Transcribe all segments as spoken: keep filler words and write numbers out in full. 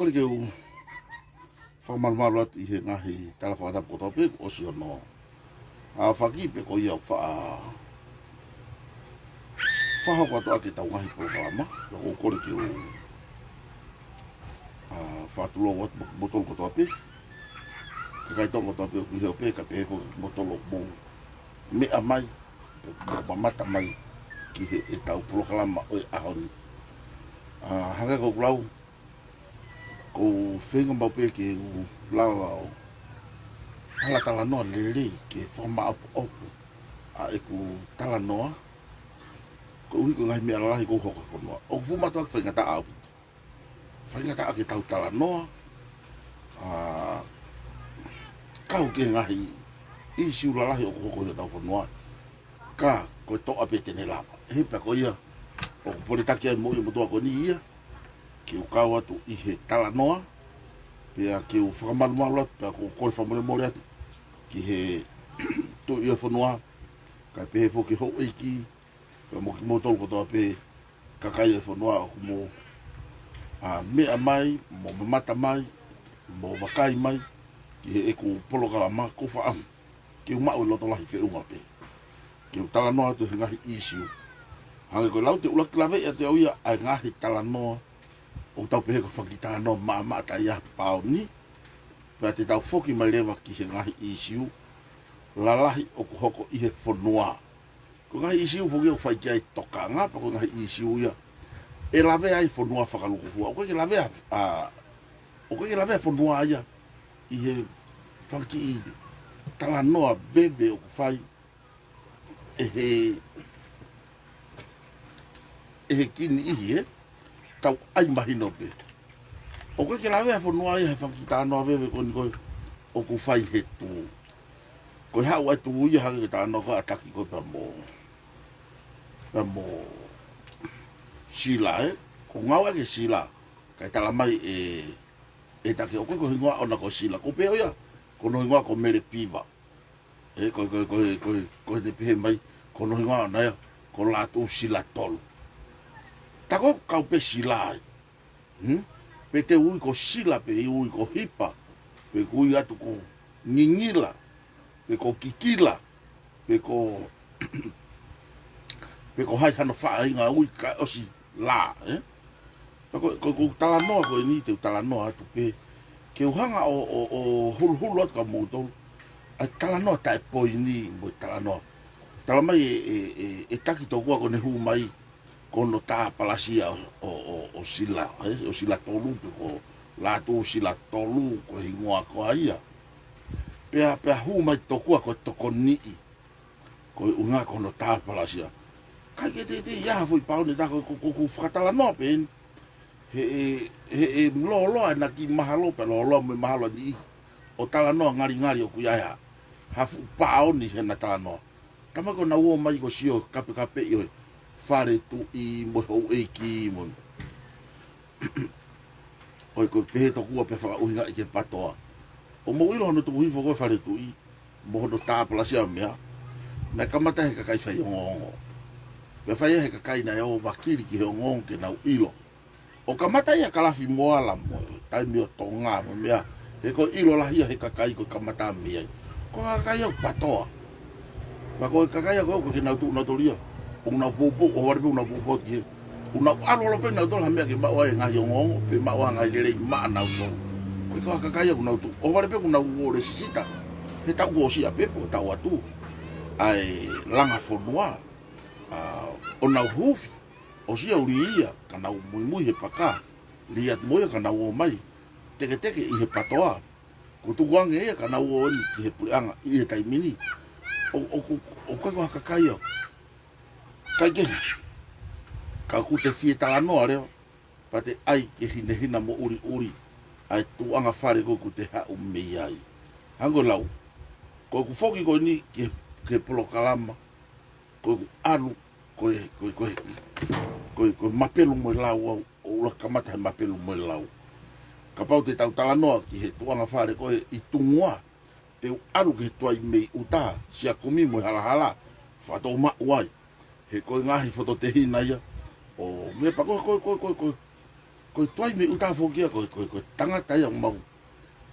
Ke u fakamalumalu atu ʻi he ngaahi tala fakatapu kotoa pē kuo ʻosi hono aofaki pē ko ia ʻoku faʻa fakahoko atu ʻaki ʻetau ngaahi polokalama. Pea ʻoku ou kole ke u, ʻa, fakatulou atu mo kimoutolu kotoa pē, kakai Tonga kotoa pē ʻoku ʻi he ope, kae pehē foki kimoutolu ʻoku mou meʻa mai, ʻoku mou mamata mai ki he, ʻetau polokalama ʻo e ʻaho ni. ʻA, hangē ko ʻeku lau, ʻoku ou feinga maʻu pē ke u lava ʻo talatalanoa lelei ke fakamaʻopoʻopo ʻa ʻeku talanoa koeʻuhi ko e ngaahi meʻa lalahi ʻoku hoko he fonua. ʻOku fuʻu mātuʻaki faingataʻa ʻaupito. Faingataʻa ke tau talanoa, ʻa, kau ki he ngaahi ʻīsiu lalahi ʻoku hoko ʻi hotau fonua. Ka ko e toʻa pē te ne lava. He pea ko ia ʻoku pole taki ai moʻui ʻa e motuʻa ko eni ia, ke u kau atu ʻi he talanoa, pea ke u fakamalumalu atu, pea ʻoku ou kole fakamolemole atu ki he tuʻi ʻo e fonua, kae pehē foki ki he houʻeiki, pea mo kimoutolu kotoa pē kakai ʻo e fonua ʻoku mou, ʻa, meʻa mai, mou mamata mai, mou vakai mai ki heʻeku polokalama. ʻOku ou fakaʻamu ke u maʻu e loto lahi feʻunga pē ke u talanoa atu he ngaahi ʻīsiu. Hangē ko e lau, te u ʻuluaki laveʻi atu ʻe au ia ʻa e ngaahi talanoa ʻoku tau pehē ko e fanga kiʻi talanoa maʻamaʻa taʻe ʻi ai ha pāuni, pea te tau foki mai leva ki he ngaahi ʻīsiu lalahi ʻoku hoko ʻi he fonua. Ko e ngaahi ʻīsiu foki ʻoku fai ki ai e tokanga, pea ko e ngaahi ʻīsiu ia ʻe lavea ai e fonua fakalūkufua. ʻOku ʻikai ke lavea, ʻa, ʻoku ʻikai ke lavea e fonua ia ʻi he fanga kiʻi talanoa veve ʻoku fai ʻe he, ʻe he kiʻi niʻihi, ē, tau ʻai mahino pē. ʻOku ʻikai ke lavea e fonua ia he fanga kiʻi talanoa veve ko eni ko ē ʻoku fai he tuʻu. Ko e haʻu ʻa e tuʻu ia hangē ko e talanoa ko ē ʻa Taki ko ē pea mo, pea mo Sila, ē. ʻOku ngāueʻaki ʻe Sila, kae tala mai ʻe, ʻe Taki ʻoku ʻikai ko e hingoa ʻona ko Sila. ʻOku pehē ʻe ia ko hono hingoa ko Mele Piva. Ē, ko, ko, ko, ko, ko ʻene pehē mai ko hono hingoa ʻona ia ko Lātū Sila Tolu. Tā ko ē ʻoku kau pē Sila ai. Hmm? Pe te u ui ko Sila, pe u ui ko Hipa, pe u ui atu ko Ngingila, pe ko Kikila, pe ko, pe ko hai hano faʻahinga ui kae ʻosi Lā, ē? Pea ko, ko, ko e talanoa ko eni te u talanoa atu pē, ke u hanga ʻo, ʻo, ʻo huluhulu atu kia moutolu ʻa e talanoa taʻepoini mo e talanoa. Tala mai ʻe, ʻe, ʻe, ʻe Taki tokua ko ʻene hū mai ko hono tāpalasia ʻo, ʻo, ʻo, ʻo Sila, ē? ʻO Sila Tolu pe ko Lātū Sila Tolu ko e hingoa ko ia. Pea, pea hū mai tokua ko e tokoniʻi, ko e ʻuhinga ko hono tāpalasia. ʻIkai ke teitei ʻi ai ha foʻi pāuni, tā ko, ko, ko, ko e fakatalanoa pē eni. He ʻe, he ʻe lōloa ʻena kiʻi mahalo pea lōloa mo e mahalo ʻa e niʻihi ʻo talanoa ngalingali ʻoku ʻi ai ha, ha fuʻu pāuni heʻena talanoa. Tala mai ko ʻenau ō mai ko e sio kapekapeʻi ʻo e fale tuʻi mo e houʻeiki mo e, ʻo e ko e pehē tokua pea fakaʻuhingaʻi ki he PATOA. ʻOku mou ʻilo hono tuku hifo ko ē e fale tuʻi mo hono tāpalasia ʻo e meʻa, naʻe kamata he kakai faiongoongo. Pea fai ʻe he kakai naʻe ō vakili ki he ongoongo ke nau ʻilo. ʻO kamata ia ʻa Kalafi mo Ala mo e taimi ʻo Tonga mo e meʻa, he ko e ʻilo lahi ia he kakai ko e kamata mei ai. Ko e kakai ia ʻoku PATOA. Pea ko e kakai ia ko ē ʻoku ʻikai ke nau tuʻu nautolu ia ʻo nau poupou, ʻohovale pē ʻo nau poupou ki he, ʻo nau ʻalu holo pē nautolu ha meʻa ke maʻu ai e ngaahi ongoongo, pe maʻu ai e ngaahi lelei maʻanautolu. Ko e kakai ia ʻoku nau tuʻu, ʻohovale pē ʻo nau ō lēsisita he taʻu kuo ʻosi ʻapē pe ko e taʻu atu, ʻa e langa fonua, ʻa, ʻo nau huufi. ʻOsi ia ʻuli ia, ka nau muimui he paka, lī atu mo ia ka nau ō mai teketeke ʻi he PATOA. Kuo tukuange ia ka nau ō eni ki he puleʻanga ʻi he taimi ni. ʻO, ʻo, ʻo, ʻoku ʻikai ko ha kakai ia ʻoku ʻikai ke, ka ʻoku te fie talanoa leva, pea te ʻai ke hinehina mo ʻuliʻuli ʻa e tuʻuʻanga fale ko ē ʻoku te haʻu mei ai. Hangē ko e lau, ko ʻeku foki ko eni ki he, ki he polokalama, ko ʻeku ʻalu, ko e, ko e, ko e, ko e, ko e mapelu mo e lau au, ʻo ʻuluaki kamata he mapelu mo e lau. Kapau te tau talanoa ki he tuʻuʻanga fale ko ē ʻi Tungua, te u ʻalu ki he tuai mei ʻuta, sia kumi mo e halahala, fakatou maʻu ai. He ko e ngaahi fototehina ia ʻo e meʻa pea ko e, ko e, ko e, ko e, ko e, Ko e tuai mei ʻuta foki ia, ko e, ko e, ko e tangata ia ʻoku mau,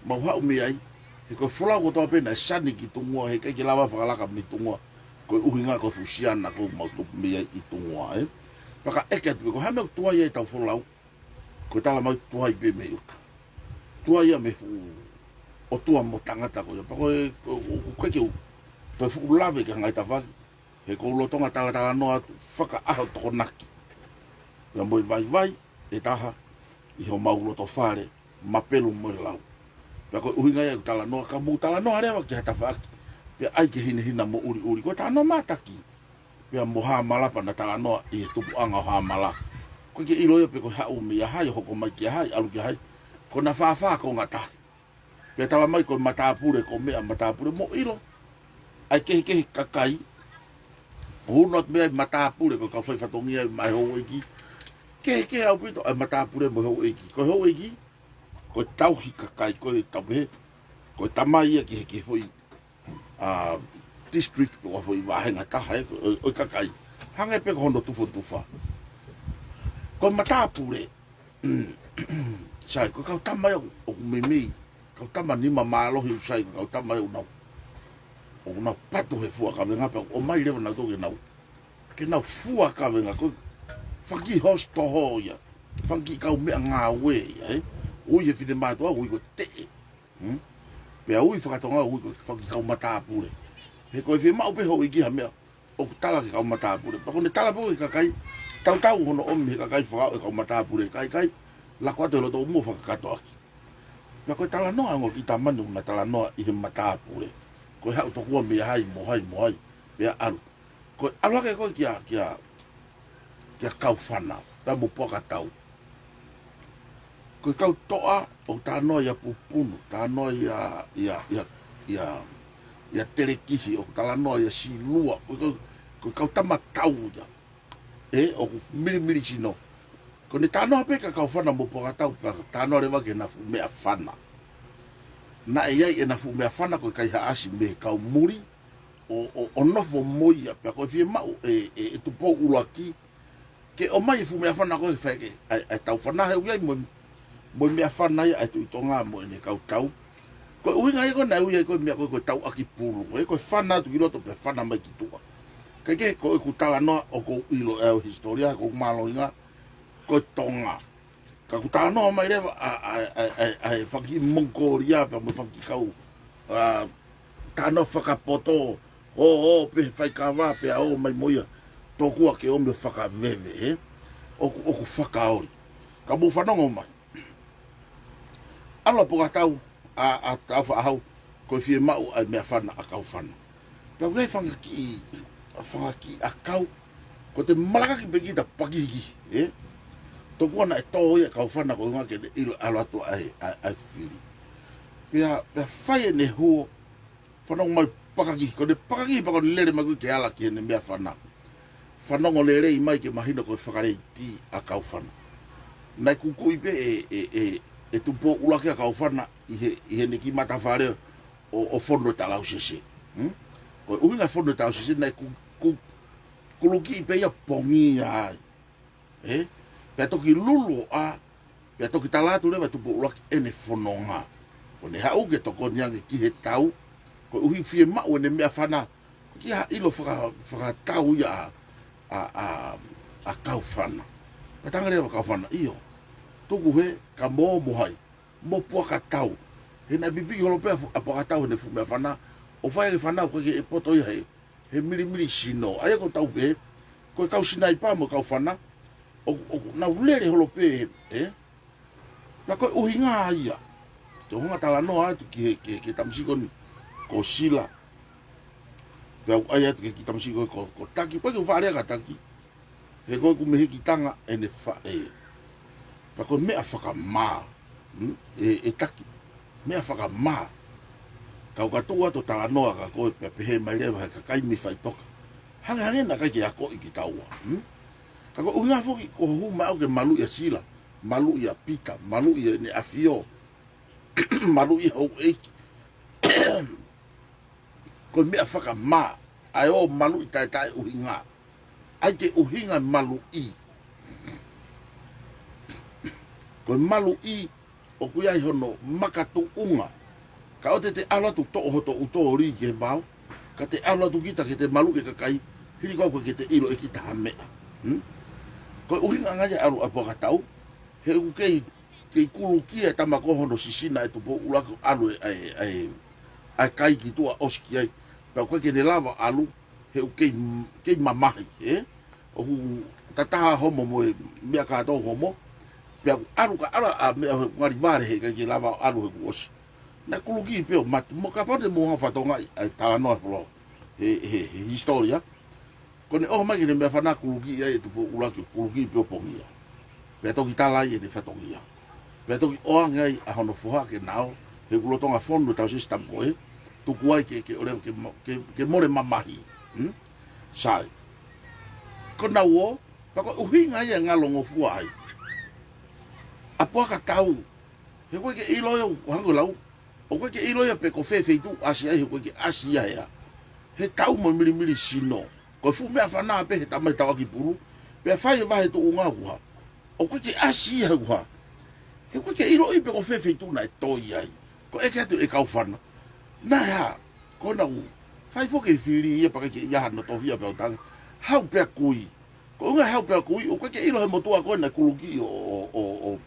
mau haʻu mei ai. He ko e folau kotoa pē naʻe sani ki Tungua, he ʻikai ke lava fakalaka mei Tungua. Ko e ʻuhinga ko e fuʻu siana ʻoku mau tupu mei ai ʻi Tungua, ē. Pea ka ʻeke atu pē, ko e hā e meʻa ʻoku tuai ai ʻetau folau? Ko e tala mai tuai pē mei ʻuta. Tuai ia mei he fuʻu ʻotua mo tangata ko ia. Pea ko e, ko, ko, ko e ke u, ko e fuʻu lave ki he ngaahi tafaʻaki. He ʻoku ou lolotonga talatalanoa atu, fakaʻaho Tokonaki. Pea mo e vaivai ʻe taha ʻi homau loto fale, Mapelu mo e Lau. Pea ko e ʻuhinga ia ʻeku talanoa, ka mou talanoa leva ki ha tafaʻaki, pea ʻai ke hinehina mo ʻuliʻuli. Ko e talanoa mātaki, pea mo Hāmala pea na talanoa ʻi he tupuʻanga ʻo Hāmala. ʻOku ʻikai ke ʻilo ia pe ko e haʻu mei he ʻaho ʻo hoko mai ki he ʻaho, ʻalu ki he ʻaho. Ko ʻena fāfā konga tahi. Pea tala mai ko e matāpule, ko e meʻa matāpule mo ʻilo. ʻA e kehekehe kakai, ʻoku ʻunu atu mei ai matāpule, ko e kau faifatongia ia maʻa e houʻeiki. Kehekehe ʻaupito ʻa e matāpule mo e houʻeiki. Ko e houʻeiki, ko e tauhi kakai, ko e tauhi, ko e tamai ia ki he, ki he foʻi, ā, district, ko e foʻi vāhenga taha, ē, ko e, ʻo e kakai. Hangē pē ko hono tufotufa. Ko e matāpule, sai, ko e kau tama ia ʻoku, ʻoku meimei, kau tama nima mālohi ʻoku sai, ko e kau tama ia ʻoku nau, ʻoku nau patu he fua kavenga pea ʻomai leva nautolu ke nau, ke nau fua kavenga, ko e fanga kiʻi host toho ia, fanga kiʻi kau meʻangāue ia, ē? Ui he finemātuʻa, ui ko e teʻe. Hmm? Pea ui fakatonga, ui ko e fanga kiʻi kau matāpule. He ko e fiemaʻu pē houʻeiki ha meʻa, ʻoku tala ki he kau matāpule. Pea ko ʻene tala pē ki he kakai, tautau hono ʻomi he kakai fakaʻo e kau matāpule, kae ʻikai, lako atu he loto ʻo muʻa fakakātoa ʻaki. Pea ko e talanoa ʻa e ongo kiʻi tama ni ʻoku na talanoa ʻi he matāpule. Ko e haʻu tokua mei hai mo hai mo hai, pea ʻalu. Ko e ʻalu hake ko ē kia, kia, kia Kaufana, pea mo Puakatau. Ko e kau toʻa, ʻoku talanoa ia Pupunu, talanoa ia, ia, ia, ia, ia Telekihi, ʻoku talanoa ia Silua, ko e kau, ko e kau tama tau ia. Ē, ʻoku milimili sino. Ko ʻene talanoa pē kia Kaufana mo Puakatau, pea talanoa leva ki heʻena fuʻu meʻafana. Naʻe ʻi ai ʻena fuʻu meʻafana ko e kaihaʻasi mei he kau muli, ʻo, ʻo, ʻo nofo mo ia, pea ko e fiemaʻu ʻe, ʻe, ʻe Tupou ʻUluaki, ke ʻomai e fuʻu meʻafana ko ē ke fai ki ai, ʻa e, ʻa e tau fana he ʻoku ʻi ai mo, mo e meʻafana ia ʻa e Tuʻi Tonga mo ʻene kau tau. Ko e ʻuhinga ia ko ē naʻe ui ai ko e meʻa ko ē ko e tauʻaki pulu. Ko e, ko e fana atu ki loto pea fana mai ki tuʻa. Kae kehe ko ʻeku talanoa ʻoku ou ʻilo ʻe au e hisitōlia, ʻoku ou mālohinga, ko e Tonga. Ka ʻoku talanoa mai leva ʻa, ʻa, ʻa, ʻa, ʻa e fanga kiʻi Mongolia pea mo e fanga kiʻi kau, ā, talanoa fakapoto, ō, ō, pē he faikava, pea ō mai mo ia. Tokua ke ʻomi ʻo fakaveve, ē? ʻOku, ʻoku fakaoli. Ka mou fanongo mai. ʻAlu ʻa Puakatau, ʻa, ʻa Tāufaʻāhau, ko e fiemaʻu ʻa e meʻafana ʻa Kaufana. Pea ʻoku ʻi ai e fanga kiʻi, fanga kiʻi ʻakau, ko ʻete malakaki pē kita pakihikihi, ē? Tokua naʻe tō ia ʻe Kaufana ko e ʻuhinga ke ne ʻilo ʻalu atu ʻa e, ʻa e, ʻa e fili. Pea, pea fai ʻene huo, fanongo mai pakaki, ko ʻene pakaki pea ko ʻene lele mai ko ē ke ala ki heʻene meʻafana. Fanongo lelei mai ke mahino ko e fakaleiti ʻa Kaufana. Naʻe kukuʻi pē ʻe, ʻe, ʻe, ʻe Tupou ʻUluaki ʻa Kaufana ʻi he, ʻi heʻene kiʻi matafale ʻo, ʻo fonu e talausese. Hmm? Ko e ʻuhinga e fonu e talausese naʻe ku, ku, kulukiʻi pē ia pongia ai. Ē? Pea toki lulu ʻo ʻā, pea toki tala atu leva ʻe Tupou ʻUluaki ʻene fononga. Ko ʻene haʻu ke tokoni ange ki he tau, koeʻuhi fiemaʻu ʻene meʻafana, ko e kiʻi ʻilo faka-, fakatau ia ʻa, ʻa, ʻa, ʻa Kaufana. Pea talaange leva ʻa Kaufana, ʻio, tuku hē, ka mo, mo hai, mo Puakatau. He naʻe pipiki holo pē ʻa Puakatau heʻene fuʻu meʻafana, ʻo fai ʻene fana, ʻoku ʻikai ke poto ia he, he milimili sino. ʻA ia ko e tau pē, ko e kau sinaipa mo e kau fana, ʻoku, ʻoku nau lele holo pē, ē? Pea ko e ʻuhinga ia. Te u hanga ʻo talanoa atu ki he, ki he, ki he tamasiʻi ko eni, ko Sila. Pea u ʻai atu ki he kiʻi tamasiʻi ko, ko, ko Taki, pea ke u faʻa lea kia Taki. He ko ʻeku mehikitanga ʻene faʻē. Pea ko e meʻa fakamā. Hmm? ʻE, ʻe Taki. Meʻa fakamā. Kau ka tuʻu atu ʻo talanoa kia koe pea pehē mai leva ʻe he kakai mei faʻitoka, hangehangē naʻe ʻikai ke akoʻi kitaua. Hmm? Ka ko e ʻuhinga foki ko hoʻo hū mai ʻo ke maluʻi ʻa Sila, maluʻi ʻa Pita, maluʻi ʻEne ʻAfio, maluʻi houʻeiki. Ko e meʻa fakamā, ʻa e ō maluʻi taʻetaʻeʻuhinga. ʻAi ke ʻuhinga maluʻi. ʻo e maluʻi ʻoku ʻi ai hono makatuʻunga. Ka ʻoua te te ʻalu atu toʻo hoto ʻū tōlī ki he vao, ka te ʻalu atu kita ke te maluʻi e kakai, hili ko ē ʻoku ke te ʻilo ʻe kita ha meʻa. Hmm? Ko e ʻuhinga ange ia ʻalu ʻa Puakatau, he ʻoku kei, kei kulukia e tama ko hono sisina ʻe Tupou ʻUluaki ʻalu e, ʻa e, ʻa e, ʻa e kai ki tuʻa ʻosi ki ai. Pea ʻoku ʻikai ke ne lava ʻalu, he ʻoku kei, kei mamahi, ē? ʻOku tataha homo mo e meʻa kātoa homo. Pea ʻoku ʻalu ka ʻalu ʻa meʻa he ngali vale he ʻikai ke lava ʻalu he kuo ʻosi. Naʻe kuluki pē ʻo mate, mo kapau te mou hanga ʻo fakatokangaʻi ʻa e talanoa folo he, he, he hisitōlia. Ko ʻene ʻoho mai ki heʻene meʻafana kuluki ai ʻe Tupou ʻUluaki, kuluki pē ʻo pongia. Pea toki tala ai ʻene fatongia. Pea toki ʻoange ai ʻa hono foha ke na ō, he ʻoku lolotonga fonu e Tausesi Tamu ko ē, tuku ai ke, ke ʻoleva ke mo-, ke, ke mole mamahi. Hmm? Sai. Ko ʻenau ō, pea ko e ʻuhinga ia ʻe ngalongofua ai ʻa Puakatau. He ʻoku ʻikai ke ʻilo ia, ʻoku hangē ko e lau, ʻoku ʻikai ke ʻilo ia pe ko fē feituʻu ʻasi ai, he ʻoku ʻikai ke ʻasi ia ʻe ia. He tau mo e milimili sino. Ko e fuʻu meʻafana pē he tama ʻi he tauʻaki pulu, pea fai e vahe tuʻunga ʻoku hā. ʻOku ʻikai ke ʻasi ia he ʻoku hā. He ʻoku ʻikai ke ʻiloʻi pe ko fē feituʻu naʻe toi ai. Ko e ʻeke atu ʻe Kaufana, naʻe hā? Ko ʻenau fai foki e fili ia pea ʻikai ke ʻi ai hano tohi ia pea u tangi. Hau pea kui. Ko e ʻuhinga hau pea kui, ʻoku ʻikai ke ʻilo he motuʻa ko ē naʻe kuluki ʻo, ʻo, ʻo, ʻo,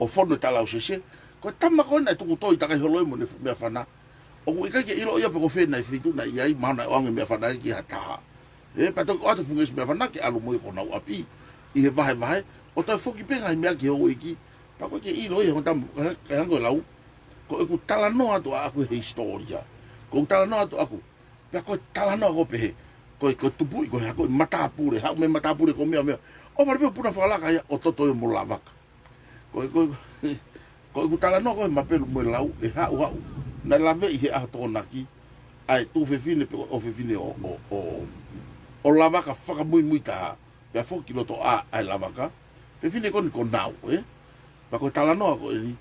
ʻo fonu e talausese. Ko e tama ko ē naʻe tuku toi takai holo ia mo ʻene fuʻu meʻafana. ʻOku ʻikai ke ʻilo ia pe ko fē naʻe feituʻu naʻe ʻi ai, mahalo naʻe ʻoange meʻafana ia ki ha taha. Ē, pea toki ʻoatu e fuʻu ngeʻesi meʻafana ke ʻalu mo ia ki honau ʻapi ʻi he vahevahe, ʻo toe foki pē ngaahi meʻa ki he houʻeiki. Pea ʻoku ʻikai ke ʻilo ia he ʻoku tama, he, he hangē ko e lau, ko ʻeku talanoa atu ʻaʻaku he hisitōlia. Ko ʻeku talanoa atu ʻaʻaku. Pea ko e talanoa ko ē pehē, ko e, ko e tupuʻi, ko e hā, ko e matāpule, haʻu mei matāpule ko e meʻa, meʻa. ʻO vale pē ʻo puna fakalaka ia ʻo toto ia mo Lavaka. Ko e, ko e, ko ʻeku talanoa ko ē he Mapelu mo e Lau, ʻe haʻu, haʻu. Naʻe laveʻi he ʻaho Tokonaki ʻa e tuofefine pe ko e ʻofefine ʻo, ʻo, ʻo, ʻo Lavaka fakamuimuitaha. Pea foki ki loto ʻā ʻa e Lavaka. Fefine ko eni ko Nau, ē? Pea ko e talanoa ko eni,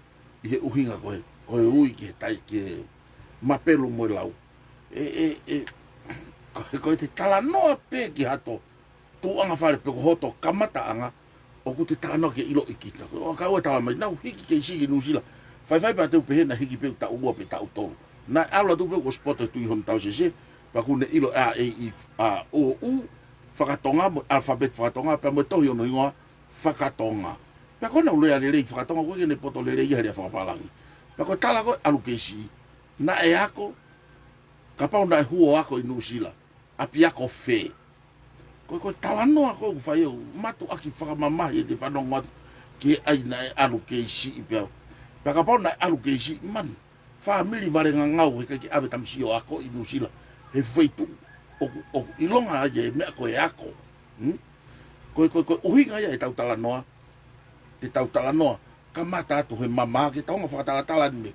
ʻi he ʻuhinga ko ē, ko e ui ki he tai, ki he Mapelu mo e Lau. ʻE, ʻe, ʻe, ko, ko ʻete talanoa pē ki hato tuʻuʻanga fale pe ko hoto kamataʻanga, ʻoku te talanoa ke ʻiloʻi kita. Ko e ʻoku ou tala mai, naʻá ku hiki kei siʻi ki Nuʻusila. Faifai pea te u pehē naʻe hiki pē ʻeku taʻu ua pe taʻu tolu. Naʻe ʻalu atu pē ʻeku ʻosi poto e Tuʻi Honu Tausese, pea kuó ne ʻilo ʻa e ʻi, ʻa, ʻo, ʻo, fakatonga, mo e alphabet fakatonga, pea mo e tohi hono hingoa fakatonga. Pea ko ʻenau lea lelei fakatonga, ʻoku ʻikai ke ne poto lelei ia he lea fakapālangi. Pea ko e tala ko ē ʻalu kei siʻi, naʻe ako, kapau naʻe hū ʻo ako ʻi Nuʻusila, ʻapiako fē. Ko e, ko e talanoa ko ē ʻoku fai ʻo mātuʻaki fakamamahi ʻete fanongo atu ki he ʻai naʻe ʻalu kei siʻi pea. Pea kapau naʻe ʻalu kei siʻi mani. Fāmili vale ngangau he ʻikai ke ʻave tamasiʻi ʻo ako ʻi Nuʻusila. He feituʻu ʻoku, ʻoku ʻilonga ai e meʻa ko e ako. Hmm? Ko e, ko e, ko e ʻuhinga ia ʻetau talanoa, ʻetau talanoa, kamata atu he mamahi ke tau hanga ʻo fakatalatala ni mei,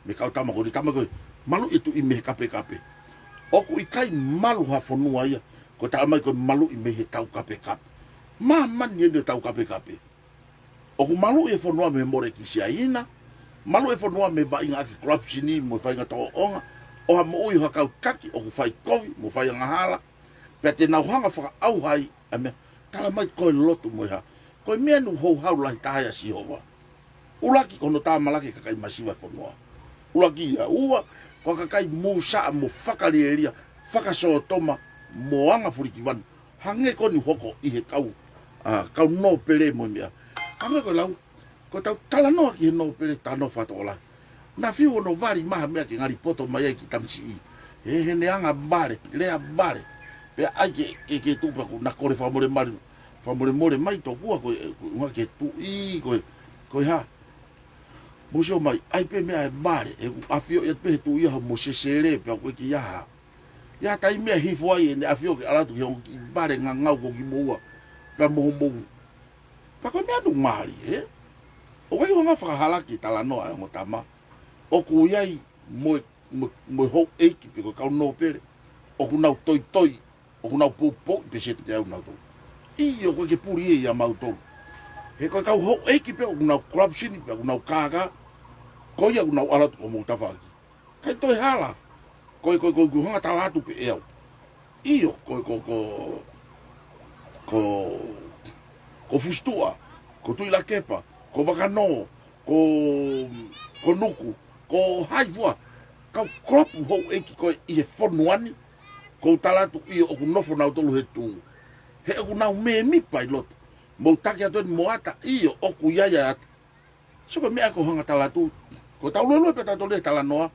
mei he kau tama ko eni, tama ko ē, maluʻi e tuʻi mei he kapekape. ʻOku ʻikai malu ha fonua ia, ko e tala mai ko e maluʻi mei he taukapekape. Māmani eni e taukapekape. ʻOku maluʻi e fonua mei he mole ki Siaina, maluʻi e fonua mei he vaʻinga ʻaki corruption mo e faʻahinga tōʻonga, ʻo ha moʻui ʻo ha kau taki ʻoku fai kovi, mo fai angahala, pea te nau hanga ʻo fakaʻauha ai ʻa e meʻa, tala mai ko e lotu mo e hā. Ko e meʻa eni ʻoku houhau lahi taha ai ʻa Sihova. ʻUluaki ko hono tāmalaki e kakai masiva e fonua. ʻUluaki ia, ua, ko e kakai mūsaʻa mo fakalielia, fakasōtoma, mo anga fulikivanu. Hangē ko eni ʻoku hoko ʻi he kau, ʻa, kau nōpele mo e meʻa. Hangē ko e lau, ko ʻetau talanoa ki he nōpele talanoa fakatokolahi. Naʻa fiu hono vali mai ha meʻa ke ngali poto mai ai ki tamasiʻi. He, heʻene anga vale, lea vale. Pea ʻai ke, ke, ke tupa ʻoku na kole fakamolemale, fakamolemole mai tokua ko e, ko e ʻuhinga ki he tuʻi, ko e, ko e hā. Mou sio mai, ʻai pē meʻa ʻe vale, ʻe ʻafioʻi atu pē he tuʻi ia hoʻomo sesele, pea ʻoku ʻikai ke ʻi ai ha. ʻI ai ha taimi ʻe hifo ai ʻene ʻafio ke ʻalu atu ki he ongo kiʻi vale ngangau ko kimoua, pea mo hoʻomou. Pea ko e meʻa ʻoku mali, ē? ʻOku ʻi ai e anga fakahalaki e talanoa ʻa e ongo tama. ʻOku ʻi ai mo e, mo e, mo e houʻeiki pe ko e kau nōpele. ʻOku nau toitoi, ʻoku nau poupouʻi pēseti ʻe au nautolu. ʻIo, ʻoku ʻikai ke puli ia ʻia mautolu. He ko e kau houʻeiki pē ʻoku nau corruption pē ʻoku nau kākā. Ko ia ʻoku nau ʻalu atu ki homou tafaʻaki. ʻIkai toe hala. Ko e, ko e, ko e, ʻoku hanga tala atu pē ʻe au. ʻIo, ko e, ko e, ko e, ko e, ko Fusituʻa, ko Tuʻilakepa, ko Vakanō, ko, ko Nuku, ko hai fua, kau kolopu houʻeiki ko ē ʻi he fonua ni, kou tala atu ʻio ʻoku nofo nautolu he tū. He ʻoku nau mēmipa ʻi loto. Mou taki atu eni mo ʻata ʻio ʻoku ʻi ai ʻa ʻata. So ko e meʻa ko e hanga tala atu, ko tau luelue pē tautolu he talanoa,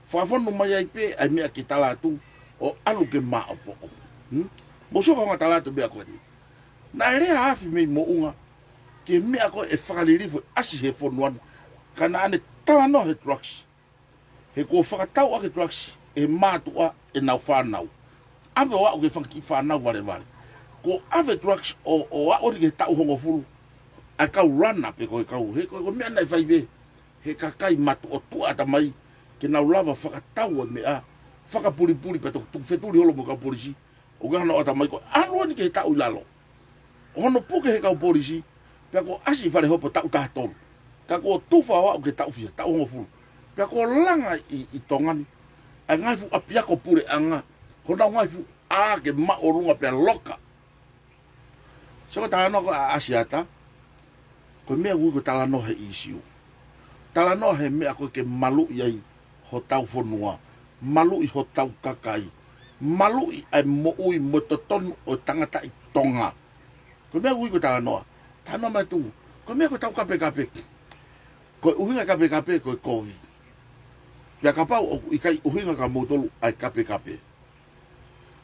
fakafonu mai ai pē ʻa e meʻa ke tala atu, ʻo ʻalu ke maʻopoʻopo. Hmm? Mou sio ko e hanga tala atu meʻa ko eni. Naʻe lea afi mei moʻunga, ki he meʻa ko ē fakalilifu ʻasi he fonua ni, ka naʻa ne talanoa he drugs. He kuo fakatau ʻaki e drugs ʻe he mātuʻa ʻenau fānau. ʻAve ʻo aʻu ki he fanga kiʻi fānau valevale. Kuo ʻave drugs ʻo, ʻo aʻu eni ki he taʻu hongofulu. ʻA e kau rana pē ko e kau, he ko e, ko e meʻa naʻe fai pē he kakai matuʻotuʻa ʻatamai, ke nau lava fakatau e meʻa, fakapulipuli pea toki tuku fetuli holo mo e kau polisi. ʻOku ʻi ai hano ʻatamai ko e ʻalu eni ki he taʻu ʻi lalo. ʻO hono puke he kau polisi, pea kuo ʻasi ʻi fale hopo taʻu taha tolu. Ka kuo tufa ʻo aʻu ki he taʻu fiha, taʻu hongofulu. Pea kuo langa ʻi, ʻi Tonga ni ʻa e ngaahi fuʻu ʻapiako puleʻanga, honau ngaahi fuʻu ʻā ke māʻolunga pea loka. So ko e talanoa ko ē ʻa ʻAsiata, ko e meʻa ʻoku ui ko e talanoa he ʻīsiu. Talanoa he meʻa ko ē ke maluʻi ai hotau fonua, maluʻi hotau kakai, maluʻi ʻa e moʻui mo e totonu ʻo e tangata ʻi Tonga. Ko e meʻa ʻoku ui ko e talanoa. Talanoa mai tu, ko e meʻa ko ʻetau kapekape. Ko e ʻuhinga kapekape ko e kovi. Pea kapau ʻoku ʻikai ʻuhinga kia moutolu ʻa e kapekape,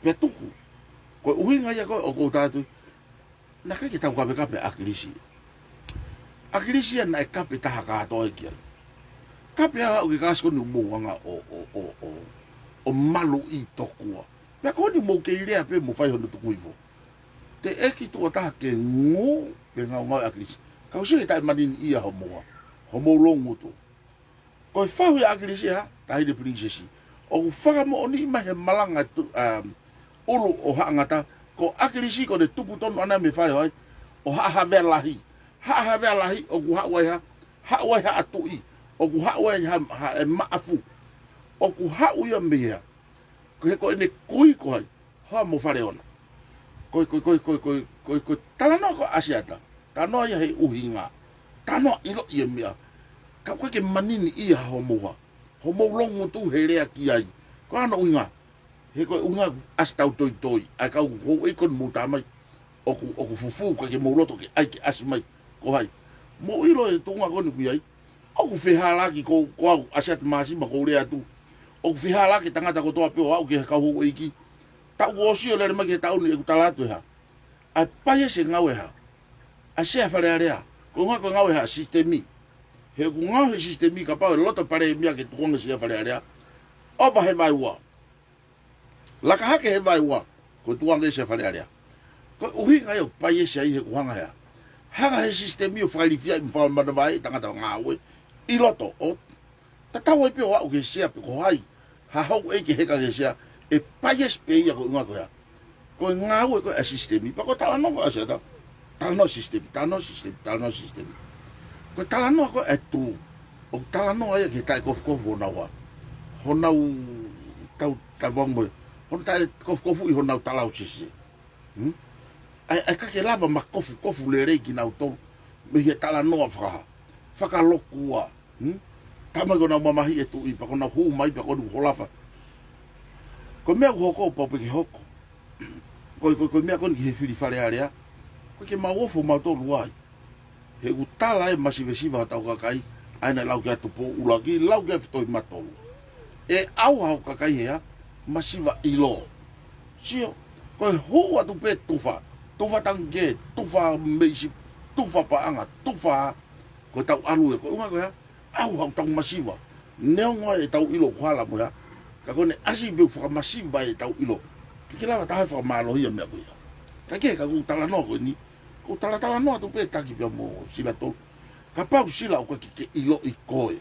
pea tuku. Ko e ʻuhinga ia ko ē ʻoku ou tala atu, naʻe ʻikai ke tau kapekape ʻa ʻAkilisi. ʻAkilisi ia naʻe kape taha kātoa ia ki ai. Kape ʻa e ʻū kalasi ko eni ʻoku mou hanga ʻo, ʻo, ʻo, ʻo, ʻo maluʻi tokua. Pea ko eni mou kei lea pē mo fai hono tuku hifo. Teʻeki tuʻo taha ke ngū pe ngaungaue ʻa ʻAkilisi. Ka ʻoku ʻikai ke taʻemanini ia homoua. Homou loungutu. Ko e fahu ia ʻa ʻAkilisi ʻa e taʻahine pilinisesi. ʻOku fakamoʻoniʻi mai he malanga tu, um, ʻulu ʻo Haʻa Ngata, ko ʻAkilisi ko ʻene tupu tonu ʻana mei fale ʻo ai, ʻo Haʻa Havea Lahi. Haʻa Havea Lahi, ʻoku haʻu ai ha, haʻu ai Haʻa Tuʻi, ʻoku haʻu ai ha, ha e Maʻafu. ʻOku haʻu ia mei ai. Ko e, ko ʻene kui ko hai, hoa mo Faleona. Ko e, ko e, ko e talanoa ko ē ʻa ʻAsiata. Talanoa ia he ʻuhinga. Talanoa ʻiloʻi e meʻa. Ka ʻoku ʻikai ke manini ia homoua. Homou loungutu he lea ki ai. Ko hono ʻuhinga. He ko e ʻuhinga ʻasi tau toitoi. ʻA e kau houʻeiki ko eni mou tā mai. ʻOku, ʻoku fufū ka ke mou loto ke ʻai ke ʻasi mai. Ko hai. Mou ʻilo e tuʻunga ko eni ʻoku ʻi ai. ʻOku fehālaaki ko, ko au, ʻAsiata Māsima ʻoku ou lea atu. ʻOku fehālaaki tangata kotoa pē ʻo aʻu ki he kau houʻeiki. Taʻu ʻosi ʻo lele mai ki he taʻu ni ʻeku tala atu ʻe hā. ʻA e paiesi e ngāue ʻe hā. ʻA e Sea Fale Alea. Ko e ʻuhinga ko e ngāue ʻe hā sisitemi. He ʻoku ngāue he sisitemi kapau ʻe loto e Palēmia ke tukuange Sea Fale Alea. ʻOfa he vaeua. Laka hake he vaeua, ko e tukuange Sea Fale Alea. Ko e ʻuhinga ia ʻoku paiesi ai he ʻoku hanga ʻe hā. Hanga he sisitemi ʻo fakailifiaʻi mo fakamanavahē e tangata ngāue. ʻI loto ʻo tatau ai pē ʻo aʻu ki he sea pe ko hai. Ha houʻeiki ke heka ki he sea, ʻe paiesi pē ia ko e ʻuhinga ko e hā. Ko e ngāue ko ē ʻa e sisitemi, pea ko e talanoa ko ē ʻa ʻAsiata. Talanoa sisitemi, talanoa sisitemi, talanoa sisitemi. Ko e talanoa ko ē ʻa e tū. ʻOku talanoa ia ki he taʻekofukofu honau hā. Honau tau, tau vang mo e. Hono taʻekofukofuʻi honau talausese. Hmm? ʻAi, ʻai ka ke lava ma kofukofu lelei kinautolu. Mei he talanoa fakahā. Fakalokua. Hmm? Tama ko ʻenau mamahi e tuʻi, pea ko ʻenau hū mai, pea ko ʻenau holafa. Ko e meʻa ʻoku hoko, pau pē ke hoko. Ko e, ko e, ko e meʻa ko eni ki he fili Fale Alea. ʻOku ʻikai ke mau ofo mautolu ai. He ʻoku tala e masivesiva hotau kakai, ʻa ia naʻe lau ki ai Tupou ʻUluaki, lau ki ai Futohi Matolu. ʻE ʻauha hoku kakai he hā, masiva ʻilo. Sio, ko e hū atu pē tufa, tufa tangikē, tufa meʻi sipi, tufa paʻanga, tufa, ko ʻetau ʻalu ē, ko e ʻuhinga ko e hā, ʻauha hotau masiva. Neongo ʻetau ʻilo ʻoku hala mo e hā. Ka ko ʻene ʻasi pē ʻoku fakamasiva ʻetau ʻilo. ʻIkai ke lava taha ʻe fakamālohia e meʻa ko ia. Ka ke, ka ʻoku ou talanoa ko eni. ʻOku ou talatalanoa atu pē taki pea mo Sila Tolu. Kapau Sila ʻoku ʻikai ke ke ʻiloʻi koe.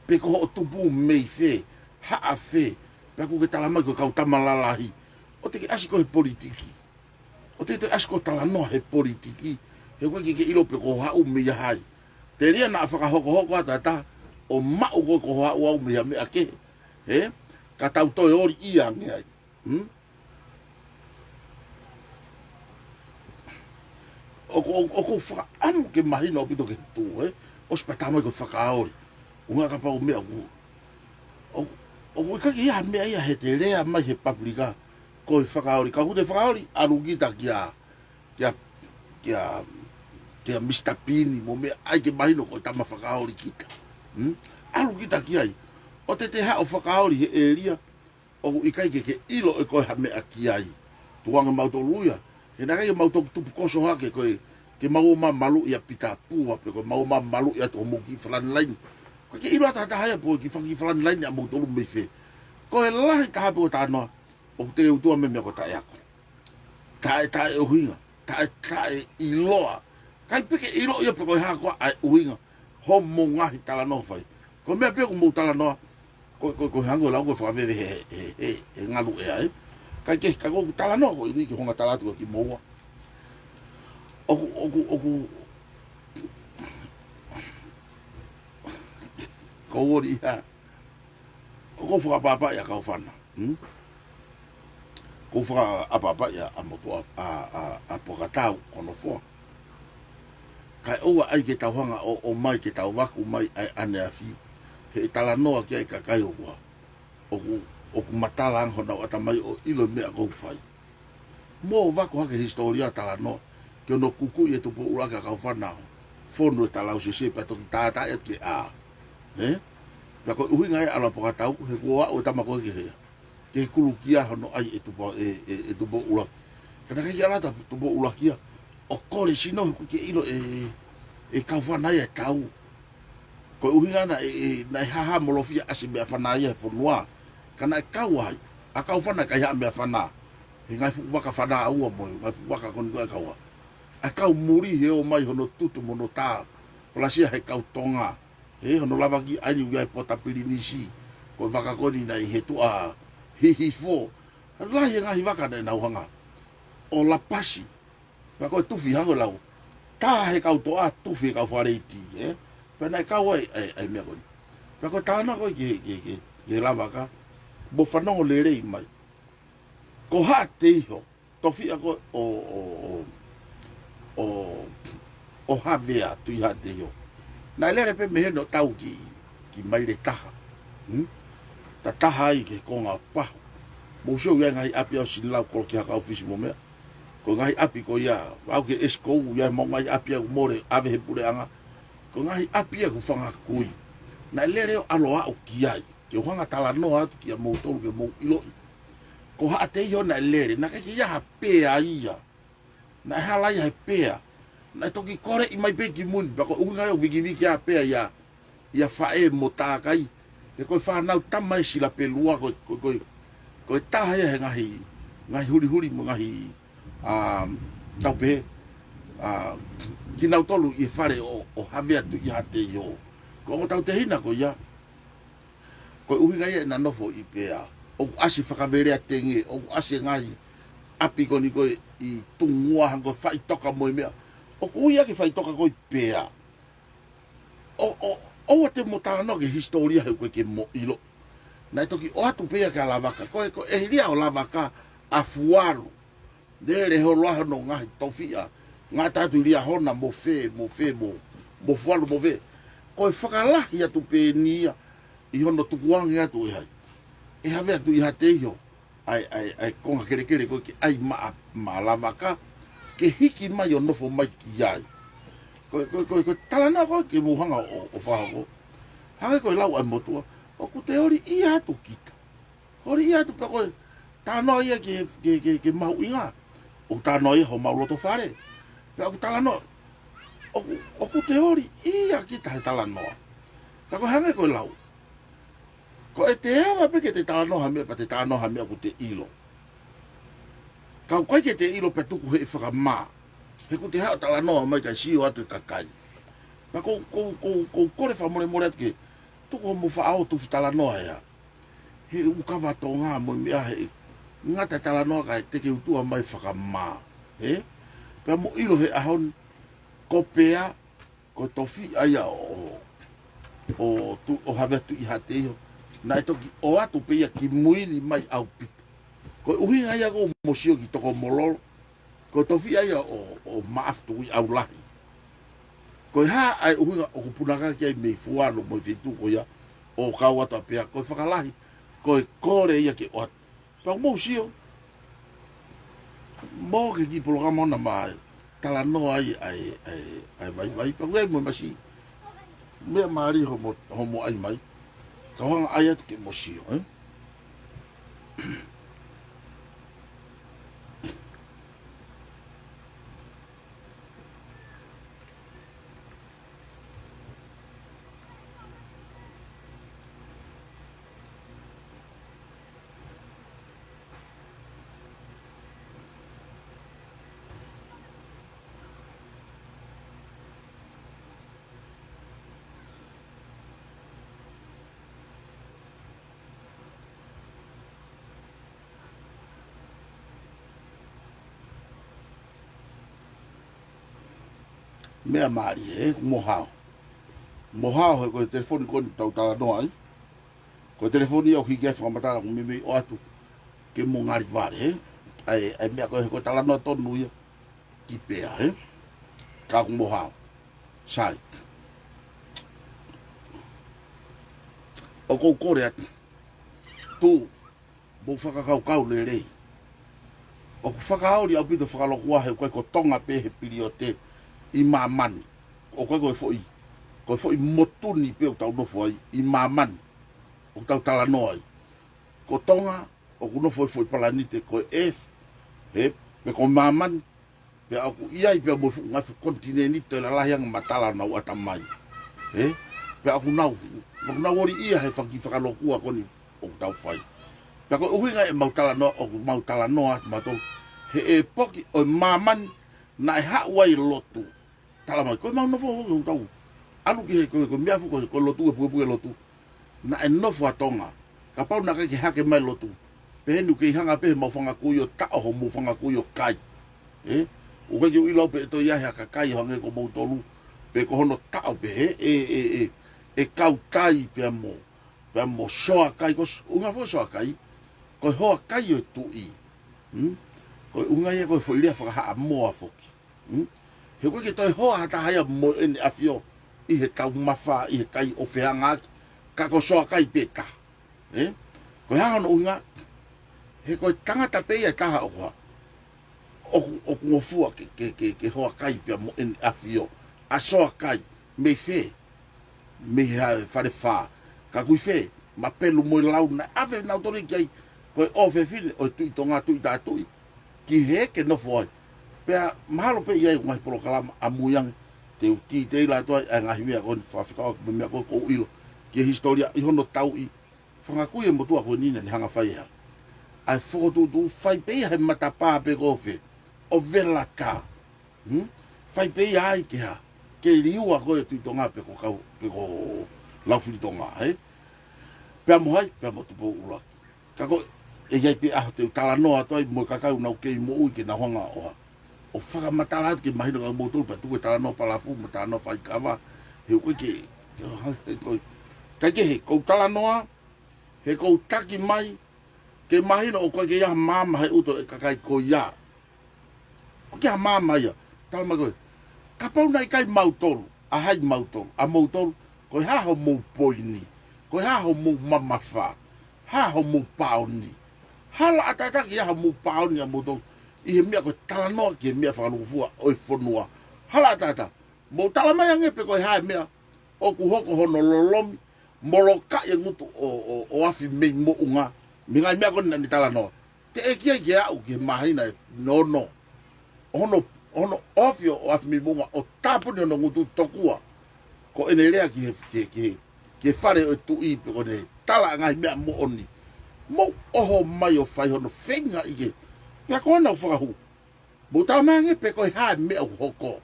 Pe ko hoʻo tupu mei fē, haʻa fē. Pea ʻoku ke tala mai ko e kau tama lalahi. ʻOua te ke ʻasi koe he politiki. ʻOua te ke ʻasi koe talanoa he politiki. He ʻoku ʻikai ke ke ʻilo pe ko hoʻo haʻu mei he hā. Telia naʻa fakahokohoko atu ʻa e taha ʻo maʻu koe ko hoʻo haʻu au mei he meʻa kehe. He? Ka tau toe oli ia ange ai. Hmm? ʻOku, ʻoku, ʻoku ou fakaʻamu ke mahino ʻaupito ki he tū, he? ʻosi pea tā mai ko e fakaoli. ʻUhinga kapau meʻa ʻoku, ʻoku, ʻoku ʻikai ke ʻi ai ha meʻa ia he te lea mai he papulika ko e fakaoli. Ka ʻoku te fakaoli, ʻalu kita kia, kia, kia, kia Mister Pini mo meʻa ai ke mahino ko e tama fakaoli kita. Hmm? ʻAlu kita ki ai. ʻOua te te haʻu ʻo fakaoli he ʻēlia ʻoku ʻikai ke ke ʻilo ʻe koe ha meʻa ki ai. Tukuange mautolu ia. He naʻe ʻikai ke mau toki tupu koso hake ko e, ke mau ō mai ʻo maluʻi ʻa Pita Pua, pe ko e mau ō mai ʻo maluʻi ʻa e toʻo mou kiʻi frontline. ʻOku ʻikai ke ʻilo ʻe ha taha ia pe ko e kiʻi fanga kiʻi frontline ʻa moutolu mei fē. Ko e lahi taha pē ʻo e talanoa, ʻoku te utua mei he meʻa ko e taʻeako. Taʻe, taʻeʻuhinga, taʻe, taʻeʻiloa. ʻIkai pē ke ʻilo ia pe ko e hā koā ʻa e ʻuhinga hoʻomou ngaahi talanoa fai. Ko e meʻa pē ʻoku mou talanoa, ko, ko, ko e hangē ko e lau ko e fakaveve he, he, he, he ngalu ʻea, ē. ʻIkai ke, ka ko ʻeku talanoa ko eni ke hanga ʻo tala atu kiate kimoua. ʻOku, ʻoku, ʻoku, ko ʻeku ʻosi ia. ʻOku ou fakaʻapaʻapaʻi ʻa Kaufana. Hmm? ʻOku ou fakaʻapaʻapaʻi ʻa, ʻa motuʻa, ʻa, ʻa, ʻa Pokatau ʻo Nofoa. Kae ʻoua ʻai ke tau hanga ʻo, ʻomai ke tau vaku mai ʻa e ʻaneafi. He talanoa ki ai e kakai ʻoku, ʻoku, ʻoku matala ange honau ʻatamai ʻo ʻilo e meʻa ʻoku ou fai. Mou vaku hake he hisitōlia talanoa, ke ʻoua naʻa kukuʻi ʻe Tupou ʻUluaki ʻa Kaufana ʻo fonu e talausese pea toki tātaaʻi atu ke ʻā. Ē? Pea ko e ʻuhinga ia ʻa e ʻalu ʻa Pokatau, he kuo aʻu e tama ko ē ki he, ki he kulukia hono ʻai ʻe Tupou, ʻe, ʻe, ʻe Tupou ʻUluaki. Ka naʻe ʻikai ke ʻalu atu ʻa Tupou ʻUluaki ia ʻo kole sino he ʻoku ʻikai ke ʻilo ʻe, ʻe Kaufana ia e tau. Ko e ʻuhinga naʻe, ʻe, naʻe hāhāmolofia ʻasi e meʻafana ia he fonua. Ka naʻe kau ai ʻa Kaufana, ʻikai ha meʻafana. He ngaahi fuʻu vaka fana ʻa ua mo e ngaahi fuʻu vaka ko eni ko ē ʻa e kau ā. ʻA e kau muli he ō mai hono tutu mo hono tā. Kolasia he kau Tonga. He hono lavakiʻi ʻa eni ʻoku ʻi ai e pota pilinisi. Ko e vaka ko eni naʻe ʻi he tuʻa Hihifo. Lahi e ngaahi vaka naʻa nau hanga ʻo lapasi. Pea ko e tufi hangē ko e lau. Tā he kau toʻa, tufi he kau faleiti, ē? Pea naʻe kau ai, ai, ai meʻa ko eni. Pea ko e talanoa ko ē ki he, ki he, ki he, ki he lavaka. Mou fanongo lelei mai. Ko Haʻateiho, tofiʻa ko ē ʻo, ʻo, ʻo, ʻo, ʻo Havea Tuʻihaʻateiho. Naʻe lele pē mei heni ʻo tau ki, ki Maile Taha. Hmm? Tataha ai ki he konga ʻo Pahu. Mou sio ki he ngaahi ʻapi ʻa ʻosi lau kolo ki ha kau fisi mo meʻa. Ko e ngaahi ʻapi ko ia, ʻalu ki he ʻEsi Kou ia, mo e ngaahi ʻapi ʻoku mole, ʻave he puleʻanga. Ko e ngaahi ʻapi ia ʻoku fanga kui. Naʻe lele ʻo ʻalu ʻo aʻu ki ai. Ke u hanga ʻo talanoa atu kiate kimoutolu ke mou ʻiloʻi. Ko Haʻateiho naʻe lele, naʻe ʻikai ke ʻi ai ha pea ia. Naʻe hala ia he pea. Naʻe toki koleʻi mai pē ki mui ni, pea ko e ʻuhinga ia ʻoku vikiviki ʻa e pea ia, ʻia faʻē mo tākai. He ko e fānau tama ē Silapelua ko, ko, ko, ko e taha ia he ngaahi, ngaahi hulihuli mo e ngaahi, ā, tau pehē, ā, kinautolu ʻi he fale ʻo, ʻo Havea Tuʻihaʻateiho. Ko e ongo tautehina ko ia. Ko e ʻuhinga ia ʻena nofo ʻi pea. ʻOku ʻasi Fakaveleatenge, ʻoku ʻasi e ngaahi ʻapi ko eni ko ē ʻi Tungua hangē ko e faʻitoka mo e meʻa. ʻOku ui ʻaki e faʻitoka ko ē pea. ʻO, ʻo, ʻoua te mou talanoa ki he hisitōlia he ʻoku ʻikai ke mou ʻilo. Naʻe toki ʻoatu pē ia kia Lavaka. Ko e, ko e ʻēlia ʻo Lavaka ʻa Fualu. Lele holo ai hono ngaahi tofiʻa. Ngata atu ʻi Liahona mo fē, mo fē, mo, mo Fualu mo fē. Ko e fakalahi atu pē eni ia ʻi hono tukuange atu ʻe hai. ʻE Havea Tuʻihaʻateiho. ʻA e, ʻa e, ʻa e konga kelekele ko ē ke ʻai maʻa, maʻa Lavaka. Ke hiki mai ʻo nofo mai ki ai. Ko e, ko e, ko e, ko e talanoa ko ē ke mou hanga ʻo, ʻo fakahoko. Hangē ko e lau ʻa e motuʻa. ʻOku te ʻoli ia atu kita. Holi ia atu pea ko e talanoa ia ke, ke, ke, ke mahuʻinga. ʻOku talanoa ia homau loto fale. Pea ʻoku talanoa. ʻOku, ʻoku te ʻoli ia kita he talanoa. Ka ko e hangē ko e lau. Ko e te ava pē ke te talanoa ha meʻa pea te talanoa ha meʻa ʻoku te ʻilo. Ka ʻoku ʻikai ke te ʻilo pea tuku he fakamā. He ʻoku te haʻu ʻo talanoa mai kae sio atu e kakai. Pea ko, ko, ko, ko, kole fakamolemole atu ke tuku hoʻomo faʻao tufi talanoa ea. He ʻoku kava Tonga mo e meʻa he ngata talanoa kae te ke utua mai fakamā. He? Pea mou ʻilo he ʻaho ni, ko pea, ko e tofiʻa ia ʻo, ʻo, ʻo tu, ʻo Havea Tuʻihaʻateiho. Naʻe toki ʻoatu pē ia ki mui ni mai ʻaupito. Ko e ʻuhinga ia ʻoku mou sio ki Tokomololo. Ko e tofiʻa ia ʻo, ʻo Maʻafu Tukuʻiʻaulahi. Ko e hā ʻa e ʻuhinga ʻoku punakaki ai mei Fualo mo e feituʻu ko ia ʻo kau atu ʻa Pea? Ko e fakalahi, ko e kole ia ke ʻoatu. Pea mou sio, mo ke ki polokalama ʻona mai, talanoa ai ʻa e, ʻa e, ʻa e vaivai, pea ʻoku ʻi ai mo e masi. Meʻa mālie hoʻomo, hoʻomo ʻai mai. Ka u hanga ʻai atu ke mo sio, ē? Meʻa mālie, ē, mo hao. Mo hao he ko e telefoni ko eni ʻoku tau talanoa ai. Ko e telefoni ia ʻoku hiki ai e fakamatala ʻoku meimei ʻoatu ke mo ngali vale, ē. ʻA e, ʻa e meʻa ko ē he ko e talanoa tonu ia ki Pea, ē. Ka ʻoku mo hao. Sai. ʻOku ou kole atu. Tuʻu, mou fakakaukau lelei. ʻOku fakaoli ʻaupito fakalokua he ʻoku ʻikai ko Tonga pē he piliote ʻi māmani. ʻOku ʻikai ko e foʻi, ko e foʻi motu ni pē ʻoku tau nofo ai ʻi māmani. ʻOku tau talanoa ai. Ko Tonga, ʻoku nofo he foʻi palanite ko e Earth, ē, pe ko māmani, pea ʻoku ʻi ai pea mo e fuʻu ngaahi fuʻu konitinēniti lalahi ange matala ʻo nau ʻatamai. Ē? Pea ʻoku nau, ʻoku nau oli ia he fanga kiʻi fakalokua ko eni ʻoku tau fai. Pea ko e ʻuhinga ʻemau talanoa, ʻoku mau talanoa atu mautolu he ʻepoki ʻo e māmani naʻe haʻu ai e lotu. Tala mai, ko ʻemau nofo ʻoku tau ʻalu ki he, ko e, ko e meʻa fuʻu, ko e, ko e lotu, e pukepuke lotu. Naʻe nofo ʻa Tonga. Kapau naʻe ʻikai ke hake mai lotu, pehē ni ʻoku kei hanga pē he mau fanga kui ʻo taʻo homou fanga kui ʻo kai. Ē? ʻOku ʻikai ke u ʻilo pe ʻe toe ʻi ai ha kakai ʻo hangē ko moutolu, pe ko hono taʻo pē he, ʻe, ʻe, ʻe, ʻe kau tai pea mo, pea mo soakai, ko s-, ʻuhinga foki soakai, ko e hoa kai ʻo e tuʻi. Hmm? Ko e ʻuhinga ia ko e foʻi lea faka-Haʻamoa foki. Hmm? He ʻoku ʻikai ke toe hoa ha taha ia mo ʻEne ʻAfio ʻi he taumafa, ʻi he kai ʻo fehangaaki, ka ko soakai pē taha. Ē? Ko e hā hono ʻuhinga? He ko e tangata pē ia ʻe taha ʻoku hā, ʻoku, ʻoku ngofua ke, ke, ke, ke hoa kai pea mo ʻEne ʻAfio. ʻA soakai, mei fē? Mei he Falefā. Ka ʻoku ʻi fē? Mapelu mo e Lau, naʻe ʻave nautolu ki ai, ko e ʻofefine ʻo e Tuʻi Tonga, Tuʻi Tātuʻi, ki hē ke nofo ai. Pea mahalo pē ʻi ai e ngaahi polokalama ʻamui ange, te u titei atu ai ʻa e ngaahi meʻa ko eni, fakafekau atu mo e meʻa ko ē ʻoku ou ʻilo ki he hisitōlia ʻi hono tauʻi fanga kui e motuʻa ko eni naʻa ne hanga fai ʻe hā? ʻA e fokotuʻutuʻu, fai pē ia he matapā pe ko fē, ʻo vela tā. Hmm? Fai pē ia ai ke hā? Ke liua ko ē Tuʻi Tonga pe ko kau, pe ko Laufilitonga, ē? Pea mo hai? Pea mo Tupou ʻUluaki. Ka ko e, ʻe ʻi ai pē ʻaho te u talanoa atu ai mo e kakai ʻoku nau kei moʻui ke nau hanga ʻo hā? ʻO fakamatala atu ke mahino kia moutolu pea tuku e talanoa palafu mo e talanoa faikava. He ʻoku ʻikai ke, ke, ke, ʻikai ke he, ʻoku ou talanoa, he ʻoku ou taki mai, ke mahino ʻoku ʻikai ke ʻi ai ha maama he ʻuto e kakai ko ia. ʻOku ʻikai ha maama ia. Tala mai ko ē, kapau naʻe ʻikai mautolu, ʻa hai mautolu? ʻA moutolu, ko e hā homou poini? Ko e hā homou mamafa? Hā homou pāoni? Hala ʻataʻatā ke ʻi ai homou pāoni ʻa moutolu ʻi he meʻa ko e talanoa ki he meʻa fakalūkufua ʻo e fonua. Hala ʻataʻatā. Mou tala mai ange pe ko e hā e meʻa ʻoku hoko hono lolomi, molokaʻi e ngutu ʻo, ʻo, ʻo Afimeimoʻunga mei he ngaahi meʻa ko eni naʻa ne talanoa. Teʻeki ai ke aʻu ki he māhina ʻe ono, ʻo hono, ʻo hono ʻohofi ʻo Afimeimoʻunga ʻo tāpuni hono ngutu tokua ko ʻene lea ki he, ki he, ki he, ki he fale ʻo e tuʻi pe ko ʻene tala ʻa e ngaahi meʻa moʻoni. Mou ʻoho mai ʻo fai hono feinga ʻi he, pea ko ena ʻoku fakahū. Mou tala mai ange pe ko e hā e meʻa ʻoku hoko.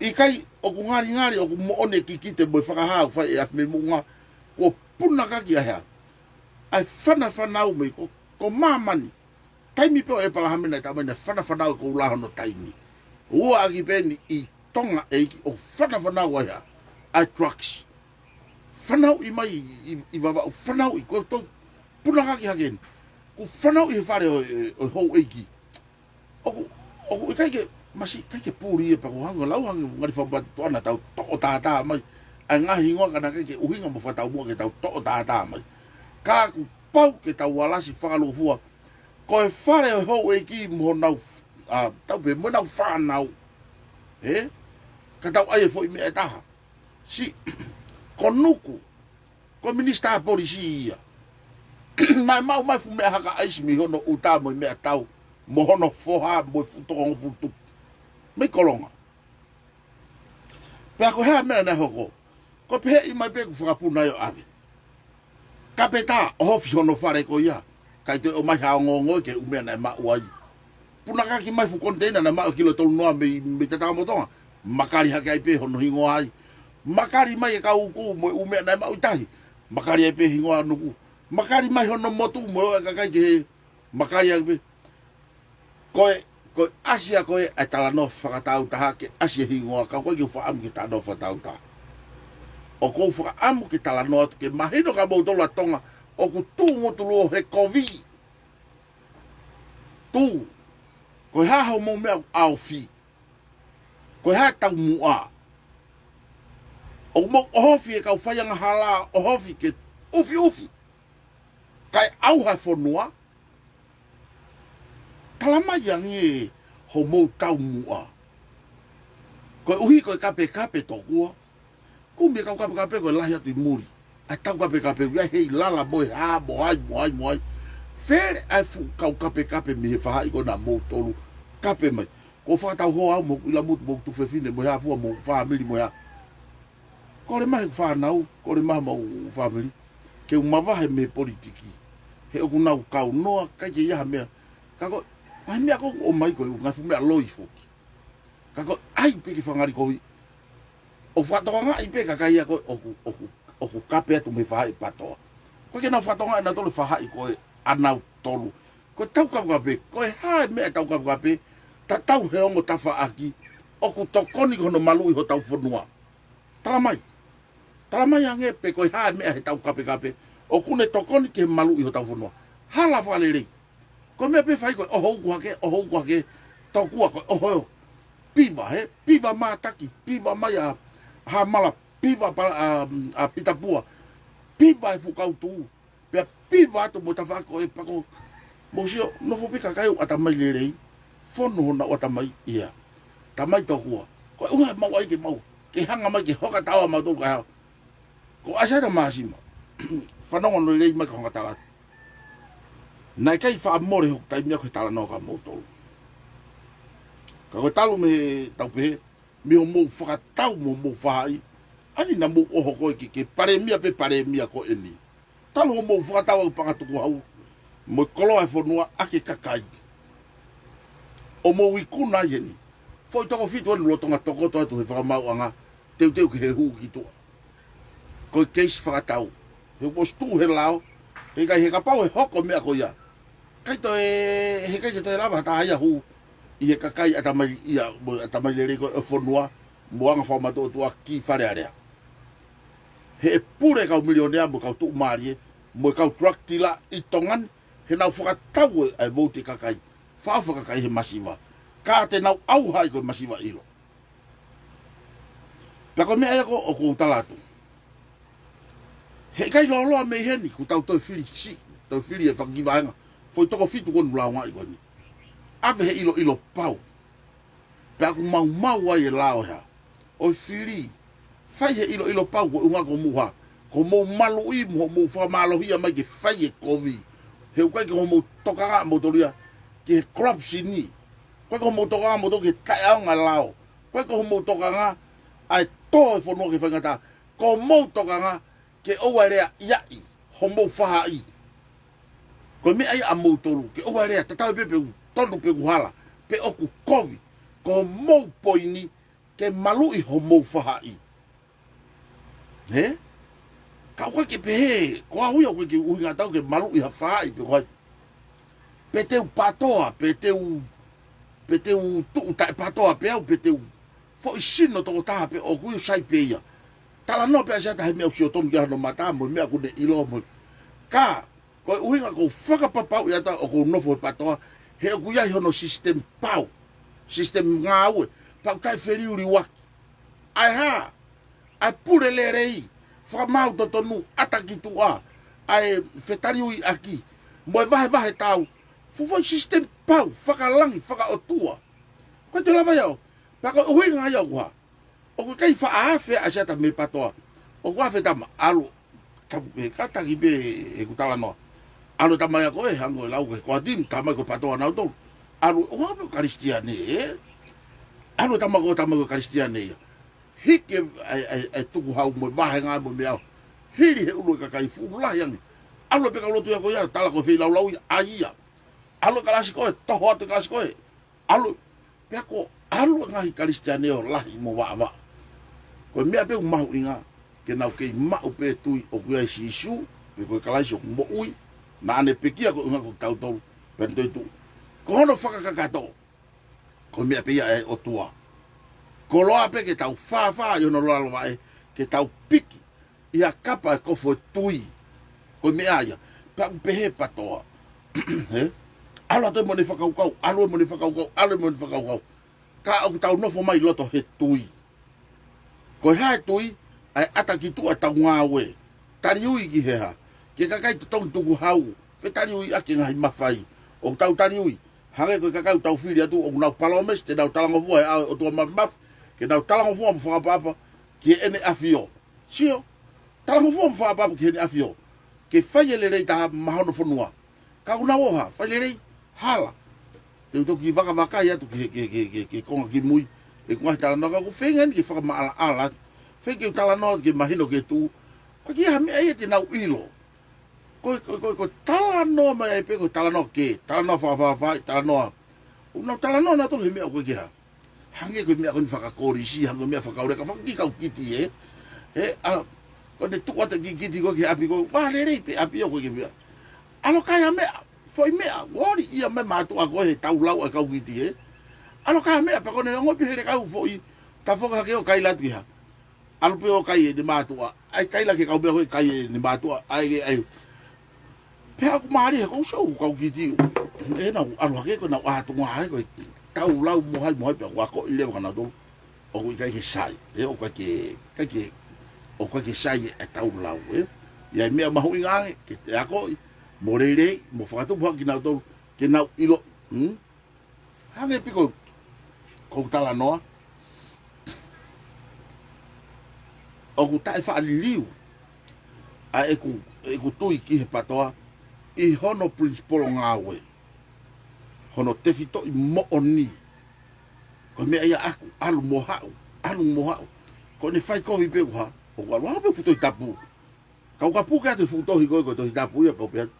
ʻIkai, ʻoku ngalingali, ʻoku moʻoni e kikite mo e fakahā ʻoku fai ʻe Afimeimoʻunga, kuo punakaki ʻa e hā? ʻA e fanafanau mei ko, ko māmani. Taimi pē ʻo ʻEpalahame naʻe talamai naʻe fanafanau e koula hono taimi. Ua ʻaki pē eni ʻi Tonga ʻeiki ʻoku fanafanau ai hā? ʻA e drugs. Fanauʻi mai ʻi, ʻi, ʻi Vavaʻu, fanauʻi, ko e toe punakaki hake eni. Kuo fanauʻi he fale ʻo, ʻo, ʻo e houʻeiki. ʻOku, ʻoku ʻikai ke, Masiʻi, ʻikai ke puli ia pea ko e hangē ʻoku lau hangē ngali fakapatoʻanga tau toʻo tātā mai ʻa e ngaahi hingoa ka naʻe ʻikai ke ʻuhinga mo fakataumuʻa ke tau toʻo tātā mai. Ka kuo pau ke tau alasi fakalūkufua. Ko e fale ʻo e houʻeiki mo honau, ʻa, tau pehē mo ʻenau fānau. Ē? Ka tau ʻai e foʻi meʻa ʻe taha. Siʻi, ko Nuku, ko e minisitā polisi ia. Naʻe maʻu mai e fuʻu meʻa haka ʻaisi mei hono ʻuta mo e meʻatau, mo hono foha, mo e fuʻu toko hongofulu tupu. Mei Kolonga. Pea ko e hā e meʻa naʻe hoko? Ko e pehē mai pē kuo fakapuna ia ʻo ʻave. Kapeta, ʻohofi hono fale ko ia. ʻIkai toe ʻomai ha ongoongo ki he ʻū meʻa naʻe maʻu ai. Punakaki mai e fuʻu koniteina naʻe maʻu e kilo ʻe tolu noa mei, mei Tatakamotonga. Makali hake ai pē hono hingoa ai. Makali mai e kau uku mo e ʻū meʻa naʻe maʻu ʻi tahi. Makali ai pē e hingoa Nuku. Makali mai hono motu mo e ō ʻa e kakai ki he, makali ai pē. Ko e, ko e ʻasi ia ko ē ʻa e talanoa fakatāutaha ke ʻasi e hingoa, ka ʻoku ʻikai ke u fakaʻamu ke talanoa fakatāutaha. ʻOku ou fakaʻamu ke talanoa atu ke mahino kia moutolu ʻa Tonga ʻoku tuʻu ngutuluʻo he kovi. Tuʻu. Ko e hā hoʻomou meʻa ʻoku ʻaofi? Ko e hā e taumuʻa? ʻOku mou ʻohofi e kau faiangahala, ʻohofi ke ʻufiʻufi. Kae ʻauha e fonua. Tala mai ange hoʻomou taumuʻa. Koeʻuhi ko e kapekape tokua. Kumi e kau kapekape ko e lahi atu ʻi muli. ʻA e tau kapekape ʻoku ʻi ai hei lala mo e hā, mo hai, mo hai, mo hai. Fele ʻa e fuʻu kau kapekape mei he faʻahi ko ena ʻa moutolu. Kape mai. Ko e fakatau hoa au mo ʻIlamutu mo Tuʻufefine mo e hā fua mo e fāmili mo e hā. Kole mai he fānau, kole mai homau fāmili ke u mavahe mei he politiki. He ʻoku nau kaunoa, ʻikai ke ʻi ai ha meʻa. Ka ko e, ʻa e meʻa ko ē ʻoku ʻomai ko e ʻū ngaahi fuʻu meʻa loi foki. Ka ko e ʻai pē ke fakangalikovi. ʻO fakatokangaʻi pē e kakai ia ko ē ʻoku, ʻoku, ʻoku kape atu mei he faʻahi PATOA. ʻOku ʻikai ke nau fakatokangaʻi ʻe nautolu e faʻahi ko ē ʻanautolu. Ko e tau kapekape, ko e hā e meʻa e tau kapekape, tatau he ongo tafaʻaki, ʻoku tokoni ki hono maluʻi hotau fonua. Tala mai. Tala mai ange pē ko e hā e meʻa he tau kapekape, ʻoku ne tokoni ki he maluʻi hotau fonua. Hala fakalelei. Ko e meʻa pē fai ko e ʻoho uku hake, ʻoho uku hake, tokua ko e ʻoho eo. Piva, hē? Piva Mātaki, piva mai ʻa Hamala, piva pa-, ʻa, ʻa Pitapua, piva e fuʻu kau tuʻu. Pea piva atu mo e tafaʻaki ko ē pea ko e, mou sio, nofo pē kakai ʻoku ʻatamai lelei, fonu honau ʻatamai ia. Tamai tokua. Ko e ʻuhinga ʻoku mau ʻai ke mau, ke hanga mai ke hoka taua mautolu kae hao. Ko ʻAisea Māsima. Fanongo hono lelei mai ka u hanga ʻo tala atu. Naʻe ʻikai faʻa mole hoku taimi au ke talanoa kia moutolu. Ka ko e talu mei he tau pehē, mei hoʻomou fakatau mo hoʻomou faʻahi. ʻAni naʻa mou ʻoho ko ē ki he palēmia pē palēmia ko eni. Talu hoʻomou fakatau ʻa e paʻanga tukuhau mo e koloa e fonua ʻaki e kakai. ʻO mou ikuna ai heni. Foʻi toko fitu ʻeni lolotonga tokoto atu he fakamaauʻanga, teuteu ki he hū ki tuʻa. Ko e keisi fakatau. He ʻoku ʻosi tuʻu he lao, he ʻikai, he kapau ʻe hoko e meʻa ko ia, ʻikai toe, he ʻikai ke toe lava ha taha ia ʻo hū ʻi he kakai ʻatamai ia, mo e ʻatamai lelei ko ē ʻo e fonua, mo e anga fakamatuʻotuʻa ki Fale Alea. He ʻe pule e kau milionea mo e kau tuʻumālie, mo e kau drug dealer ʻi Tonga ni, he nau fakatau e, ʻa e vouti e kakai, fakaʻofa e kakai he masiva. Ka te nau ʻauha ai ko e masiva ʻilo. Pea ko e meʻa ia ko ē ʻoku ou tala atu. He ʻikai lōloa mei heni, kuo tau toe fili siʻi, toe fili e fanga kiʻi vahenga. Foʻi toko fitu ko eni ʻoku lāungaʻi ko eni. ʻAve he ʻiloʻilo pau. Pea ʻoku maumau ai e lao ʻe hā. ʻOi fili. Fai he ʻiloʻilo pau ko e ʻuhinga ko hoʻomou hā. Ko hoʻomou maluʻi mo hoʻomou fakamālohia mai ke fai e kovi. He ʻoku ʻikai ko hoʻomou tokanga ʻamoutolu ia ki he corruption ni. ʻIkai ko hoʻomou tokanga ʻamoutolu ki he taʻeʻaonga e lao. ʻIkai ko hoʻomou tokanga ʻa e tō e fonua ki he faingataʻa. Ko hoʻomou tokanga ke ʻoua ʻe lea ʻiaʻi hoʻomou faʻahi. Ko e meʻa ia ʻamoutolu, ke ʻoua ʻe lea, tatau ai pē pe ʻoku tonu pe ʻoku hala, pe ʻoku kovi. Ko hoʻomou poini ke maluʻi hoʻomou faʻahi. Hē? Ka ʻoku ʻikai ke pehē, ko au ia ʻoku ʻikai ke ʻuhinga atu au ke maluʻi ha faʻahi pe ko hai. Pe te u PATOA, pe te u, pe te u tuʻu taʻepatoa pē au, pe te u foʻi sino tokotaha pē ʻoku ou sai pē ia. Talanoa pē ʻa Siata he meʻa ʻoku sio tonu ki ai hono mata, mo e meʻa ʻoku ne ʻilo mo. Ka, ko e ʻuhinga ʻoku ou fakapapauʻi atu au ʻoku ou nofo he PATOA, he ʻoku ʻi ai hono sisitemi pau. Sisitemi ngāue, pea ʻoku taʻefeliuliuaki. ʻA e hā? ʻA e pule lelei, fakamaau totonu, ʻata ki tuʻa, ʻa e fetaliuiʻaki, mo e vahevahe tau, fuʻu foʻi sisitemi pau, fakalangi, fakaʻotua. Ko e toe lava ia ʻo, pea ko e ʻuhinga ia ʻoku hā? ʻOku ʻikai faʻa afe ʻa Siata mei Patoa. ʻOku afe tama, ʻalu, tapu pē, kātaki pē ʻeku talanoa. ʻAlu e tama ia ko ē, hangē ko e lau ko ē, ko e timi, tama ko ē Patoa nautolu. ʻAlu, ʻoku hā pē Kalisitiane, ē? ʻAlu e tama ko ē, tama ko ē Kalisitiane ia. Hiki e, e, e, e tukuhau mo e vahenga mo e meʻa. Hili he ʻulu e kakai fuʻu lahi ange. ʻAlu pē kau lotu ia ko ia, tala ko e feilaulau ia, ʻa ia. ʻAlu e kalasi ko ē, toho atu e kalasi ko ē. ʻAlu, pea ko e ʻalu e ngaahi Kalisitiane ʻo lahi mo vaʻavaʻa. Ko e meʻa pē ʻoku mahuʻinga, ke nau kei maʻu pē tui ʻoku ʻi ai Sīsū, pe ko e Kalaisi ʻoku moʻui, naʻa ne pekia ko e ʻuhinga ko kitautolu, pea ne toetuʻu. Ko hono fakakakato, ko e meʻa pē ia ʻa e ʻOtua. Koloa pē ke tau fāfā ʻi hono lalo vaʻe, ke tau piki ʻi ha kapa e kofo e tui. Ko e meʻa ia. Pea ʻoku pehē Patoa. Hē? ʻAlu atu e mone fakakaukau, ʻalu e mone fakakaukau, ʻalu e mone fakakaukau. Ka ʻoku tau nofo mai loto he tui. Ko e hā e tui, ʻa e ʻata ki tuʻa ʻetau ngāue. Taliui ki he hā? Ki he kakai totongi tukuhau. Fetaliuiʻaki e ngaahi mafai. ʻOku tau taliui. Hangē ko e kakai ʻoku tau fili atu, ʻoku nau palōmesi, te nau talangofua he ʻao ʻo e ʻOtua Māfimafi, ke nau talangofua mo fakaʻapaʻapa ki heʻene ʻAfio. Sio, talangofua mo fakaʻapaʻapa ki heʻene ʻAfio. Ke fai e lelei taha maʻa hono fonua. Ka ʻoku nau ō hā, fai lelei, hala. Te u toki vakavakai atu ki he, ki he, ki he, ki he, ki he konga kimui, ʻeku ngaahi talanoa ka ʻoku feinga eni ke fakamaʻalaʻala. Feinga ke u talanoa ke mahino ki he tuʻu. Ko e kiʻi hā meʻa ia te nau ʻilo. Ko e, ko e, ko e, ko e talanoa mai ai pē, ko e talanoa kē, talanoa fakafaʻafaʻahi, talanoa. ʻOku nau talanoa nautolu he meʻa ʻoku ʻikai ke hā. Hangē ko e meʻa ko eni fakakolisi, hangē ko e meʻa fakaʻuleka, fakakiʻi kau kiti, ē. Ē, ʻa, ko ʻene tuku atu e kiʻi kiti ko ē ki he ʻapi ko ē, ʻoua lelei pē ʻapi ʻoku ʻikai ke meʻa. ʻAlu kai ha meʻa, foʻi meʻa, ʻoku ʻikai ia mai mātuʻa ko ē he tau lau ʻa e kau kiti, ē. ʻAlu kai ha meʻa, pea ko ʻene ongoʻi pē he ʻene kau foʻi, tafoki hake ʻo kaila atu ki hā. ʻAlu pē ʻo kai ʻene mātuʻa. ʻAi kaila ki he kau meʻa ko ē kai ʻene mātuʻa. ʻAi ke, ʻai. Pea ʻoku mālie he kou sio ʻoku kau kiti. ʻE nau ʻalu hake ko ʻenau ʻā tuʻunga hake ko e tau lau mo hai mo hai pea ʻoku akoʻi leva kia nautolu. ʻOku ʻikai ke sai. ʻE ʻoku ʻikai ke, ʻikai ke, ʻoku ʻikai ke sai e tau lau, ē. ʻI ai e meʻa mahuʻinga ange, ke te akoʻi, mo lelei, mo fakatupu hake kia nautolu, ke nau ʻilo. Hmm? Hangē pē ko, ko ʻeku talanoa. ʻOku taʻefaʻaliliu ʻa ʻeku, ʻeku tui ki he Patoa ʻi hono principle ngāue. Hono tefitoʻi moʻoni. Ko e meʻa ia ʻaku, ʻalu mo haʻu, ʻalu mo haʻu. Ko ʻene fai kovi pē ʻoku hā, ʻoku ʻalu, ʻalu pē fuʻu Tohi Tapu. Kau ka puke atu e fuʻu tohi ko ē, ko e Tohi Tapu ia pau pē atu.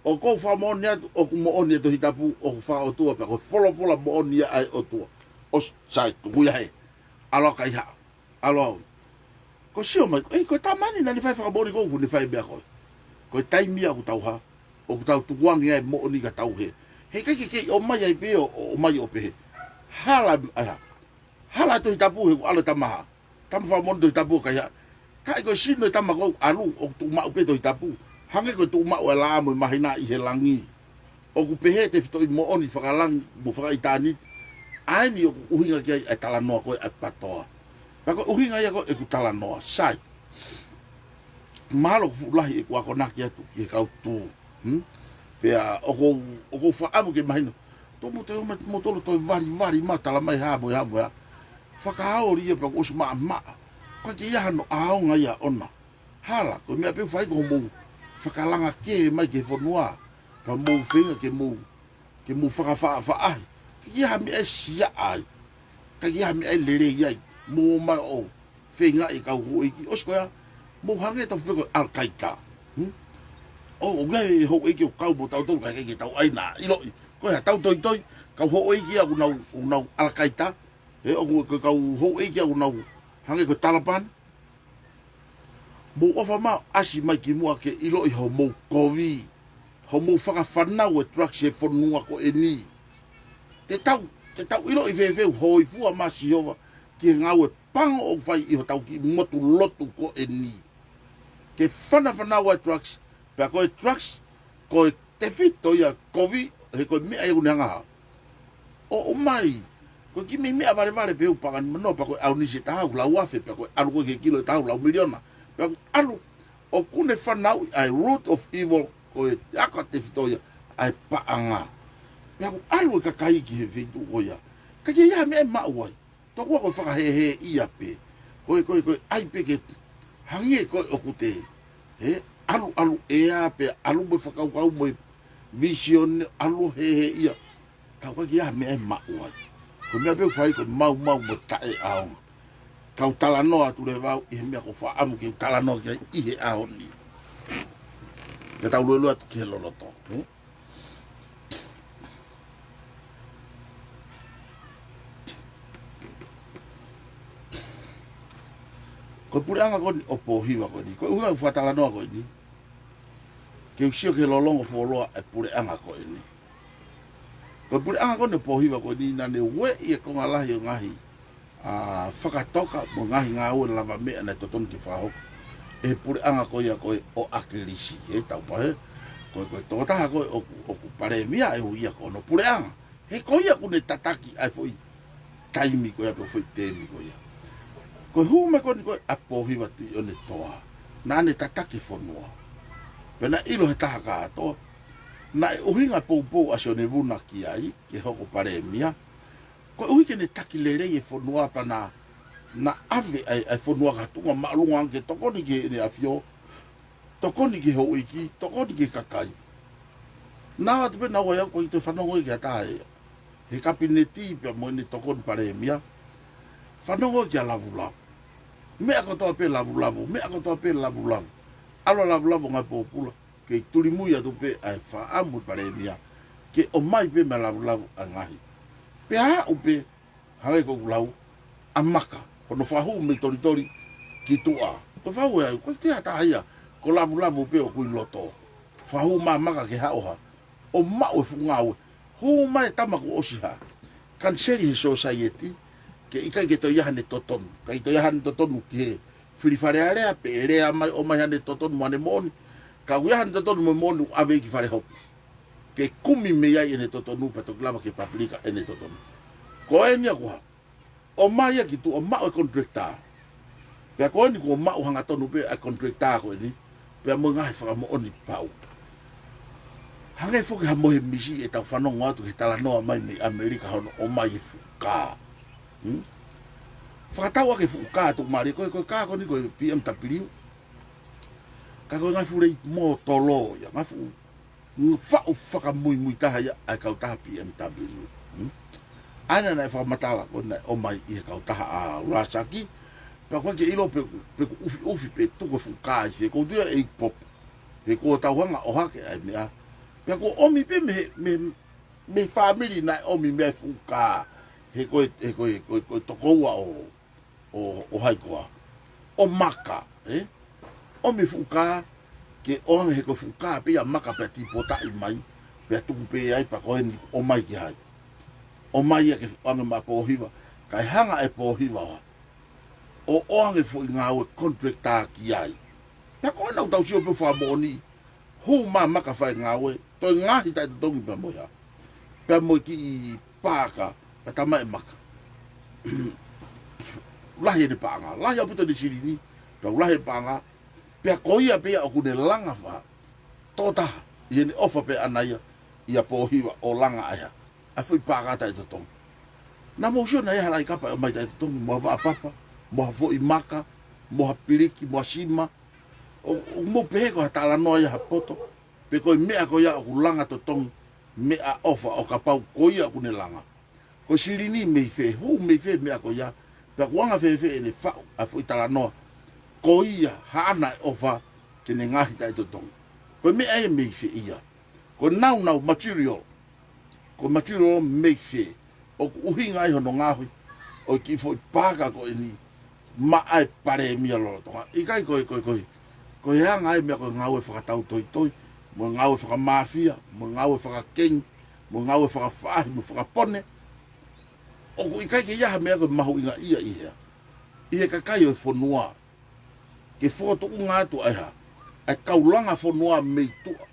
ʻOku ou fakamoʻoni atu, ʻoku moʻoni e Tohi Tapu, ʻoku fakaʻotua pea ko e folofola moʻoni ia ʻa e ʻOtua. ʻOsi, sai, tuku ia hē. ʻAlu ʻo kaihaʻa. ʻAlu ʻo. Ko e sio mai, ʻei, ko e tamani naʻa ne fai fakamoʻoni ko ē, ʻoku ne fai meʻa ko ē. Ko e taimi ia ʻoku tau hā, ʻoku tau tukuange ai e moʻoni ka tau hē. Heʻikai ke kei ʻomai ai pē ʻo, ʻo, ʻomai ʻo pehē. Hala, ʻai hā. Hala e Tohi Tapu he ʻoku ʻalu e tama hā. Tama fakamoʻoni Tohi Tapu ʻo kaihaʻa. Ka ʻi ko e sino e tama ko ē ʻalu ʻoku tuʻu maʻu pē Tohi Tapu. Hangē ko e tuʻu maʻu e laʻā mo e māhina ʻi he langi. ʻOku pehē e tefitoʻi moʻoni fakalangi mo fakaʻitāniti. ʻA eni ʻoku ʻuhinga ki ai e talanoa ko ē ʻa e Patoa. Pea ko e ʻuhinga ia ko ē ʻeku talanoa. Sai. Mahalo ʻoku fuʻu lahi ʻeku akonaki atu ki he kau tū. Hmm? Pea ʻoku ou, ʻoku ou fakaʻamu ke mahino. Tō mo te ō mai, mo tolo toe valivali ma tala mai hā mo e hā mo e hā. Fakaoli ia pea kuo ʻosi maʻamaʻa. Ko e ke ia hano ʻaonga ia ʻona. Hala, ko e meʻa pē ʻoku fai ko hoʻomou fakalanga kē mai ki he fonua. Pea mou feinga ke mou, ke mou fakafaʻafaʻahi. Ke ia ha meʻa ʻe siʻa ai. Ka ia ha meʻa ʻe lelei ai. Mou ō mai ʻo feinga e kau houʻeiki ʻosi ko ia, mou hangē tapu pē ko e Al-Qaeda. Hmm? ʻO, ʻoku ʻi ai e houʻeiki ʻoku kau mo tautolu ka ʻikai ke tau ʻai naʻa ʻiloʻi. Ko e hā tau toitoi, kau houʻeiki ia ʻoku nau, ʻoku nau Al-Qaeda. Ē, ʻoku, ko e kau houʻeiki ia ʻoku nau hangē ko e Taliban. Mou ʻofa mai ʻo ʻasi mai ki muʻa ke ʻiloʻi hoʻomou kovi. Hoʻomou fakafanau e drugs he fonua ko eni. Te tau, te tau ʻiloʻi fēfē ʻoku hōifua mai Sihova ki he ngāue pango ʻoku fai ʻi hotau kiʻi motu lotu ko eni. Ke fanafanau e drugs, pea ko e drugs, ko e tefito ia kovi, he ko e meʻa ia ʻoku ne hanga hā. ʻO ʻomai, Ko e kiʻi meʻa valevale pē ʻoku paʻanga ni manoa, pea ko e ʻaonisi ʻe taha ʻoku lau afe, pea ko e ʻalu ko ē ki he kilo ʻe taha ʻoku lau miliona. Pea ʻoku ʻalu, ʻoku ne fanauʻi ʻa e root of evil, ko e ako ʻa e tefito ia, ʻa e paʻanga. Pea ʻoku ʻalu e kakai ki he feituʻu ko ia. Ka ʻikai ke ʻi ai ha meʻa ʻe maʻu ai. Tokua ko e fakahēhēʻia pē. Ko e, ko e, ko e ʻai pē ke hangē ko ē ʻoku te, he, ʻalu, ʻalu ʻea pē, ʻalu mo e fakakaukau mo e vision, ʻalu hēhēʻia. Ka ʻoku ʻikai ke ʻi ai ha meʻa ʻe maʻu ai. Ko e meʻa pē ʻoku fai ko e maumau mo taʻeʻaonga. Kau talanoa atu leva au ʻi he meʻa ʻoku ou fakaʻamu ke u talanoa ki ai ʻi he ʻaho ni. Pea tau luelue atu ki he loloto, he? Ko e puleʻanga ko eni ʻo Pōhiva ko eni. Ko e ʻuhinga ʻeku fakatalanoa ko eni, ke u sio ki he lolongo fuoloa e puleʻanga ko eni. Ko e puleʻanga ko eni ʻo Pōhiva ko eni, naʻa ne ueʻi e konga lahi ʻo e ngaahi, ʻa, fakatoka mo e ngaahi ngāue lavameʻa naʻe totonu ke fakahoko ʻe he puleʻanga ko ia ko ē ʻo ʻAkilisi, he tau pehē. Ko e, ko e tokotaha ko ē ʻoku, ʻoku palēmia ʻe ui ia ko hono puleʻanga. He ko ia ʻoku ne tataki ʻa e foʻi taimi ko ia pe foʻi teemi ko ia. Ko e hū mai ko eni ko ē ʻa Pōhiva Tuʻiʻonetoa, naʻa ne tataki e fonua. Pea naʻe ʻilo he taha kātoa, naʻe ʻuhinga e poupou ʻa Sione Vuna ki ai, ke hoko palēmia. Koeʻuhi ke ne taki lelei e fonua pea na, na ʻave ʻa e, ʻa e fonua ki ha tuʻunga māʻolunga ange ke tokoni ki heʻene ʻAfio, tokoni ki he houʻeiki, tokoni ki he kakai. Naʻa atu pē naʻa ʻi ai au, ʻikai toe fanongo ki ha taha ia he kapineti pea mo ʻene tokoni palēmia. Fanongo kia Lavulavu. Meʻa kotoa pē Lavulavu, meʻa kotoa pē Lavulavu. ʻAlu ʻa Lavulavu ngaahi pōpula, kei tulimui atu pē ʻa e fakaʻamu e palēmia ke ʻomai pē meia Lavulavu ʻa e ngaahi. Pea aʻu pē, hangē ko ʻeku lau, ʻa Maka, ko hono fakahū mei Tolitoli ki tuʻa. Ko e fakahū ē, ʻoku ʻikai toe ʻi ai ha taha ia, ko Lavulavu pē ʻoku ʻi loto. Fakahū mai ʻa Maka ke haʻu ʻo hā, ʻo maʻu e fuʻu ngāue. Hū mai e tama kuo ʻosi hā, kaniseli he sōsaieti, ke ʻikai ke toe ʻi ai haʻane totonu. ʻIkai toe ʻi ai haʻane totonu ki he fili Fale Alea, pe lea mai ʻomai haʻane totonu mo haʻane moʻoni. Ka ʻoku ʻi ai haʻane totonu mo e moʻoni ʻoku ʻave ia ki fale hopo, ke kumi mei ai ʻene totonu pea toki lava ke papilika ʻene totonu. Ko eni ia ko ē, ʻomai ia ki tuʻa, maʻu e contractor. Pea ko eni kuo maʻu hangatonu pē ʻa e contractor ko eni, pea mo e ngaahi fakamoʻoni pau. Hangē foki ha mohe misi ʻetau fanongo atu ki he talanoa mai mei ʻAmelika hono ʻomai e fuʻu kā. Hmm? Fakatau ʻaki e fuʻu kā tuʻumālie, ko e, ko e kā ko eni ko e B M W. Ka ko e ngaahi fuʻu lei mōtolo ia, ngaahi fuʻu, ngaahi faʻu fakamuimui taha ia ʻa e kautaha B M W. Hmm? ʻA ia naʻe fakamatala ko ē naʻe ʻomai ʻi he kautaha ʻa Rasaki, pea ʻoku ʻikai ke ʻilo pe ʻoku, pe ʻoku ʻufiʻufi pe tuku e fuʻu kā ʻi fē, ko u tui ʻe ʻi popo. He kuo tau hanga ʻo ʻohake ʻa e meʻa. Pea kuo ʻomi pē mei he, mei he, mei he fāmili naʻe ʻomi mei ai e fuʻu kā. He ko e, he ko e, ko e, ko e tokoua ʻo ʻo, ʻo hai koā? ʻO Maka, ē? ʻOmi e fuʻu kā, ke ʻoange he ko e fuʻu kā pē ia ʻa Maka pea tīpotaʻi mai, pea tuku pē ai pea ko eni ʻomai ki hai? ʻOmai ia ke ʻoange maʻa Pōhiva, kae hanga ʻe Pōhiva ʻo hā? ʻO ʻoange e foʻi ngāue contractor ki ai. Pea ko ena ʻoku tau sio pē fakamoʻoni, hū mai ʻa Maka fai e ngāue, toe ngaahi taʻetotongi pea mo ia. Pea mo e kiʻi paaka, pea tamaʻi ʻe Maka. Lahi ʻene paʻanga, lahi ʻaupito ʻene silini, pea lahi ʻene paʻanga, pea ko ia pē ia ʻoku ne langa fā. Tokotaha, ʻi heʻene ʻofa pē ʻaʻana ia, ʻia Pōhiva ʻo langa ʻa e hā? ʻA e foʻi paaka taʻetotongi. Naʻa mou sio naʻe ʻi ai ha laʻi kapa ʻe ʻomai taʻetotongi, mo ha vaʻa papa, mo ha foʻi maka, mo ha piliki, mo ha sima. ʻO, ʻo mou pehē ko ha talanoa ia ha poto, pe ko e meʻa ko ia ʻoku langa totongi, meʻaʻofa ʻo kapau ko ia ʻoku ne langa. Ko e silini mei fē, hū mei fē meʻa ko ia, pea ʻoku anga fēfē ʻene faʻu ʻa e foʻi talanoa, ko ia haʻana e ʻofa ke ne ngaahi taʻetotongi. Ko e meʻa ia mei fē ia. Ko e nāunau material, ko e material mei fē, ʻoku ʻuhinga ai hono ngaohi ʻo e kiʻi foʻi paaka ko eni maʻa e palēmia lolotonga. ʻIkai ko e, ko e, ko e, ko e anga e meʻa ko e ngāue fakatautoitoi, mo e ngāue fakamāfia, mo e ngāue fakakengi, mo e ngāue fakafaʻahi, mo e fakapone. ʻOku ʻikai ke ʻi ai ha meʻa ko e mahuʻinga ia ʻi hea? ʻI he kakai ʻo e fonua. Ke fokotuʻunga atu ʻa e hā? ʻA e kau langa fonua mei tuʻa.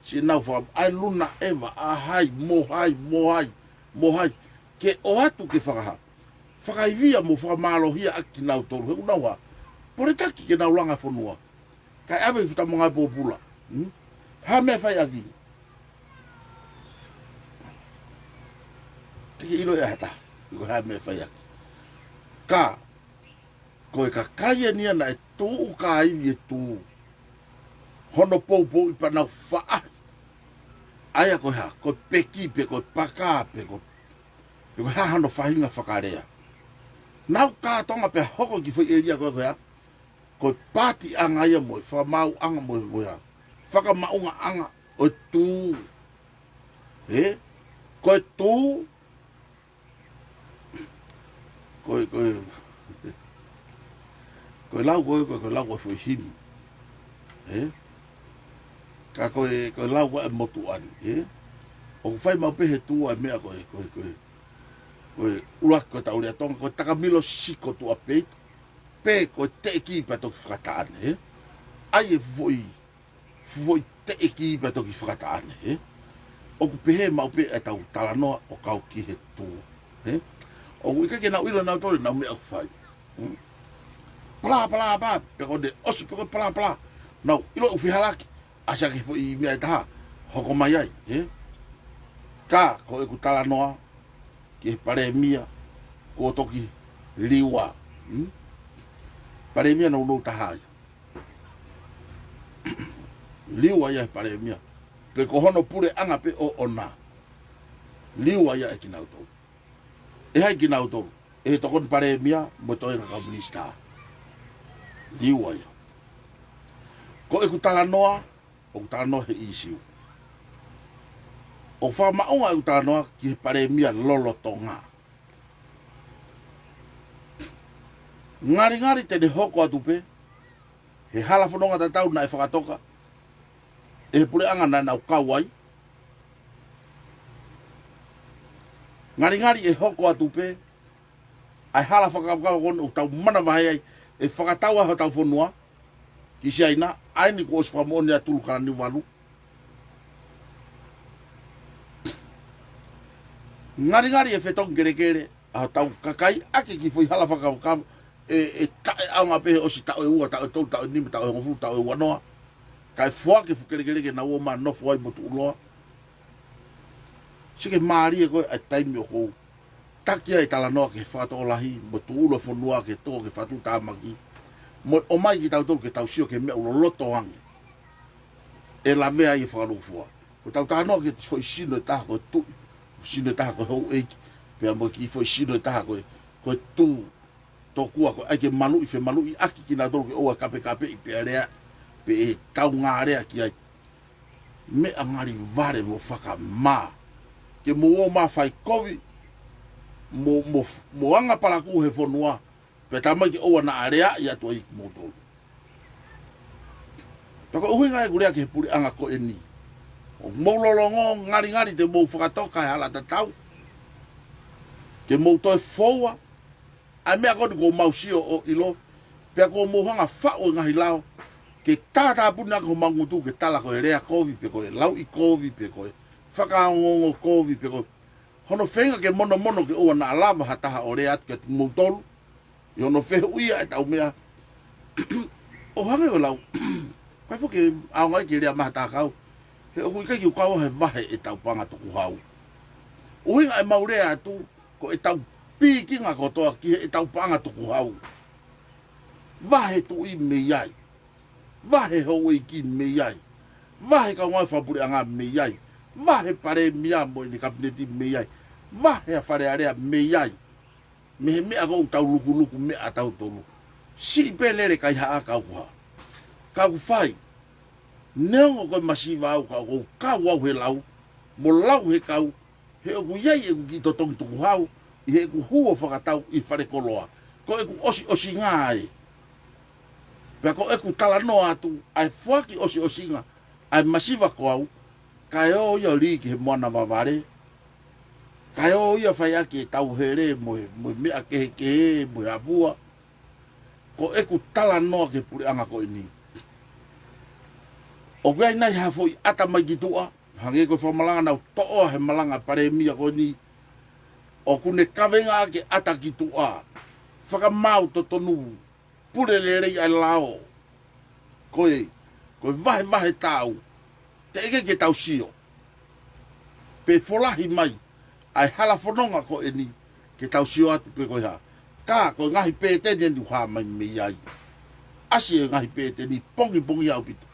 Siʻenau fakaʻamu, ʻa e Luna ʻEva, ʻa hai, mo hai, mo hai, mo hai. ke ʻoatu ke fakaha, fakaivia mo fakamālohia ʻaki kinautolu he ʻoku nau ha, poletaki ke nau langa fonua. Kae ʻave ki futa mo ngai pōpula. Hmm? Ha meʻa fai ʻaki. Ke ke ʻilo ʻe ha taha. Ko ha meʻa fai ʻaki. Ka, ko e kakai eni ia naʻe tuʻu ka ivi e tū. Hono poupou ʻi panau faʻahi. ʻA ia ko e ha, ko e peki pe ko e paka pe ko, pe ko e ha hano faʻahinga fakalea. Nau ka tonga pea hoko ki foʻi ʻēlia ko ē ko ē. Ko e pātiʻanga ia mo e fakamaauʻanga mo e, mo e ha, fakamaʻungaʻanga ʻo e tū. Ē? Ko e tū. Ko e, ko e, ko e lau ko e, ko e, ko e lau ko e foʻi himi. Ē? Ka ko e, ko e lau ko e motuʻa ni. Ē? ʻOku fai maʻu pē he tū ʻa e meʻa ko e, ko e, ko e, ko e ʻuluaki ko e tau lea Tonga, ko e takamilo siko tuʻa pē, pe ko e teʻeki pea toki fakataʻane, ē? ʻA ia e foʻi, foʻi teʻeki pea toki fakataʻane, ē? ʻOku pehē maʻu pē ʻetau talanoa ʻo kau ki he tū, ē? ʻOku ʻikai ke nau ʻilo nautolu ʻenau meʻa ʻoku fai. Hmm? Palapala, pea ko ʻene ʻosi pē ko e palapala. Nau ʻilo ʻoku fehālaaki. ʻAsi ʻaki e foʻi meʻa ʻe taha, hoko mai ai, ē? Ka, ko ʻeku talanoa ki he palēmia, kuo toki liua. Hmm? Palēmia nounou taha ia. Liua ia he palēmia. Pe ko hono puleʻanga pē ʻoʻona. Liua ia ʻe kinautolu. ʻE hai kinautolu? ʻE he tokoni palēmia mo e toenga kau minisitā. Liua ia. Ko ʻeku talanoa, ʻoku talanoa he ʻīsiu. ʻOku fakamaʻunga ʻeku talanoa ki he palēmia lolotonga. Ngalingali te ne hoko atu pē he hala fononga tatau naʻe fakatoka ʻe he puleʻanga naʻa nau kau ai. Ngalingali ʻe hoko atu pē ʻa e hala fakakavakava ko eni ʻoku tau manavahē ai, ʻe fakatau ai hotau fonua ki Siaina, ʻa eni kuo ʻosi fakamoʻoni ʻa Tulukalaniuvalu. Ngalingali ʻe fetongi kelekele ʻa hotau kakai ʻaki e kiʻi foʻi hala fakakavakava, ʻe, ʻe taʻeʻaonga pē he ʻosi taʻu ʻe ua, taʻu ʻe tolu, taʻu ʻe nima, taʻu ʻe hongofulu, taʻu ʻe uanoa. Kae foaki e fuʻu kelekele ke nau ō mai ʻo nofo ai mo tuʻuloa. Sio ki he mālie ko ē ʻa e taimi ʻoku ou taki ai e talanoa ki he fakatokolahi mo e tuʻuloa e fonua ke tō ke fatu tāmaki. Mo e ʻomai kitautolu ke tau sio ki he meʻa ʻoku loloto ange. ʻE lavea ai e fakalūkufua. Ko ʻetau talanoa ki he foʻi sino ʻe taha ko e tuʻi, sino ʻe taha ko e houʻeiki, pea mo e kiʻi foʻi sino ʻe taha ko e, ko e tū. Tokua ko e ʻai ke maluʻi, femaluʻi ʻaki kinautolu ke ʻoua kapekapeʻi pea lea, pe ʻe tau ngālea ki ai. Meʻa ngali vale mo fakamā. Ke mou ō mai ʻo fai kovi, mo, mo, mo anga palakū he fonua, pea tā mai ke ʻoua naʻa leaʻi atu ai kimoutolu. Pea ko e ʻuhinga ʻeku lea ki he puleʻanga ko eni. ʻOku mou lolongo, ngalingali te mou fakatoka e hala tatau. Ke mou toe foua ʻa e meʻa ko eni kuo mau sio ʻo ʻilo, pea kuo mou hanga ʻo faʻu e ngaahi lao ke tātāpuni ʻaki homau ngutu ke tala ko e lea kovi, pe ko e lauʻi kovi, pe ko e fakaongoongo kovi, pe ko hono feinga ke monomono ke ʻoua naʻa lava ha taha ʻo lea atu kiate kimoutolu ʻi hono fehuʻia ʻetau meʻa. ʻO hangē ko e lau, ʻikai foki ke ʻaonga ia ke lea mai ha taha kau, he ʻoku ʻikai ke u kau au he vahe ʻetau paʻanga tukuhau. ʻUhinga ʻemau lea atu, ko ʻetau pikinga kotoa ki heʻetau paʻanga tukuhau. Vahe tuʻi mei ai. Vahe houʻeiki mei ai. Vahe kaungā fakapuleʻanga mei ai. Vahe palēmia mo ʻene kapineti mei ai. Vahe ʻa Fale Alea mei ai. Mei he meʻa ko ʻetau lukuluku meʻa ʻatautolu. Siʻi pē lele kaihaʻa kau kuha. Kau kufai. Neongo ko e masiva au ka ʻoku ou kau au he lau, mo lau he kau, he ʻoku ʻi ai ʻeku kiʻi totongi tukuhau, ʻi heʻeku hū ʻo fakatau ʻi falekoloa. Ko ʻeku ʻosiʻosinga ē. Pea ko ʻeku talanoa atu, ʻa e foaki ʻosiʻosinga ʻa e masiva ko au, kae ō ia ʻo lī ki he moana vavale, kae ō ia ʻo fai ʻaki ʻetau hele mo e, mo e meʻa kehekehe, mo e avua. Ko ʻeku talanoa ki he puleʻanga ko eni. ʻOku ʻi ai nai ha foʻi ʻata mai ki tuʻa, hangē ko e fakamalanga naʻa ku toʻo he malanga palēmia ko eni. ʻoku ne kavenga ʻaki ʻata ki tuʻa, fakamaau totonu, pule lelei ʻa e lao. Ko e, ko e vahevahe taau, teʻeki ke tau sio. Pe folahi mai ʻa e hala fononga ko eni ke tau sio atu pe ko e hā. Ka ko e ngaahi pēteni eni ʻoku hā mai mei ai. ʻAsi e ngaahi pēteni pongipongia ʻaupito.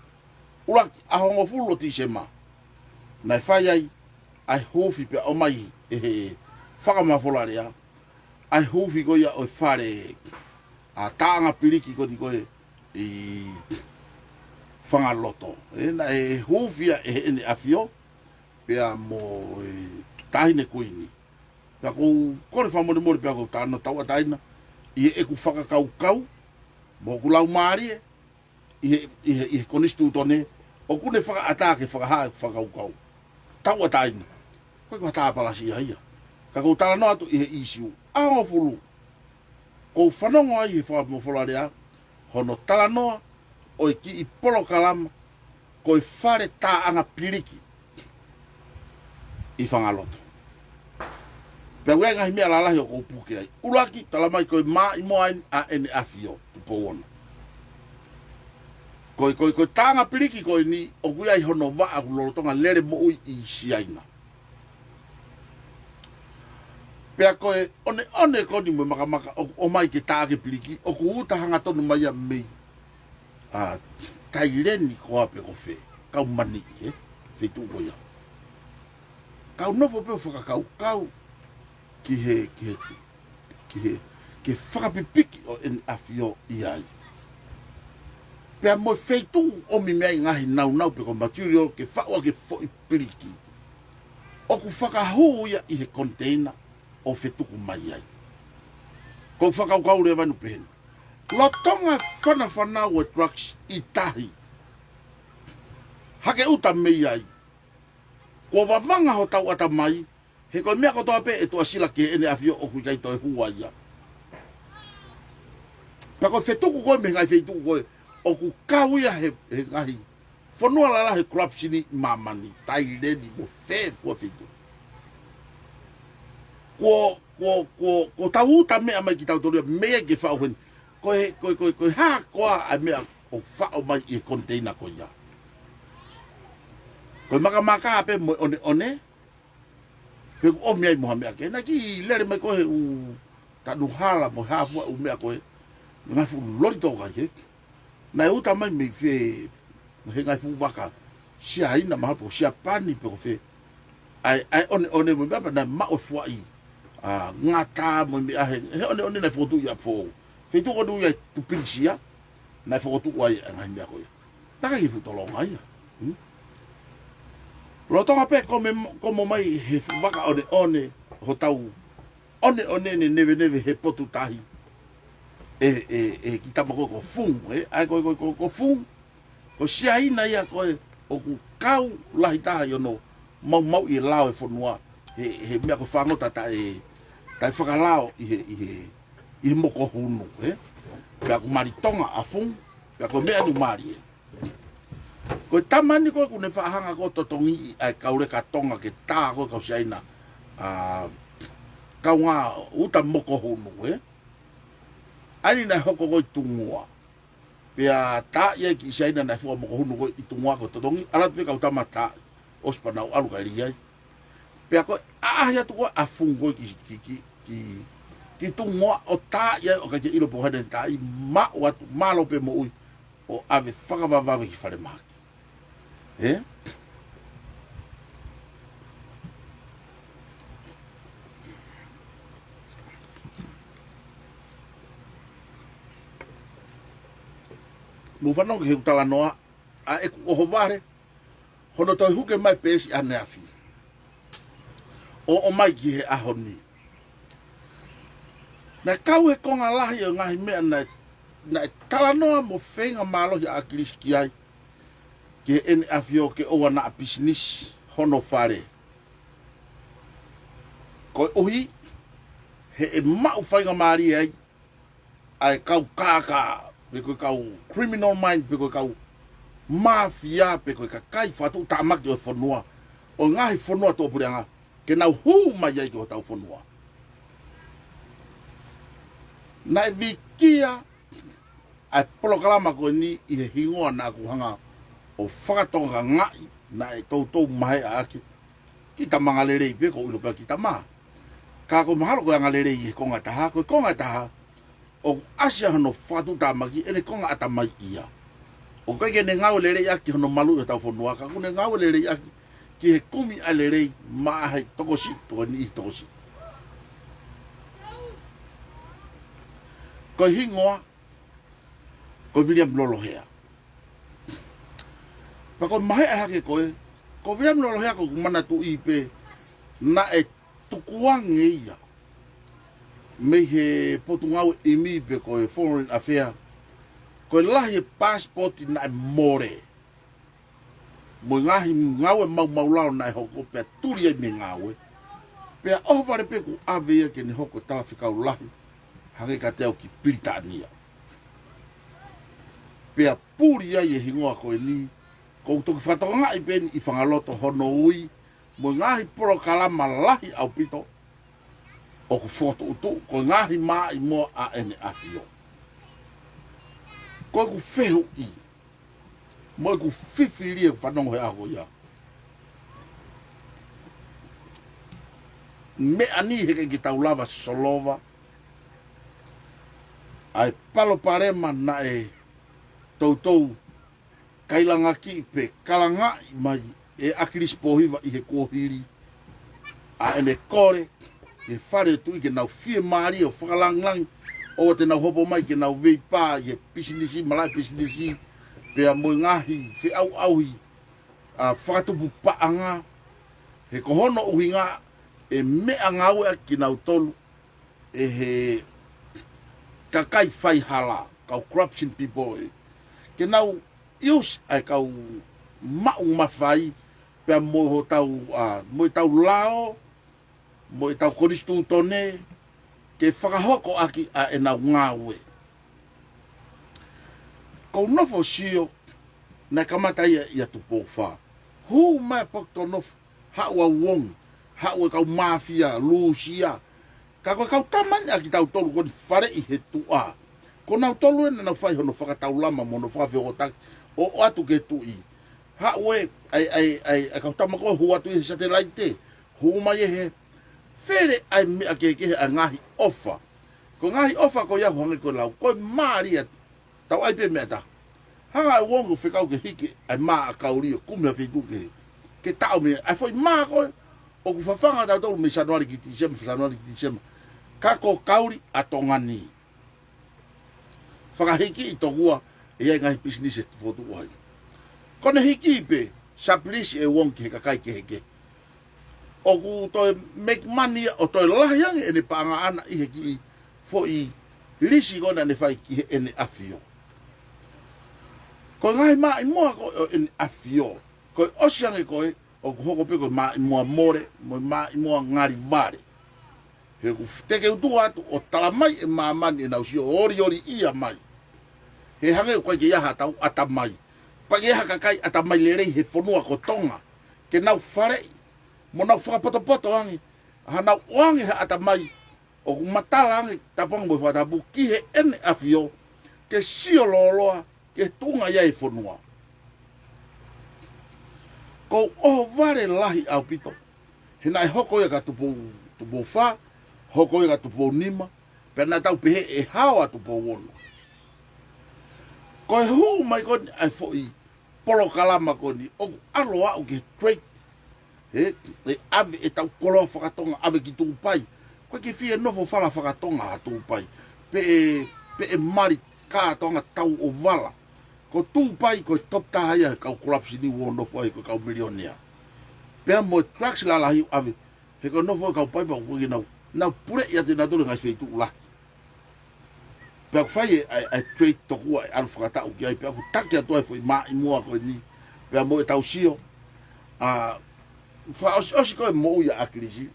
ʻUluaki, ʻaho hongofulu ʻo Tīsema, naʻe fai ai ʻa e huufi pea ʻomai ʻe he fakamafolalea ʻa e huufi ko ia ʻo e fale ʻa e taʻanga piliki ko eni ko ē ʻi Fangaloto. ʻE, naʻe huufi ia ʻe Heʻene ʻAfio pea mo e Taʻahine Kuini. Pea ʻoku ou kole fakamolemole pea ʻoku ou talanoa tauʻatāina ʻi heʻeku fakakaukau mo hoku laumālie ʻi he, ʻi he, ʻi he konisitūtone, ʻoku ne fakaʻatā ke fakahā ʻeku fakakaukau. Tauʻatāina. Ko e kua tāpalasi ia ia. Ka ʻoku ou talanoa atu ʻi he ʻīsiu. ʻAho hongofulu, ʻoku ou fanongo ai he fakamafolalea hono talanoa ʻo e kiʻi polokalama ko e fale taʻanga piliki ʻi Fangaloto. Pea ʻoku ʻi ai e ngaahi meʻa lalahi ʻoku ou puke ai. ʻUluaki, talamai ko e maʻimoa eni ʻa ʻEne ʻAfio Tupou Ono. Ko e, ko e, ko e taʻanga piliki ko eni ʻoku ʻi ai hono vaʻa ʻoku lolotonga lele moʻui ʻi Siaina. Pea ko e ʻoneʻone ko eni mo e makamaka ʻoku ʻomai ke taʻake piliki, ʻoku uta hangatonu mai ia mei ʻa Taileni koā pe ko fē, kau maniʻi, ē, feituʻu ko ia. Kau nofo pē ʻo fakakaukau ki he, ki he, ki he, ki he fakapipiki ʻo ʻEne ʻAfio ʻi ai. Pea mo e feituʻu ʻomi mei ai ngaahi naunau pe ko e material ke faʻu ʻaki e foʻi piliki, ʻoku fakahū ia ʻi he koniteina ʻo fetuku mai ai. ʻOku ou fakakaukau leva ʻoku pehē ni. Lolotonga e fanafanau ʻo e drugs ʻi tahi, hake uta mei ai, kuo vavanga hotau ʻatamai, he ko e meʻa kotoa pē ʻe tuʻasila ki Heʻene ʻAfio ʻoku ʻikai toe hū ai ia. Pea ko e fetuku ko ē mei he ngaahi feituʻu ko ē ʻoku kau ia he, he ngaahi fonua lalahi he corruption ʻi māmani, Taileni mo fē fua feituʻu. Kuo, kuo, kuo, kuo tau uta meʻa mai kitautolu ia mei ai ke faʻu heni. Ko e, ko e, ko e, ko e hā koā ʻa e meʻa ʻoku faʻo mai ʻi he koniteina ko ia? Ko e makamaka pē mo e ʻoneʻone, pe ʻoku ʻomi ai mo ha meʻa kehe. Naʻe kiʻi lele mai ko ē he ʻū tanu hala mo e hā fua ʻū meʻa ko ē, ngaahi fuʻu loli toka ē. Naʻe uta mai mei fē, he ngaahi fuʻu vaka Siaina mahalo pe ko Siapani pe ko fē. ʻA e, ʻa e ʻoneʻone mo e meʻa pea naʻe maʻu e fuaʻi, ʻa, ngata mo e meʻa he, he ʻoneʻone naʻe fokotuʻu ia foʻou. Feituʻu ko eni ʻoku ʻi ai e tupilisi ia, naʻe fokotuʻu ai e ngaahi meʻa ko ia. Naʻe ʻikai ke fuʻu tolonga ia. Hmm? Lolotonga pē ko e, ko e ʻomai he fuʻu vaka ʻoneʻone hotau ʻoneʻone ne neveneve he potu tahi ʻe, ʻe, ʻe he kiʻi tama ko ē ko Fung, ē? ʻA ia ko, ko, ko, ko Fung, ko Siaina ia ko ē ʻoku kau lahi taha ʻi hono maumauʻi e lao e fonua, he, he meʻa ko e fāngota taʻe, taʻe fakalao ʻi he, ʻi he, ʻi he moko hunu, ē? Pea ʻoku mali Tonga ʻa Fung, pea ko e meʻa ni ʻoku mali ē. Ko e tama ni ko ē ʻoku ne faʻa hanga ko ē ʻo totongiʻi ʻa e kau leka Tonga ke tā ko ē kau Siaina, ʻa, kaungā uta moko hunu, ē? ʻA eni naʻe hoko ko ē ʻi Tungua. Pea tā ia ki Siaina naʻe fua moko hunu ko ē ʻi Tungua ko e totongi, ʻalu atu pē kau tama tā, ʻosi pea nau ʻalu kae lī ai. Pea ko e ʻaʻahi atu ko ē ʻa Fung ko ē ki, ki, ki, ki, ki Tungua ʻo tā ia ʻo ʻikai ke ʻilo pe ko hai naʻa ne tāʻi, maʻu atu, mālō pē moʻui, ʻo ʻave fakavavevave ki falemahaki. Ē? Mou fanongo ki heʻeku talanoa, ʻa ʻeku ʻohovale, hono toe huke mai pē ʻe ʻEne ʻAfio ʻo ʻomai ki he ʻaho ni. Naʻe kau he konga lahi ʻo e ngaahi meʻa naʻe, naʻe talanoa mo feinga mālohi ʻa ʻAkilisi ki ai, ki Heʻene ʻAfio ke ʻoua naʻa pisinisi hono fale. Koeʻuhi, he ʻe maʻu faingamālie ai ʻa e kau kākā, pe ko e kau criminal mind, pe ko e kau māfia, pe ko e kakai fakatuʻutāmaki ʻo e fonua, ʻo e ngaahi fonua tuʻapuleʻanga, ke nau hū mai ai ki hotau fonua. Naʻe vikia ʻa e polokalama ko eni ʻi he hingoa naʻa ku hanga ʻo fakatokangaʻi naʻe toutou maheʻa ʻaki ki he tama anga lelei pē, ko u ʻilo pē ki he tama. Ka ko e mahalo ko e anga lelei ʻi he konga ʻe taha, ko e konga ʻe taha, ʻoku ʻasi ʻa hono fakatuʻutāmaki ʻene konga ʻatamai ia. ʻOku ʻikai ke ne ngāue lelei ʻaki hono maluʻi hotau fonua, ka ʻoku ne ngāue lelei ʻaki ki he kumi ʻa e lelei maʻa e tokosiʻi, tokoni ʻi he tokosiʻi. Ko e hingoa, ko Viliami Lolohea. Pea ko e maheʻa hake ko ē, ko Viliami Lolohea ko ʻeku manatuʻi pē naʻe tukuange ia mei he potungāue ʻimi pe ko e Foreign Affairs, ko e lahi e pasipoti naʻe mole, mo e ngaahi ngāue maumau lao naʻe hoko pea tuli ai mei he ngāue. Pea ʻohovale pē kuo ʻave ia ke ne hoko e talafekau lahi, hangē kiate au ki Pilitānia. Pea puli ai e hingoa ko eni, ko u toki fakatokangaʻi pē eni ʻi fanga loto hono ui, mo e ngaahi polokalama lahi ʻaupito ʻoku fokotuʻutuʻu, ko e ngaahi maʻimoa ʻa ʻEne ʻAfio. Ko ʻeku fehuʻi, mo ʻeku fifili ʻeku fanongo he ʻaho ia. Meʻa ni he ʻikai ke tau lava solova ʻa e palopalema naʻe toutou kailangaki pe kalangaʻi mai ʻe ʻAkilisi Pōhiva ʻi he kuohili ʻa ʻene kole ki he fale ʻo e tuʻi ke nau fiemālie ʻo fakalāngilangi, ʻoua te nau hopo mai ke nau veipā ʻi he pisinisi, malaʻe pisinisi, pea mo e ngaahi feʻauʻauhi ʻa e fakatupu paʻanga, he ko hono ʻuhinga ʻe meʻangāue ʻaki kinautolu ʻe he kakai faihala, kau corruption people ē. Ke nau use ʻa e kau maʻu mafai, pea mo hotau, ʻa, mo ʻetau lao, mo ʻetau konisitūtone, ke fakahoko ʻaki ʻa ʻenau ngāue. Ko u nofo ʻo sio, naʻe kamata ia ʻia Tupou Fā. Hū mai ʻa Poketonufa, haʻu ʻa Uongi, haʻu e kau māfia, Lūsia. Ka ko e kau tama ni ʻa kitautolu ko eni faleʻi he tuʻa. Ko nautolu ē naʻa nau fai hono fakataulama mo hono fakafehoʻotaki ʻo ʻoatu ki he tuʻi. Haʻu e, ʻa e, ʻa e, ʻa e, ʻa e kau tama ko ē hū atu ʻi he satelaite, hū mai ʻi he fele ʻa e meʻa kehekehe ʻa e ngaahi ʻofa. Ko e ngaahi ʻofa ko ia ʻoku hangē ko e lau, ko e mālie atu. Tau ʻai pē meʻa ʻe taha. Hanga ʻe Uongi ʻo fekau ke hiki ʻa e mā ʻa Kauli ʻo kumi ha feituʻu kehe, ke taʻo mei ai. ʻA e foʻi mā ko ē ʻoku fafanga tautolu mei Sānuali ki Tīsema, Sānuali ki Tīsema. Ka ko Kauli ʻa Tonga ni. Fakahiki ʻi tokua ʻe ʻi ai e ngaahi pisinisi ʻe fokotuʻu ai. Ko ʻene hiki pē, sublease ʻe Uongi ki he kakai kehekehe. ʻOku toe make money ia ʻo toe lahi ange ʻene paʻanga ʻaʻana ʻi he kiʻi foʻi lisi ko ē naʻa ne fai ki heʻene ʻafio. Ko e ngaahi maʻimoa ko ē ʻo ʻene ʻafio, ko e ʻosi ange ko ē ʻoku hoko pē ko e maʻimoa mole, mo e maʻimoa ngali vale. He ʻoku f-, teke utu atu ʻo tala mai ʻe māmani ʻenau sio, olioli ia mai. He hangē ʻoku ʻikai ke ʻi ai haʻatau ʻatamai. ʻIkai ke ʻi ai ha kakai ʻatamai lelei he fonua ko Tonga ke nau faleʻi mo nau fakapotopoto ange, hanau ʻoange ha ʻatamai ʻoku matala ange tapu ange mo e fakatapu ki heʻene ʻafio, ke sio lōloa ki he tuʻunga ʻi ai e fonua. Ko u ʻohovale lahi ʻaupito he naʻe hoko ia kia Tupou, Tupou Fā, hoko ia kia Tupou Nima, pea naʻa tau pehē ʻe hao ʻa Tupou Ono. Ko e hū mai ko eni ʻa e foʻi polokalama ko eni ʻoku ʻalu ʻo aʻu ki he trade, he, ʻe ʻave ʻetau koloa fakatonga ʻave ki Tūpai. ʻOku ʻikai ke fie nofo fala fakatonga ʻa Tūpai, pe ʻe, pe ʻe mali kātoanga tau ʻo vala. Ko Tūpai ko e top taha ia he kau corruption ʻoku nofo ai, ko e kau milionea. Pea mo e drugs lalahi ʻoku ʻave, he ko e nofo e kau paipa ʻoku ʻikai ke nau, nau puleʻi ʻa kinautolu he ngaahi feituʻu lahi. Pea ʻoku fai e, ʻa e, ʻa e trade tokua ʻe ʻalu fakataʻu ki ai, pea ʻoku taki atu ai e foʻi maʻimoa ko eni, pea mo ʻetau sio. ʻA, fakaʻosiʻosi ko ē moʻui ʻa ʻAkilisi,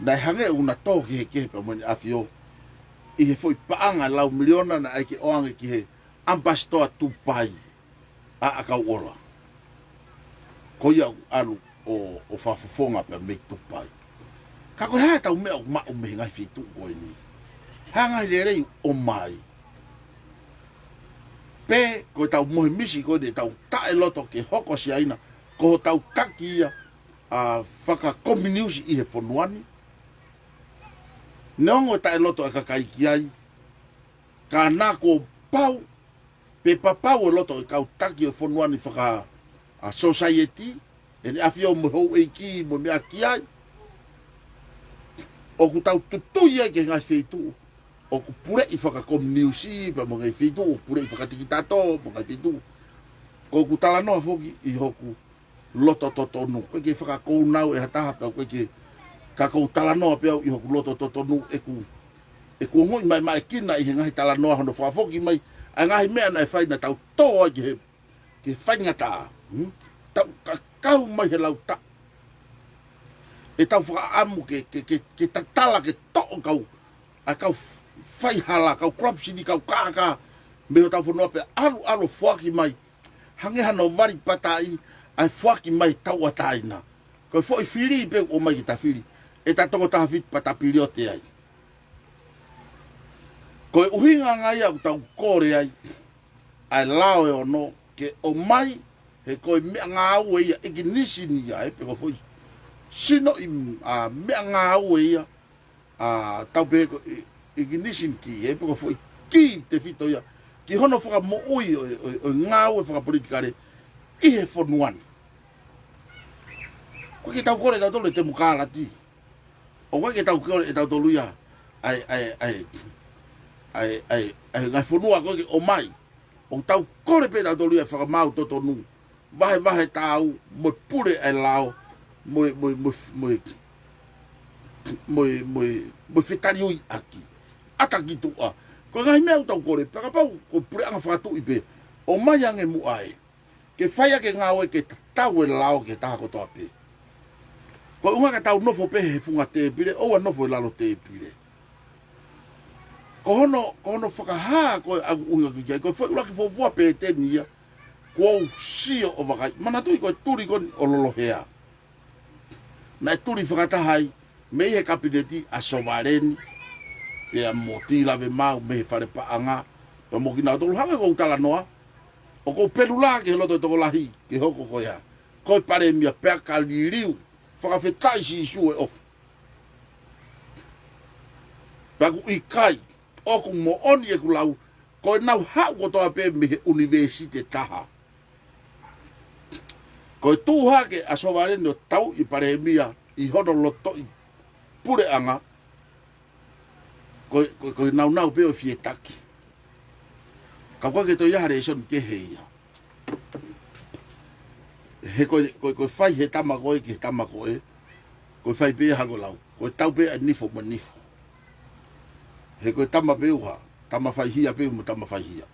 naʻe hangē ʻoku na tō kehekehe pea mo ʻene ʻafio ʻi he foʻi paʻanga lau miliona naʻe ʻai ke ʻoange ki he ʻamipasitoa Tūpai ʻa ʻAkauʻola. Ko ia ʻoku ʻalu ʻo, ʻo fakafofonga pea mei Tūpai. Ka ko e hā ʻetau meʻa ʻoku maʻu mei he ngaahi feituʻu ko eni? Hā e ngaahi lelei ʻoku ʻomai? Pe ko ʻetau mohe misi ko eni ʻetau taʻeloto ke hoko ʻa Siaina ko hotau taki ia ʻa fakakominiusi ʻi he fonua ni. Neongo e taʻeloto ʻa e kakai ki ai, ka naʻa kuo pau, pe papau e loto ʻo e kau taki ʻo e fonua ni faka, ʻa, society, ʻEne ʻAfio mo e houʻeiki mo e meʻa ki ai. ʻOku tau tutui ai ki he ngaahi feituʻu ʻoku puleʻi fakakominiusi, pea mo e ngaahi feituʻu ʻoku puleʻi fakatikitato, mo e ngaahi feituʻu. Ko ʻeku talanoa foki ʻi hoku loto totonu. ʻOku ʻikai ke fakakounau ʻe ha taha pea ʻoku ʻikai ke, ka ʻoku ou talanoa pē au ʻi hoku loto totonu ʻeku, ʻeku ongoʻi mai mai kina ʻi he ngaahi talanoa hono fakafoki mai ʻa e ngaahi meʻa naʻe fai naʻa tau tō ai ki he, ki he faingataʻa. Hmm? Tau kakau mai he lau taʻu. ʻEtau fakaʻamu ke, ke, ke, ke tatala ke toʻo kau, ʻa e kau faihala, kau corruption, kau kākā mei hotau fonua pea ʻalu, ʻalu foaki mai hangē hano vali pataʻi ʻa e foaki mai tauʻatāina. Ko e foʻi fili pē ʻoku ʻomai ke ta fili ʻe ta toko taha fitu pea ta piliote ai. Ko e ʻuhinga ia ʻoku tau kole ai ʻa e lao ʻe ono ke ʻomai, he ko e meʻangāue ia, ignition ia, ē, pe ko e foʻi sino ʻi, ʻa, meʻangāue ia, ʻa, tau pehē ko e ignition key, ē, pe ko e foʻi key tefito ia ki hono fakamoʻui ʻo e, ʻo e, ʻo e ngāue fakapolitikale ʻi he fonua ni. ʻOku ʻikai ke tau kole ʻe tautolu e temokalati. ʻOku ʻikai ke tau kole ʻe tautolu ia ʻa e, ʻa e, ʻa e, ʻa e, ʻa e, ʻa e ngaahi fonua ʻoku ʻikai ke ʻomai. ʻOku tau kole pē ʻe tautolu ia e fakamaau totonu, vahevahe taau, mo e pule ʻa e lao, mo e, mo e, mo e, mo e, mo e, mo e, mo e fetaliuiʻaki ʻata ki tuʻa. Ko e ngaahi meʻa ʻoku tau kole, pea kapau ko e puleʻanga fakatuʻi pē, ʻomai ange muʻa ē, ke fai ʻaki e ngāue ke tatau e lao ki he taha kotoa pē. Ko e ʻuhinga ka tau nofo pē he funga tēpile, ʻoua nofo he lalo tēpile. Ko hono, ko hono fakahā ko ē ʻa ʻeku ʻuhinga ki ai, ko e foʻi ʻuluaki fuofua pelēteni ia kuo u sio ʻo vakai. Manatuʻi ko e tuli ko eni ʻo Lolohea. Naʻe tuli fakataha ai mei he kapineti ʻa Sovaleni, pea mo Tilavemaau mei he fale paʻanga, pea mo kinautolu hangē ko ʻeku talanoa, ʻoku ou pelula ki he loto tokolahi ke hoko ko ia ko e palēmia pea ka liliu, fakafetaʻi Sīsū e ʻofa. Pea ʻoku ʻikai, ʻoku moʻoni ʻeku lau, ko ʻenau haʻu kotoa pē mei he ʻunivēsiti ʻe taha. Ko e tuʻu hake ʻa Sovaleni ʻo tauʻi palēmia ʻi hono lotoʻi puleʻanga, ko, ko, ko e naunau pē ʻo e fietaki. Ka ʻoku ʻikai ke toe ʻi ai ha lēsoni kehe ia. He ko e, ko e, ko e fai he tama ko ē ki he tama ko ē, ko e fai pē ia hangē ko e lau, ko e tau pē ʻa e nifo mo e nifo. He ko e tama pē ʻoku hā, tama fai hia pē mo e tama fai hia.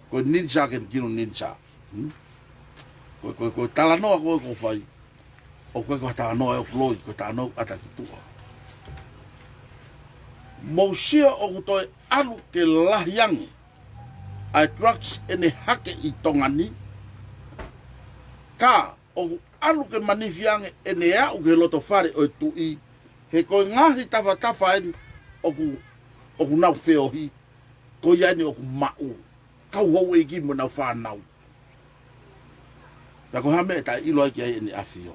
Ko e ninja ʻoku ne kino ninja. Hmm? Ko e, ko e, ko e talanoa ko ē ʻoku ou fai, ʻoku ʻikai ko ha talanoa ʻoku loi, ko e talanoa ʻoku ʻata ki tuʻa. Mou sio ʻoku toe ʻalu ke lahi ange ʻa e drugs ʻene hake ʻi Tonga ni, ka ʻoku ʻalu ke manifi ange ʻene aʻu ki he loto fale ʻo e tuʻi, he ko e ngaahi tafatafa eni ʻoku, ʻoku nau feohi, ko ia eni ʻoku maʻu, kau houʻeiki mo ʻenau fānau. Pea ko e hā e meʻa ʻe taʻeʻilo ai ki ai ʻEne ʻAfio?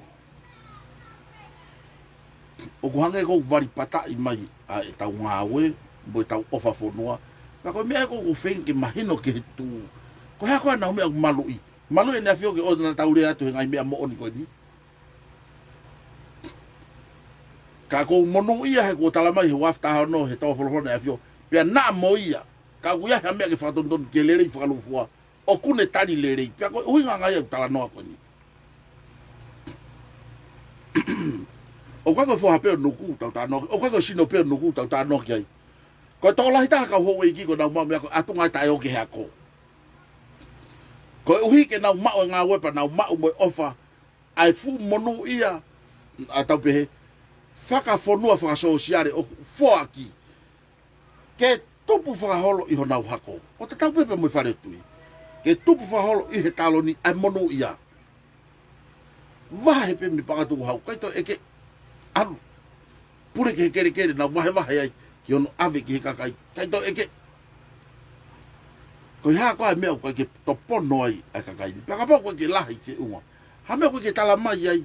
ʻOku hangē ʻoku vali pataʻi mai ʻa ʻetau ngāue mo ʻetau ʻofa fonua. Pea ko e meʻa ē ʻoku ou feinga ke mahino ki he tuʻu, ko e hā koā ʻenau meʻa ʻoku maluʻi? Maluʻi ʻEne ʻAfio ke ʻoua naʻa tau lea atu he ngaahi meʻa moʻoni ko eni. Ka ʻoku ou monūʻia he kuo tala mai he ua afe taha ono he tō folofola ʻEne ʻAfio, pea naʻa mo ia, ka ʻoku ʻi ai ha meʻa ke fakatonutonu ke lelei fakalūkufua, ʻoku ne tali lelei. Pea ko e ʻuhinga ia ʻeku talanoa ko eni. ʻOku ʻikai ko e foha pē ʻo Nuku ʻoku tau talanoa, ʻoku ʻikai ko e sino pē ʻo Nuku ʻoku tau talanoa ki ai. Ko e tokolahi taha kau houʻeiki ʻoku nau maʻu meʻa ko e ʻatunga ʻe taʻe ō ki he ako. Koeʻuhi ke nau maʻu e ngāue pea nau maʻu mo e ʻofa, ʻa e fuʻu monūʻia, ʻa tau pehē, fakafonua fakasōsiale ʻoku foaki ke tupu fakaholo ʻi honau hako. ʻO tatau pē pea mo e fale tui. Ke tupu fakaholo ʻi he taloni ʻa e monūʻia. Vahe pē mei Pakatukuhau, ʻikai toe ʻeke, ʻalu. pule ki he kelekele, nau vahevahe ai ki hono ʻave ki he kakai. ʻIkai toe ʻeke. Ko e hā koā e meʻa ʻoku ʻikai ke topono ai ʻa e kakai ni? Pea kapau ʻoku ʻikai ke lahi feʻunga, hā e meʻa ʻoku ʻikai ke tala mai ai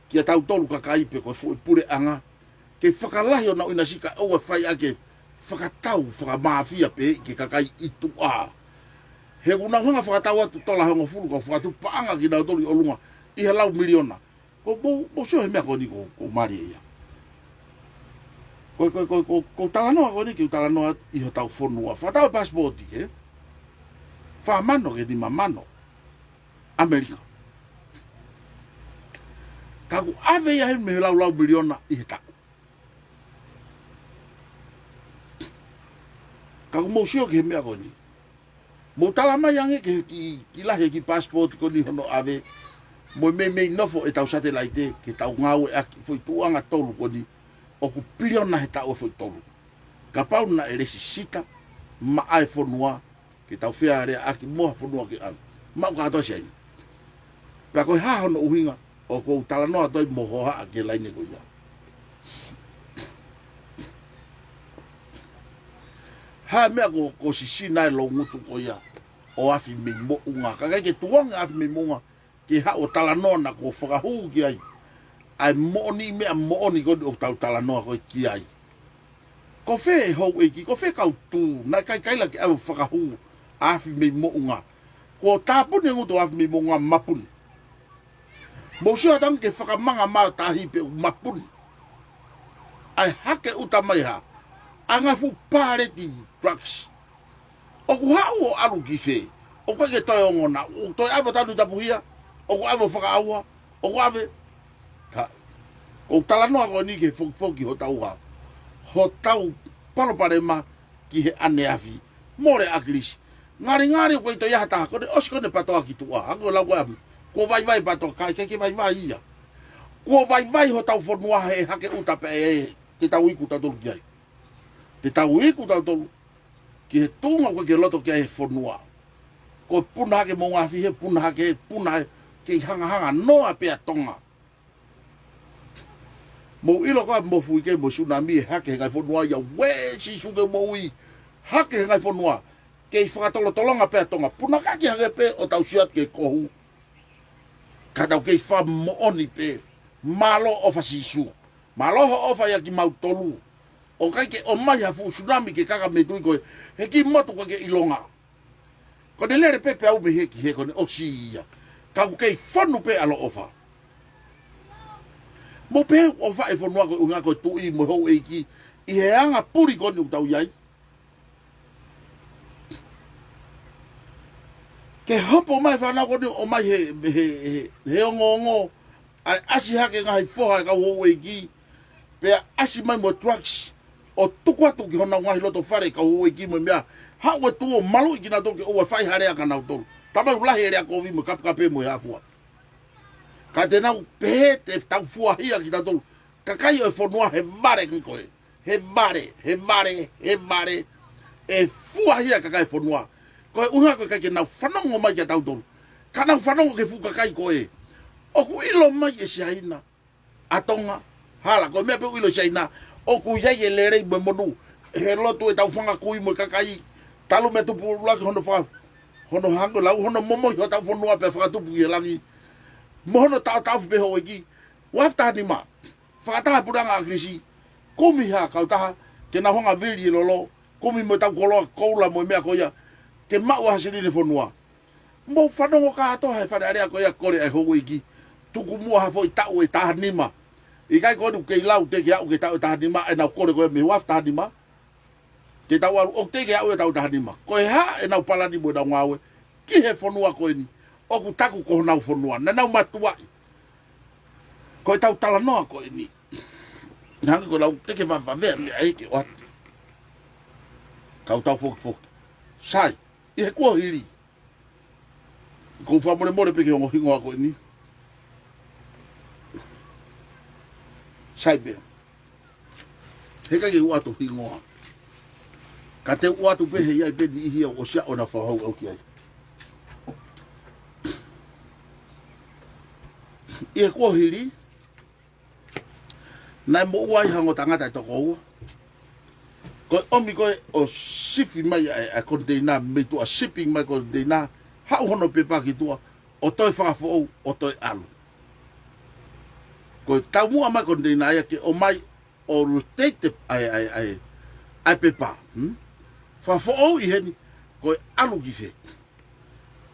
kia tautolu kakai pe ko e fuʻu puleʻanga, ke fakalahi ʻo nau ʻinasi kae ʻoua ʻe fai ʻaki e fakatau fakamāfia pē ki he kakai ʻi tuʻa. He ʻoku nau hanga fakatau atu tola hongofulu ka fakatupu paʻanga kinautolu ʻi ʻolunga ʻi he lau miliona. Ko mou, mou sio he meʻa ko eni ko, ko mālie ia. Ko, ko, ko, ko, ko talanoa ko eni ke u talanoa ʻi hotau fonua. Fakatau e pasipoti, he? Fā mano ki he nima mano ʻAmelika. Ka ʻoku ʻave ia heni mei he lau lau miliona ʻi he taʻu. Ka ʻoku mou sio ki he meʻa ko eni. Mou tala mai ange ki, ki, ki lahi e kiʻi pasipoti ko eni hono ʻave. Mo e meimei nofo ʻetau satelaite ke tau ngāueʻaki foʻi tuʻuʻanga tolu ko eni. ʻOku piliona he taʻu e foʻi tolu. Kapau naʻe lēsisita maʻa e fonua ke tau fealeaʻaki mo ha fonua ke ʻave. Maʻu kātoa ʻe Siaina. Pea ko e hā hono ʻuhinga ʻoku ou talanoa atu ai mo hohaʻa ki he laine ko ia? Hā e meʻa ko, ko sisina e loungutu ko ia ʻo Afi mei Moʻunga? Ka ʻikai ke tuʻu ange Afi mei Moʻunga ke haʻu ʻo talanoa naʻa kuo fakahū ki ai ʻa e moʻoni, meʻa moʻoni ko eni ʻoku tau talanoa ko ē ki ai. Ko fē e houʻeiki, ko fē e kautū naʻe kaikaila ke ʻave ʻo fakahū ʻa Afi mei Moʻunga? Kuo tāpuni e ngutu ʻo Afi mei Moʻunga, mapuni. Mou sio atu ange ki he fakamanga maʻa tahi pē ʻoku mapuni. ʻA e hake ʻuta mai hā? ʻA e ngaahi fuʻu paleti drugs. ʻOku haʻu ʻo ʻalu ki fē? ʻOku ʻikai ke toe ongona, ʻoku toe ʻave ʻo tanu tapuhia, ʻoku ʻave ʻo fakaʻauha, ʻoku ʻave. Ka, ʻoku ou talanoa ko eni ki he fokifoki hotau hā, hotau palopalema ki he ʻaneafi. Mole ʻAkilisi. Ngalingali ʻoku ʻikai toe ʻi ai ha taha, ko ʻene ʻosi ko ʻene patoa ki tuʻa, hangē ko e lau ko ē ʻa Afi. Kuo vaivai patoa, ka ʻikai ke vaivai ia. Kuo vaivai hotau fonua he hake ʻuta pē ē, te tau iku tautolu ki ai. Te tau iku tautolu ki he tuʻunga ʻoku ʻikai ke loto ki ai e fonua. Ko e puna hake Moʻunga Afi he puna hake, puna he, kei hangahanga noa pē ʻa Tonga. Mou ʻilo ko e mofuike mo e sunami ʻe hake he ngaahi fonua ia, ʻoua Sīsū ke moʻui, hake he ngaahi fonua. Kei fakatolotolonga pē ʻa Tonga, puna hake hake pē ʻo tau sio atu ki he kohu. Ka tau kei fakamoʻoni pē, mālō ʻofa Sīsū. Mālō hoʻo ʻofa ʻia kimautolu. ʻOku ʻikai ke ʻomai ha fuʻu sunami ke kaka mei tuʻi ko ē, he kiʻi motu ʻoku ʻikai ke ʻilonga. Ko ʻene lele pē pea u mei he ki he ko ʻene ʻosi ia. Ka ʻoku kei fonu pē ʻaloʻofa. Mou pehē ʻoku ʻofa e fonua ko e ʻuhinga ko e tuʻi mo e houʻeiki ʻi he anga puli ko eni ʻoku tau ʻi ai. Ke hopo mai fānau ko eni ʻo ʻomai he, he, he, he ongoongo, ʻa e ʻasi hake ngaahi foha e kau houʻeiki, pea ʻasi mai mo e drugs, ʻo tuku atu ki honau ngaahi loto fale e kau houʻeiki mo e meʻa, haʻu e tuʻu ʻo maluʻi kinautolu ke ʻoua fai ha lea kia nautolu. Talamai ʻoku lahi e lea kovi mo e kapekape mo e hā fua. Ka te nau pehē te tau fuahia kitautolu, kakai ʻo e fonua, he vale ki ko ē. He vale, he vale, he vale. ʻE fuahia kakai e fonua. Ko e ʻuhinga ko e ʻikai ke nau fanongo mai kia tautolu. Ka nau fanongo ki he fuʻu kakai ko ē. ʻOku ʻilo mai ʻe Siaina ʻa Tonga. Hala, ko e meʻa pē ʻoku ʻilo ʻe Siaina, ʻoku ʻi ai e lelei mo e monū. He lotu ʻetau fanga kui mo e kakai. Talu mei he tupu ʻuluaki hono fa-, hono hangē lau, hono momohi hotau fonua pea fakatupu ki he langi. Mo hono taʻotaʻofi pē houʻeiki. Uaafe taha nima. Fakataha e puleʻanga ʻAkilisi, kumi ha kautaha ke nau hanga vili e lolo, kumi mo ʻetau koloa koula mo e meʻa ko ia, ke maʻu ha silini e fonua. Mou fanongo kātoa he Fale Alea ko ia kole ʻa e houʻeiki, tuku muʻa ha foʻi taʻu ʻe taha nima. ʻIkai ko eni ʻoku kei lau teʻeki aʻu ki he taʻu ʻe taha nima, ʻenau kole ko ia mei he uaafe taha nima. Ke tau ʻalu ʻo teʻeki aʻu e taʻu taha nima. Ko e hā ʻenau palani mo ʻenau ngāue ki he fonua ko eni ʻoku taku ko honau fonua, naʻa nau mātuʻaki. Ko ʻetau talanoa ko eni. Hangē ko e lau teʻeki vavevea meʻa ʻe ke ʻoatu. Kau tau fokifoki. Sai, ʻi he kuohili. ʻOku ou fakamolemole pē ki he ongo hingoa ko eni. Sai pē. He ʻikai ke u ʻoatu hingoa. Ka te u ʻoatu pē he ʻi ai pē niʻihi ʻoku ʻosi ʻaʻona fahau au ki ai. ʻI he kuohili, Naʻe moʻua ai ha ongo tangata ʻe toko ua. Ko e ʻomi ko ē ʻo sifi mai ʻa e, ʻa e koniteina, mei tuʻa shipping mai koniteina, haʻu hono pepa ki tuʻa, ʻo toe fakafoʻou, ʻo toe ʻalu. Ko e taumuʻa mai koniteina ia ke ʻomai ʻo rotate ʻa e, ʻa e, ʻa e, ʻa e pepa, hmm? Fakafoʻou ʻi heni, ko e ʻalu ki fē?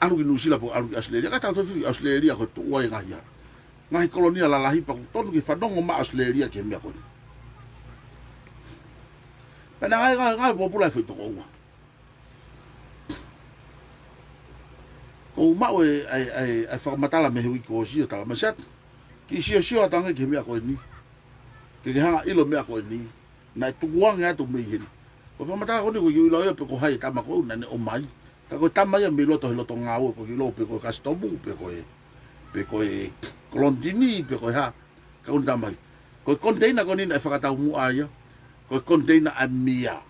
ʻAlu ki Nuʻusila pe ʻalu ki ʻAositelēlia, ka tau toe fili ʻAositelēlia ko e tuʻu ai e ngaahi ʻa e ngaahi kolonia lalahi pea ʻoku tonu ke fanongo mai ʻAositelēlia ki he meʻa ko eni. Pea naʻe ngaahi, ngaahi, ngaahi pōpula e foʻi toko ua. Ko u maʻu e, ʻa e, ʻa e, ʻa e fakamatala mei he uike kuo ʻosi ʻo talamai atu. Kiʻi siosio atu ange ki he meʻa ko eni. Ke ke hanga ʻilo meʻa ko eni. Naʻe tukuange atu mei heni. Ko e fakamatala ko eni ʻoku ʻikai ke u ʻilo ia pe ko hai e tama ko ē naʻa ne ʻomai. Ka ko e tama ia mei loto he loto ngāue, ʻoku ʻikai ke u ʻilo pe ko e kasitomu, pe ko e, pe ko e kolonitini, pe ko e hā. Ka ko e tama ia. Ko e koniteina ko eni naʻe fakataumuʻa ia. Ko e koniteina ʻa e mia.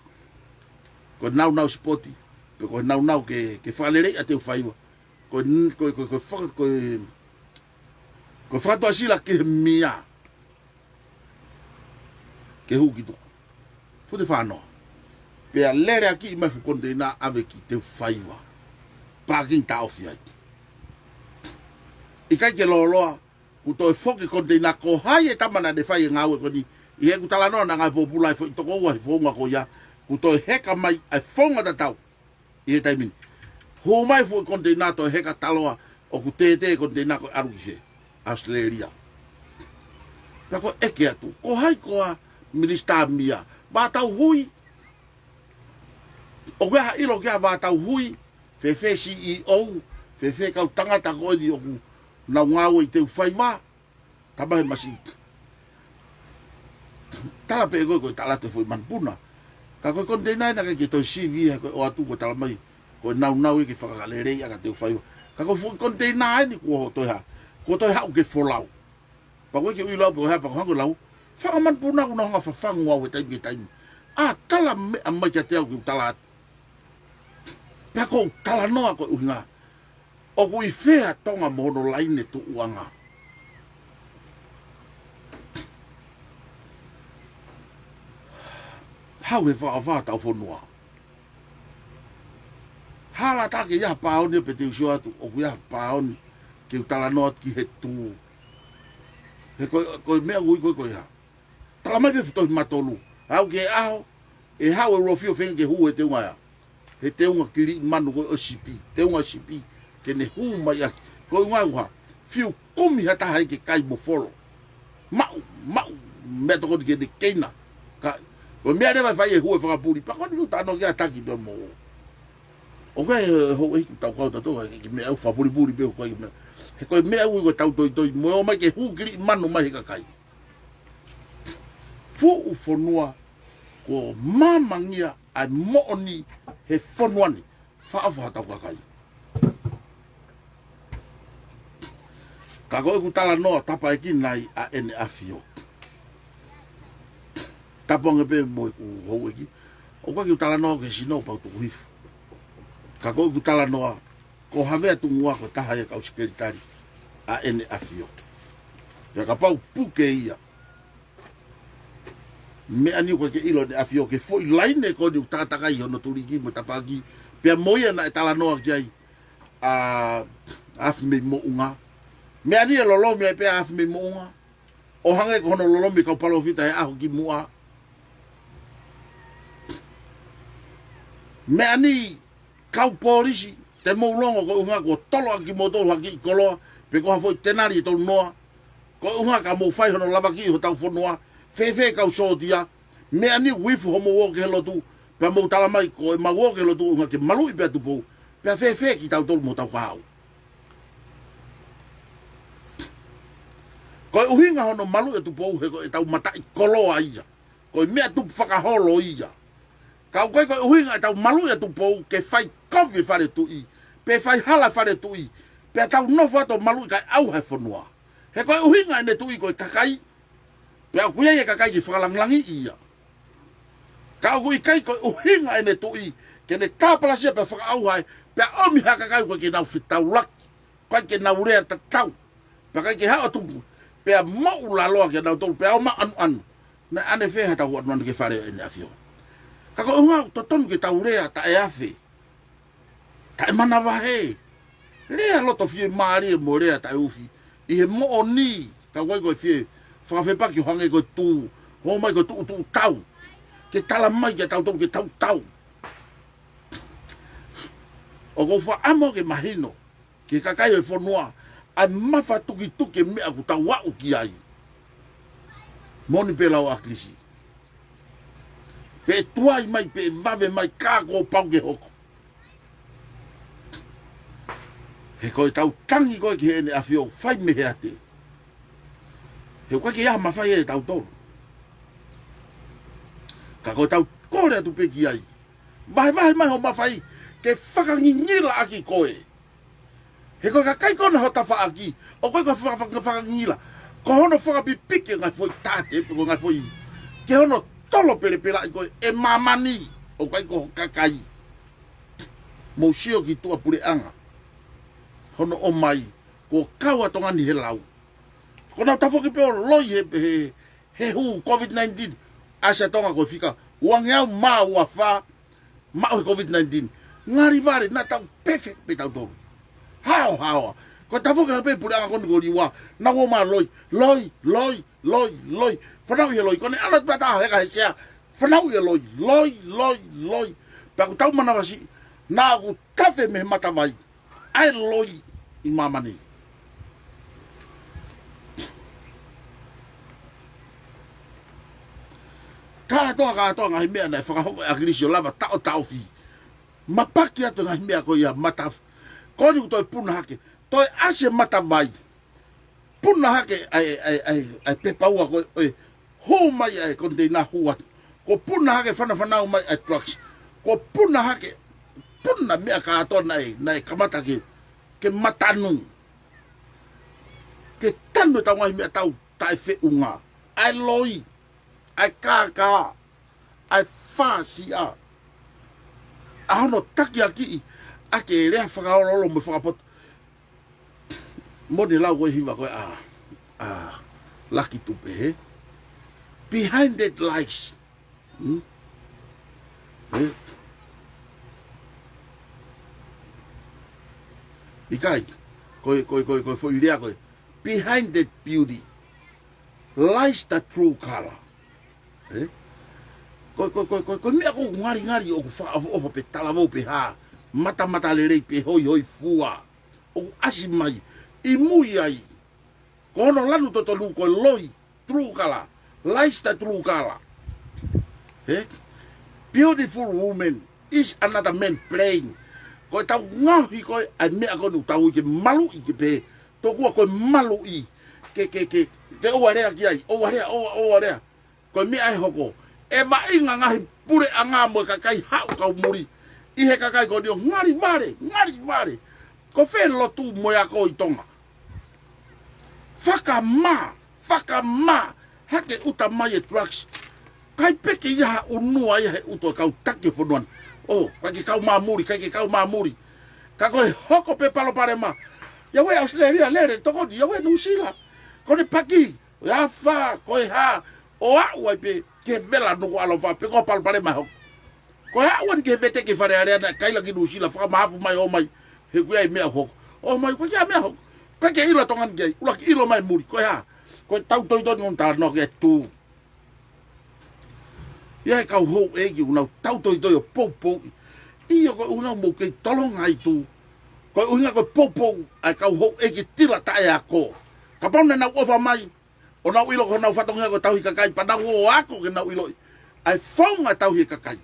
Ko e naunau sipoti, pe ko e naunau ke, ke fakaleleiʻi ʻa Teufaiva. Ko e, ko e, ko e, ko e faka-, ko e, ko e fakatuʻasila ki he mia. Ke hū ki tuʻa. Fute fānoa. Pea lele ʻaki mai fuʻu koniteina ʻave ki Teufaiva. Pākingi taʻofi ai. ʻIkai ke lōloa, kuo toe foki koniteina, ko hai e tama naʻa ne fai e ngāue ko eni. ʻI heʻeku talanoa naʻe ngaahi pōpula e foʻi toko ua he founga ko ia. Kuo toe heka mai ʻa e founga tatau. ʻI he taimi ni. Hū mai fuʻu koniteina toe heka taloa ʻoku tētē koniteina ko e ʻalu ki fē? ʻAositelēlia. Pea ko e ʻeke atu, ko hai koā minisitā mia? Vātau hui. ʻOku ʻi ai ha ʻilo ki ai Vātau hui? Fēfē C E O? Fēfē kau tangata ko eni ʻoku nau ngāue ʻi Teufaiva? Tama he masiʻi. Tala pē ko e, ko e tala atu e foʻi manupuna. Ka ko e koniteina ena ʻikai ke toe sivi ia he ko e ʻoatu ko e talamai. Ko e naunau ia ke fakaleleiʻi ʻa Teufaiva. Ka ko e foʻi koniteina eni kuo toe hā. Kuo toe haʻu ke folau. Pea ko e ke ui lau pe ko e hā pea ko e hangē lau. Fanga manupuna kuo nau hanga fafangu au he taimi ki he taimi. ʻA tala meʻa mai kiate au ke u tala atu. Pea ko u talanoa ko e ʻuhinga. ʻOku ʻi fē ʻa Tonga mo hono laine tuʻuʻanga? Hau he fakaʻofa ʻetau fonua. Hala tā ke ʻi ai ha pāoni pe te u sio atu, ʻoku ʻi ai ha pāoni ke u talanoa atu ki he tū. He ko e, ko e meʻa ui ko e ko e hā. Talamai pē fuʻu tohi matolu. Aʻu ki he ʻaho, ʻe haʻu e ʻUluaki Fio feinga ke hū he teunga ia. He teunga kiliʻi manu ko e ʻo sipi. Teunga sipi. Ke ne hū mai ʻaki. Ko e ʻuhinga ʻoku hā. Fiu kumi ha taha ʻi ke kai mo folo. Maʻu, maʻu, meʻa tokoni ke ne keina. Ka, ko e meʻa leva ʻe fai e hū e fakapuli. Pea ko eni ʻoku tano ke ataki pea mo. ʻOku ʻi ai e houʻeiki ʻoku tau kau tautolu, ʻikai ke meʻa ʻoku fakapulipuli pē ʻoku ʻikai ke meʻa. He ko e meʻa ui ko e tau toitoi. Mo e ō mai ke hū kiliʻi manu mai he kakai. Fuʻu fonua, kuo mamangia ʻa e moʻoni he fonua ni, fakaʻofa ʻetau kakai. Ka ko ʻeku talanoa tapaʻekina ai ʻa ʻEne ʻAfio. Tapu ange pē mo ʻeku houʻeiki. ʻOku ʻikai ke u talanoa ki he sino pea u tuku hifo. Ka ko ʻeku talanoa, ko Havea Tungua ko e taha ia e kau sekelitali ʻa ʻEne ʻAfio. Pea kapau puke ia. Meʻa ni ʻoku ʻikai ke ʻilo ʻEne ʻAfio ki he foʻi laine ko eni ʻoku takatakai hono tuliki mo e tafaʻaki. Pea mo ia naʻe talanoa ki ai ʻa Afi mei Moʻunga. Meʻa ni ʻe lolomi ai pē ʻa Afi mei Moʻunga. ʻO hangē ko hono lolomi e kau palōfita he ʻaho kimuʻa. Meʻa ni kau polisi, te mou longo ko e ʻuhinga kuo tolo ʻaki kimoutolu ha kiʻi koloa, pe ko ha foʻi tenali ʻe tolu noa. Ko e ʻuhinga ka mou fai hono lavaki hotau fonua, fēfē kau sōtia, meʻa ni ʻoku ifo hoʻomou ō ki he lotu, pea mou talamai ko ʻemau ō ki he lotu ʻuhinga ke maluʻi pē ʻa Tupou, pea fēfē kitautolu mo hotau kahaʻu. Ko e ʻuhinga hono maluʻi ʻa Tupou he ko ʻetau mataʻi koloa ia. Ko e meʻa tupu fakaholo ia. Ka ʻoku ʻikai ko e ʻuhinga ʻetau maluʻi ʻa Tupou ke fai kovi e fale tuʻi, pe fai hala e fale tuʻi, pea tau nofo atu ʻo maluʻi kae ʻauha e fonua. He ko e ʻuhinga ʻene tuʻi ko e kakai, pea ʻoku ʻi ai e kakai ke fakalangilangiʻi ia. Ka ʻoku ʻikai ko e ʻuhinga ʻene tuʻi, ke ne tāpalasia pea fakaʻauha ai, pea ʻomi ha kakai ʻoku ʻikai ke nau fetaulaki, ʻikai ke nau lea tatau, pea ʻikai ke haʻu ʻo tupu. pea moʻulaloa kinautolu, pea ō mai ʻanuʻanu. Naʻe ʻanefē haʻatau ō ʻanuʻanu ki he fale ʻo ʻEne ʻAfio? Ka ko e ʻuhinga ʻoku totonu ke tau lea taʻeafe, taʻemanavahē. Lea loto fiemālie mo lea taʻeufi ʻi he moʻoni, ka ʻoku ʻikai ko e fie fakafepaki ʻo hangē ko e tū, ō mai ko e tuʻutuʻu tau, ke tala mai kiate kitautolu ke tau tau. ʻOku ou fakaʻamu ke mahino ki he kakai ʻo e fonua ʻa e mafatukituki e meʻa ʻoku tau aʻu ki ai. Moʻoni pē lau ʻa ʻAkilisi. Pe tuai mai, pe vave mai, ka kuo pau ke hoko. He ko ʻetau tangi ko ē ki heʻene ʻAfio, fai mei he ate. He ʻoku ʻikai ke ʻi ai ha mafai ʻe tautolu. Ka ko ʻetau kole atu pē ki ai, vahevahe mai hoʻo mafai ke fakangingila ʻaki koe. He ko e kakai ko ena ho tafaʻaki, ʻoku ʻikai ko e faka-, faka-, fakangingila. Ko hono fakapipiki e ngaahi foʻi taʻate, pe ko e ngaahi foʻi, ke hono tolo pelepelaʻi koe ʻe māmani, ʻoku ʻikai ko ho kakai. Mou sio ki tuʻa puleʻanga. Hono ʻomai, kuo kau ʻa Tonga ni he lau. Ko ʻenau tafoki pē ʻo loi he, he, he hū COVID nineteen. ʻAsi ʻa Tonga ko e fika uangeau mā uafā maʻu he COVID nineteen. Ngali vale, naʻa tau perfect pē tautolu. Haohaoa. Ko e tafoki pē puleʻanga ko eni ko Liua, naʻa ō mai loi, loi, loi, loi, loi. Fanauʻi e loi, ko ʻene ʻalu atu pē ʻo heka he sea. Fanauʻi e loi, loi, loi, loi. Pea ʻoku tau manavasiʻi, naʻa ʻoku tafe mei he matavai ʻa e loi ʻi māmani. Kātoa, kātoa ngaahi meʻa naʻe fakahoko ʻe ʻAkilisi ʻo lava taʻotaʻofi. Mapaki atu ngaahi meʻa ko ia mata. Ko eni ʻoku toe puna hake, toe ʻasi e matavai. Puna hake ʻa e, ʻa e, ʻa e, ʻa e pepa ua ko ē, ʻo e hū mai ʻa e koniteina hū atu. Kuo puna hake, fanafanau mai ʻa e trucks. Kuo puna hake, puna meʻa kātoa naʻe, naʻe kamata ke, ke matanu. Ke tanu ʻetau ngaahi meʻatau taʻefeʻunga. ʻA e loi, ʻa e kākā, ʻa e fāsiʻa. ʻA hono takiakiʻi ʻaki e lea fakaoloolo mo e fakapoto. Moʻoni e lau ko ē hiva ko ē ʻa, ʻa Lucky Dube, hē? Behind that lies. Hmm? Hē? ʻIkai. Ko e, ko e, ko e, ko e foʻi lea ko ē. Behind that beauty lies the true color. Hē? Ko e, ko e, ko e, ko e, ko e meʻa ʻoku ngalingali, ʻoku fakaʻofoʻofa pe talavou pe hā, matamatalelei pe hoihoifua, ʻoku ʻasi mai ʻi mui ai. Ko hono lanu totonu ko e loi, true color, lies the true color. Hē? Beautiful woman is another man playing. Ko ʻetau ngaohi ko ē ʻa e meʻa ko eni ʻoku tau ui ke maluʻi, ke pehē, tokua ko e maluʻi, ke, ke, ke, ke ʻoua lea ki ai, ʻoua lea, ʻoua, ʻoua lea. Ko e meʻa ʻe hoko, ʻe vaʻinga ngaahi puleʻanga mo e kakai haʻu kau muli ʻi he kakai ko eni ʻo ngali vale, ngali vale. Ko fē lotu mo e ako ʻi Tonga? Fakamā, fakamā, hake ʻuta mai e drugs. ʻIkai pē ke ʻi ai ha ʻunua ia he ʻuto e kau taki ʻo e fonua ni. ʻŌ, ʻikai ke kau mā muli, ʻikai ke kau mā muli. Ka ko e hoko pē palopalema. ʻIa ue ʻAositelēlia, lele, tokoni, ʻia ue Nuʻusila. Ko ʻene paki, ʻo e afā, ko e hā, ʻo aʻu ai pē ki he vela Nukuʻalofa, pe ko e palopalema ʻe hoko. Ko e aʻu eni ki he vete ki Fale Alea naʻe kaila ki Nuʻusila, fakamahafu mai ō mai, he ʻoku ʻi ai e meʻa hoko. ʻŌ mai, ʻoku ʻikai ha meʻa hoko. ʻIkai ke ʻilo ʻa Tonga ni ki ai, ʻuluaki ʻilo mai muli, ko e hā, ko e tau toitoi ni ʻoku talanoa ki ai e tū. ʻI ai e kau houʻeiki ʻoku nau tau toitoi ʻo poupouʻi. ʻIo, ko e ʻuhinga mou kei tolonga ʻi tū. Ko e ʻuhinga ko e poupou ʻa e kau houʻeiki tila taʻeako. Kapau naʻa nau ʻofa mai, ʻo nau ʻilo ko honau fatongia ko e tauhi kakai, pea nau ō ʻo ako ke nau ʻiloʻi ʻa e founga tauhi e kakai.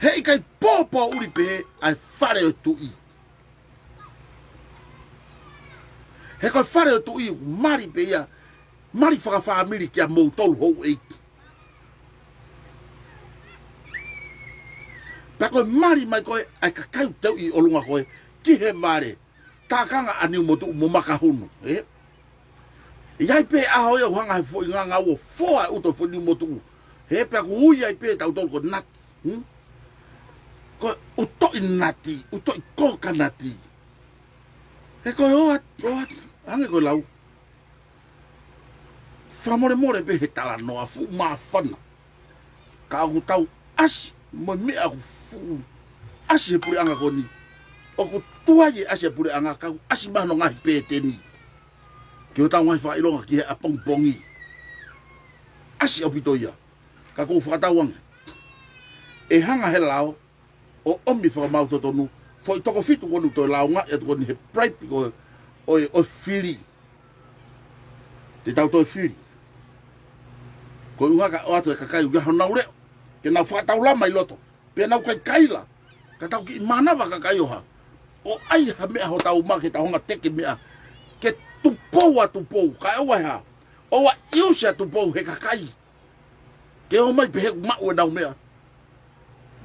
Heʻikai pōpōʻuli pehē ʻa e fale ʻo e tuʻi. He ko e fale ʻo e tuʻi, mali pē ia, mali fakafāmili kia moutolu houʻeiki. Pea ko e mali mai ko ē ʻa e kakai ʻoku teuʻi ʻi ʻolunga ko ē ki he vale, tākanga ʻa Niumotuʻu mo Makahunu, ē? ʻI ai pē ʻaho ia ʻoku hanga he foʻi ngangau ʻo foa e ʻuto e foʻi Niumotuʻu. Hē, pea ʻoku ui ai pē tautolu ko e nati. Hmm? Ko e ʻutoʻi nati, ʻutoʻi kokanati. He ko e ʻoa, ʻoa, hangē ko e lau. Fakamolemole pē he talanoa fuʻu māfana. Ka ʻoku tau ʻasi mo e meʻa ʻoku fuʻu ʻasi he puleʻanga ko eni. ʻOku tuai e ʻasi e puleʻanga ka ʻoku ʻasi mai hono ngaahi pēteni ki hotau ngaahi fakaʻilonga ki he ʻapongipongi. ʻAsi ʻaupito ia. Ka ʻoku ou fakatauange ʻe hanga he lao ʻo ʻomi fakamaau totonu, foʻi toko fitu ko eni ʻoku toe launga atu ko eni he bribe ko ē ʻo e, ʻo e fili. Te tau toe fili. Ko e ʻuhinga ka ʻoatu e kakai ʻoku ʻi ai honau leʻo, ke nau fakataulama ʻi loto, pea nau kaikaila, ka tau kiʻi mānava kakai ʻo hā, ʻo ʻai ha meʻa hotau mā ke tau hanga teke meʻa, ke tupou ʻa Tupou, kae ʻoua ʻe hā, ʻoua ʻe ʻiusi ʻa Tupou he kakai. Ke ō mai pē he ʻoku maʻu ʻenau meʻa.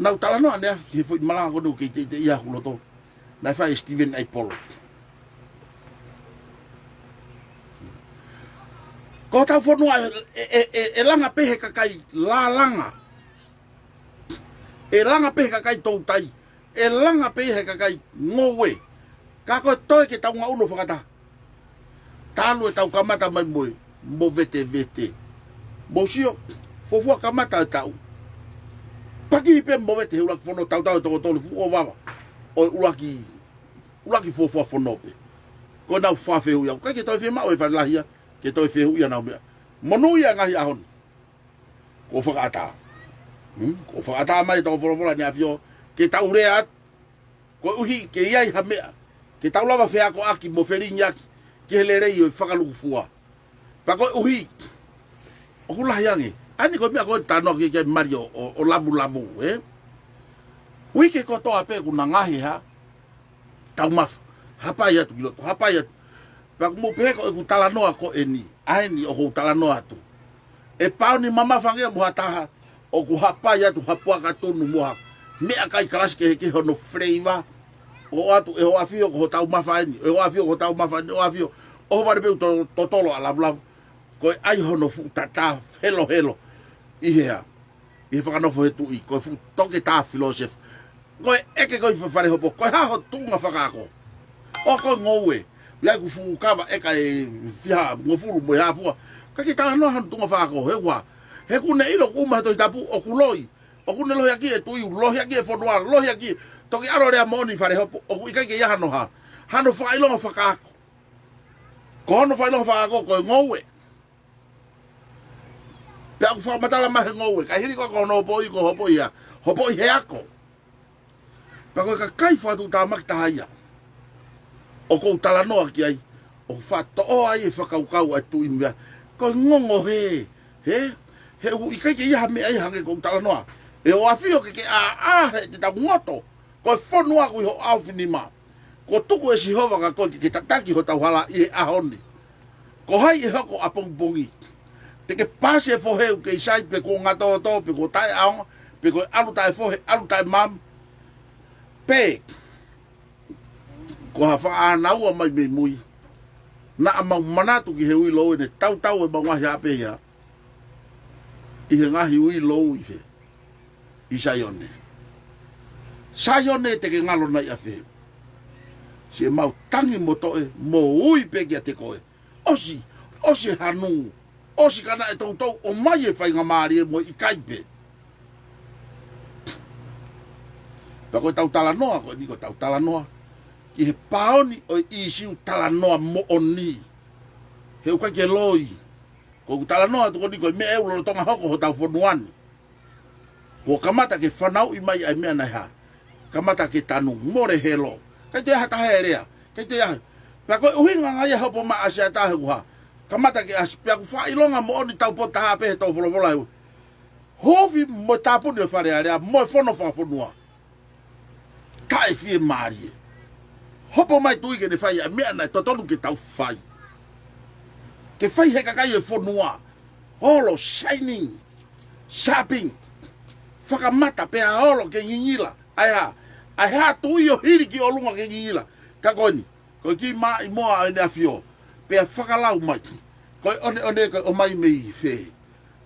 Naʻá ku talanoa ʻaneafi ki he foʻi malanga ko eni ʻoku kei teʻiteʻia hoku loto, naʻe fai ʻe Stephen Aipolo. Ko hotau fonua ʻe, ʻe, ʻe, ʻe langa pē he kakai lālanga. ʻE langa pē he kakai toutai. ʻE langa pē he kakai ngoue. Ka ko e toe ke tau ngaʻunu fakataha. Talu ʻetau kamata mai mo e, mo Vetevete. Mou sio, fuofua kamata e taʻu. Pakihi pē Movete he ʻuluaki fono, tautau e toko tolu fuʻu ʻovava ʻo e ʻuluaki, ʻuluaki fuofua fono pē. Ko ʻenau fefehuʻi au. ʻIkai ke toe fiemaʻu ʻe Fale Lahi ia ke toe fehuʻi ʻenau meʻa. Monūʻia e ngaahi ʻaho ni. Kuo fakaʻatā. Hmm? Kuo fakaʻatā mai e toko folofola ʻaneafi ʻo ke tau lea atu. Koeʻuhi ke ʻi ai ha meʻa ke tau lava feakoʻaki mo felingiʻaki ki he lelei ʻo e fakalūkufua. Pea koeʻuhi ʻoku lahi ange. ʻA eni ko e meʻa ko ē talanoa ki ai Mario ʻo, ʻo lavulavu, ē? Uike kotoa pē ʻoku na ngaohi ha taumafa. Hapai atu ki loto, hapai atu. Pea ʻoku mou pehē ko ʻeku talanoa ko eni, ʻa eni ʻoku ou talanoa atu. ʻE pāuni mamafa ange ia mo ha taha ʻoku hapai atu ha puaka tunu mo ha meʻakai kalasi kehekehe hono flavor. ʻOatu ʻe hoʻo ʻafio ko ho taumafa eni, ʻe hoʻo ʻafio ko ho taumafa eni, ʻo ʻafio ʻo ho vale pē ʻoku to-, totolo ʻa lavulavu. Ko e ʻai hono fuʻu tatā helohelo ʻi he hā, ʻi he fakanofo he tuʻi, ko e fuʻu toketā filōsefa. Ko e ʻeke ko ē ʻi Falehopo, ko e hā ho tuʻunga fakaako? ʻO ko e ngoue. ʻI ai ʻeku fuʻu kava ʻeka ʻe fihangofulu mo e hā fua. Ka ke talanoa hano tuʻunga fakaako, he ua. He ʻoku ne ʻilo ʻoku ʻuma he Tohi Tapu ʻoku loi. ʻOku ne lohiakiʻi e tuʻi, lohiakiʻi e fonua, lohiakiʻi. Toki ʻalu lea moʻoni Falehopo, ʻoku ʻikai ke ʻi ai hano hā, hano fakaʻilonga fakaako. Ko hono fakaʻilonga fakaako ko e ngoue. Pea ʻoku fakamatala mai he ngoue, ka hili ko ē ko hono hopoʻi, ko hopoʻi ia, hopoʻi he ako. Pea ko e kakai fakatuʻutāmaki taha ia ʻoku ou talanoa ki ai, ʻoku faʻa toʻo ai e fakakaukau ʻa e tuʻi meʻa, ko e ngongo hē, hē, he ʻoku ʻikai ke ʻi ai ha meʻa ia hangē ko ʻeku talanoa. ʻE hoʻo ʻafio ke ke ʻāʻā he te tau ngoto, ko e fonua ʻoku ʻi ho ʻaofinima. Kuo tuku ʻe Sihova kia koe ke ke tataki hotau hala ʻi he ʻaho ni. Ko hai ʻe hoko ʻapongipongi? Te ke paasi e fohe ʻoku kei sai, pe kuo ngatoto, pe kuo taʻeʻaonga, pe ko e ʻalu taʻefohe, ʻalu taʻemaama. Pe ko ha faʻa ʻānaua mai mei mui. Naʻa mau manatu ki he uilou ʻene tautau ʻemau ngaahi haʻape ia ʻi he ngaahi uilou ʻi fē? ʻI Saione. Saione, te ke ngalo nai ʻafē? Siʻemau tangi mo toʻe, mo ui pē kiate koe. ʻOsi, ʻosi e hanu, ʻosi ka naʻe toutou ʻomai e faingamālie mo e ʻikai pē. Pea ko ʻetau talanoa, ko eni ko ʻetau talanoa ki he pāoni ʻo e ʻīsiu, talanoa moʻoni. He ʻoku ʻikai ke loi. Ko ʻeku talanoa atu ko eni ko e meʻa ʻe lolotonga hoko hotau fonua ni. Kuo kamata ke fanauʻi mai ʻa e meʻa naʻe hā. Kamata ke tanu, mole helo. ʻIkai toe ʻi ai ha taha ʻe lea. ʻIkai toe ʻi ai ha. Pea ko e ʻuhinga ia hopo mai ʻa Siata he ʻoku hā. Kamata ke ʻasi, pea ʻoku fakaʻilonga moʻoni taupotu taha pē he toko folofola he ua. Huufi mo e tāpuni ʻo e Fale Alea mo e fono fakafonua. Taʻefiemālie. Hopo mai tuʻi ke ne fai ʻa e meʻa naʻe totonu ke tau fai. Ke fai he kakai e fonua. Holo, shining, sharpening. Fakamata pea holo ke ngingila. ʻA e hā, ʻa e hā tuʻi ʻo hili ki ʻolunga ke ngingila. Ka ko eni, ko e kiʻi maʻimoa ʻo ʻEne ʻAfio. Pea fakalau mai. Ko e ʻoneʻone ko e ʻomai mei fē?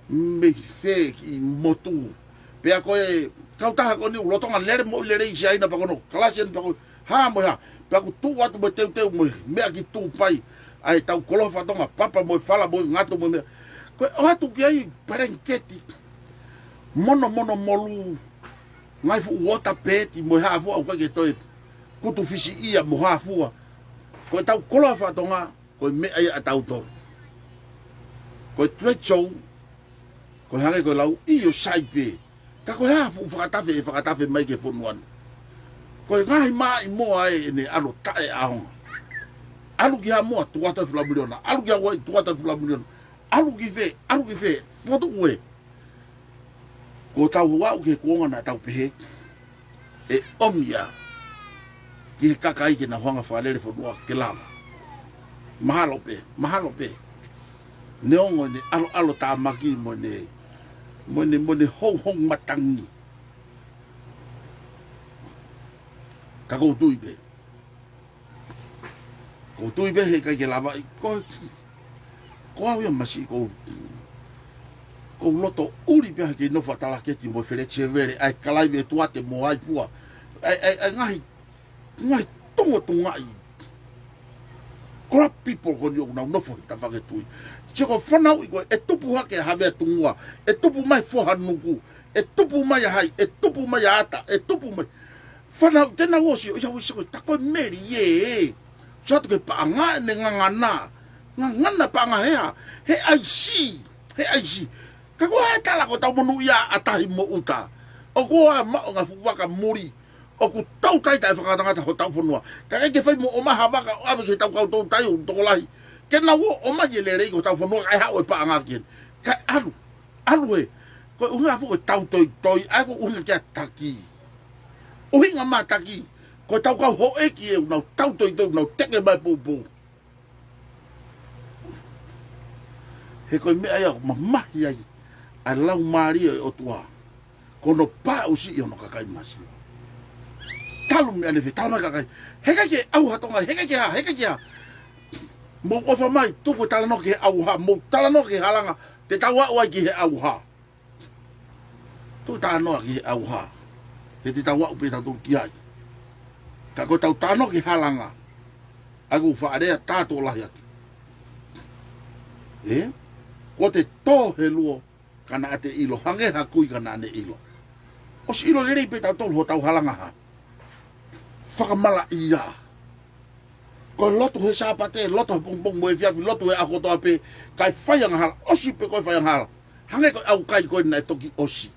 Mei fē kiʻi motu? Pea ko e kautaha ko eni ʻoku lolotonga lele moʻui lelei ʻi Siaina, pea ko hono kalasi eni, pea ko e hā mo e hā. Pea ʻoku tuʻu atu mo e teuteu mo e meʻa ki Tūpai. ʻA e tau koloa fakatonga, papa mo e fala mo e ngatu mo e meʻa. Ko e ʻoatu ki ai palēniketi, mono mono molu, ngaahi fuʻu uota peti mo e hā fua, ʻoku ʻikai ke toe kutu fisiʻia mo hā fua. Ko ʻetau koloa faka-Tonga, ko e meʻa ia ʻatautolu. Ko e trade show, ko e hangē ko e lau, ʻio sai pē. Ka ko e hā fuʻu fakatafe ʻe fakatafe mai ki he fonua ni? Ko e ngaahi maʻimoa ē ʻene ʻalu taʻeʻaonga. ʻAlu ki Haʻamoa, tuʻu atu e fula miliona. ʻAlu ki Hawaii, tuʻu atu e fula miliona. ʻAlu ki fē, ʻalu ki fē, fotu ue. Ko ʻetau aʻu ki he kuonga naʻa tau pehē, ʻe ʻomi ia ki he kakai ke nau hanga ʻo fakalele fonua ke lava. Mahalo pē, mahalo pē. Neongo ʻene ʻaloʻalo tāmaki mo ʻene, mo ʻene, mo ʻene houhou matangi. Ka ʻoku ou tui pē. ʻOku ou tui pē heʻikai ke lava ʻi ko, ko au ia masiʻi, ʻoku ou, ʻoku ou loto ʻuli pē he kei nofo ʻa Talaketi mo Feleti Sevele, ʻa e kalaive tuate mo ai fua. ʻA e, ʻa e, ʻa e ngaahi, ngaahi tongo tungaʻi. Corrupt people ko eni ʻoku nau nofo he tafaʻaki tui. Sio ko e fanauʻi ko ē, ʻe tupu hake ʻa Havea Tungua, ʻe tupu mai Foha Nuku, ʻe tupu mai ʻa hai, ʻe tupu mai ʻa Ata, ʻe tupu mai. Fanauʻi te nau ʻosi ʻo ia ʻosi ko e tako e meli ē. Sio atu ki he paʻanga ʻene ngangana. Ngangana paʻanga hea, he ʻaisi, he ʻaisi. Ka ko e hā e tala ko ʻetau monūʻia ʻa Tahi mo ʻUta? ʻOku ʻa maʻu ngaahi fuʻu vaka muli. ʻOku toutai taʻefakangatangata hotau fonua. Ka ʻikai ke fai mo ʻomai ha vaka ʻo ʻave ki heʻetau kau toutai ʻoku tokolahi. Ke nau ō ʻo ʻomai e lelei ki hotau fonua kae haʻu e paʻanga ki heni. Kae ʻalu, ʻalu ē. Ko e ʻuhinga foki ʻetau toitoi, ʻa ia ko e ʻuhinga ki he taki. ʻUhinga mai e taki, ko ʻetau kau houʻeiki ē ʻoku nau tau toitoi, ʻoku nau teke mai poupou. He ko e meʻa ia ʻoku mamahi ai ʻa e Laumālie ʻo e ʻOtua. Ko hono paʻusiʻi hono kakai masiva. Talu mei ʻanefē, talamai ʻe he kakai, heʻikai ke ʻauha Tonga, heʻikai ke hā, heʻikai ke hā. Mou ʻofa mai, tuku e talanoa ki he ʻauha, mou talanoa ki he halanga, te tau aʻu ai ki he ʻauha. Tuku e talanoa ki he ʻauha, he te tau aʻu pē tautolu ki ai. Ka ko ʻetau talanoa ki he halanga, ʻa ia ʻoku faʻa lea tā tokolahi ʻaki. Ē? Ko ʻete tō he luo, ka naʻa te ʻilo, hangē ha kui ka naʻa ne ʻilo. ʻOsi ʻilo lelei pē tautolu hotau halanga hā. Fakamalaʻia. Ko e lotu he Sāpate, lotu he pongipongi mo e efiafi, lotu he ʻaho kotoa pē, kae fai angahala, ʻosi pē ko e fai angahala. Hangē ko e ʻaukai ko ē naʻe toki ʻosi.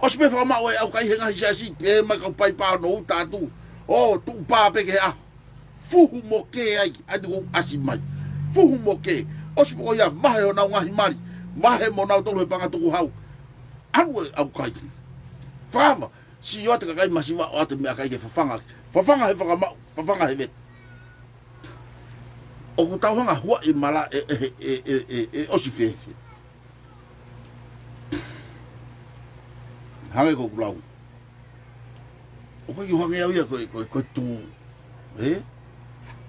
ʻOsi pē fakamaʻu e ʻaukai he ngaahi siasi, pehē mai kau paipa ʻo nau ʻuta atu. ʻO tuʻu pā pē ki he ʻaho. Fuhu mo kē ai, ʻa ia ʻoku ʻasi mai. Fuhu mo kē. ʻOsi pē ko ia vahe honau ngaahi mali. Vahe mo nautolu he paʻanga tukuhau. ʻAlu e ʻaukai. Fakaava, sio atu e kakai masiva ʻoatu e meʻakai ke fafanga. Fafanga he fakamaʻu, fafanga he vete. ʻOku tau hanga ʻo huaʻi e mala ʻe, ʻe, ʻe ʻosi fēfē. Hangē ko ʻeku lau. ʻOku ʻikai ke u hangē au ia ko e, ko e, ko e tuʻi. Ē?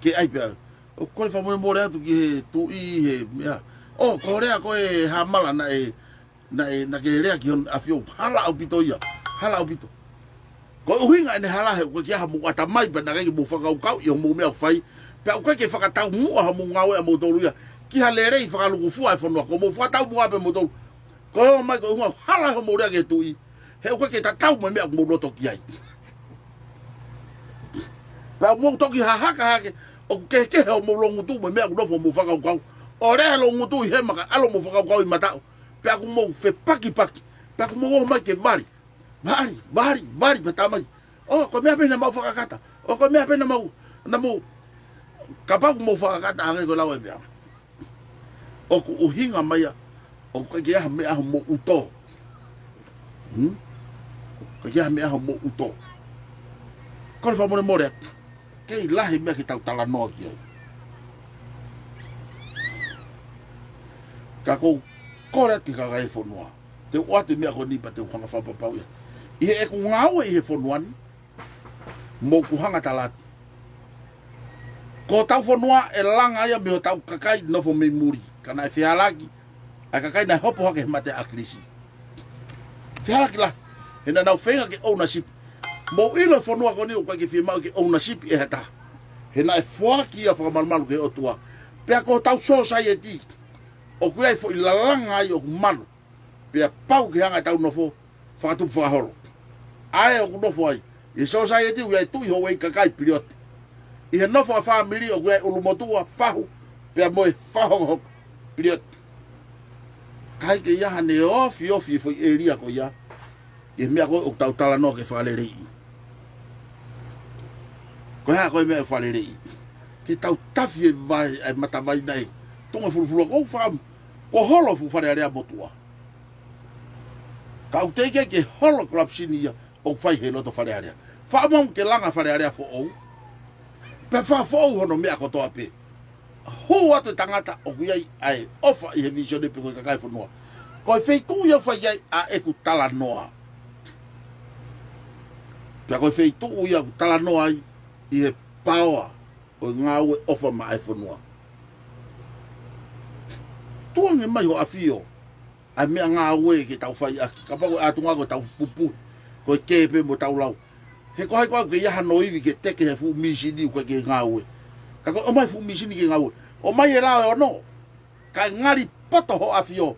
Ke ʻai pē au. ʻOku ou kole fakamolemole atu ki he tuʻi he meʻa. ʻO, ko e lea ko ē Hamala naʻe, naʻe, naʻa ke lea ki hono ʻafio, hala ʻaupito ia. Hala ʻaupito. Ko e ʻuhinga ʻene hala he ʻoku ʻikai ke ʻi ai haʻamou ʻatamai pea naʻe ʻikai ke mou fakakaukauʻi hoʻomou meʻa ʻoku fai. Pea ʻoku ʻikai ke fakataumuʻa haʻamou ngāue ʻamoutolu ia ki ha lelei fakalukufua e fonua. Ko hoʻomou fakataumuʻa pē moutolu. Ko e ō mai ko e ʻuhinga hala hoʻomou lea ki he tuʻi. He ʻoku ʻikai ke tatau mo e meʻa ʻoku mou loto ki ai. Pea mou toki hahaka hake, ʻoku kehekehe hoʻomou loungutu mo e meʻa ʻoku nofo hoʻomou fakakaukau. ʻO lea he loungutu ʻi hema kae ʻalu hoʻomou fakakaukau ʻi mataʻu. Pea ʻoku mou fepakipaki. Pea ʻoku mou ō mai ke vali. Vali, vali, vali pea tā mai. ʻO, ko e meʻa pē naʻa mau fakakata. ʻO, ko e meʻa pē naʻa mau, naʻa mau. Kapau ʻoku mou fakakata hangē ko e lau e meʻa. ʻOku ʻuhinga mai ia, ʻoku ʻikai ke ʻi ai ha meʻa ʻoku mou ʻuto. Hmm? ʻIkai ke ʻi ai ha meʻa ʻoku mou ʻuto. Kole fakamolemole atu. Kei lahi e meʻa ke tau talanoa ki ai. Ka ʻoku ou kole atu ki he kakai e fonua. Te u ʻoatu e meʻa ko eni pea te u hanga ʻo fakapapauʻi ia. ʻI heʻeku ngāue ʻi he fonua ni, mou ku hanga tala atu. Ko hotau fonua ʻe langa ia mei hotau kakai nofo mei muli. Ka naʻe fehālaaki ʻa e kakai naʻe hopo hake he mate ʻa ʻAkilisi. Fehālaaki lahi. He naʻa nau feinga ke ownership. Mou ʻilo e fonua ko eni ʻoku ʻikai ke fiemaʻu ke ownership ʻe ha taha. He naʻe foaki ia fakamalumalu ki he ʻOtua. Pea ko hotau society, ʻoku ʻi ai e foʻi lalanga ai ʻoku malu. Pea pau ke hanga ʻetau nofo fakatupu fakaholo. ʻA ē ʻoku nofo ai ʻi he sōsaieti ʻoku ʻi ai e tuʻi, houʻeiki, kakai, pilioti. ʻI he nofo ʻa e fāmili ʻoku ʻi ai e ʻulumotuʻa, fahu, pea mo e fakahokohoko, pilioti. ʻIkai ke ʻi ai haʻane ofiofi e foʻi ʻēlia ko ia ʻi he meʻa ko ē ʻoku tau talanoa ke fakaleleiʻi. Ko e hā ko e meʻa ʻe fakaleleiʻi? Ke tau tafi e vai, e matavai naʻe tuʻunga fulufulu, ʻoku ou fakaʻamu kuo holo e fuʻu Fale Alea motuʻa. Ka ʻoku teʻeki ai ke holo e corruption ia ʻoku fai he loto Fale Alea. Fakaʻamu ke langa Fale Alea foʻou, pea fakafoʻou hono meʻa kotoa pē. Hū atu e tangata ʻoku ʻi ai ʻa e ʻofa ʻi he vīsone pe ko e kakai e fonua. Ko e feituʻu ia ʻoku fai ai ʻa ʻeku talanoa. Pea ko e feituʻu ia ʻoku talanoa ai ʻi he paoa ʻo e ngāue ʻofa maʻa e fonua. Tukuange mai ho ʻafio ʻa e meʻangāue ke tau fai ʻaki, kapau ko e ʻatunga ko ʻetau pupuhi, ko e kē pē mo ʻetau lau. He ko hai koā ʻoku ʻi ai hano ivi ke teke he fuʻu mīsini ʻoku ʻikai ke ngāue? Ka ko e ʻomai e fuʻu mīsini ke ngāue, ʻomai e lao ʻe ono, kae ngali poto ho ʻafio,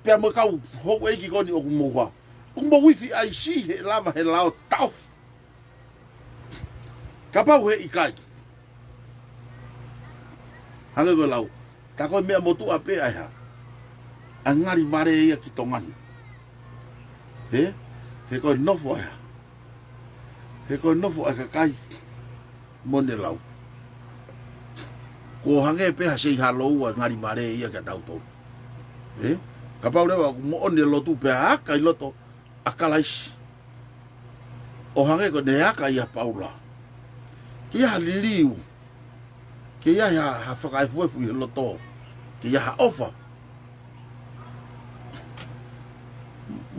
pea mo e kau houʻeiki ko eni ʻoku mou hā, ʻoku mou ifi ʻaisi he lava he lao taʻofi. Kapau he ʻikai, hangē ko e lau, ka ko e meʻa motuʻa pē ʻa e hā? ʻA e ngali vale ia ki Tonga ni. He, he ko e nofo ʻa e hā? He ko e nofo ʻa e kakai mo ʻene lau. Kuo hangē pē ha sei halou ʻa e ngali vale ia kia tautolu. He, kapau leva ʻoku moʻoni e lotu pea aka ʻi loto ʻa Kalaisi, ʻo hangē ko ʻene aka ʻia Paula, ke ʻi ai ha liliu, ke ʻi ai ha, ha fakaefuefu ʻi he loto, ke ʻi ai ha ʻofa.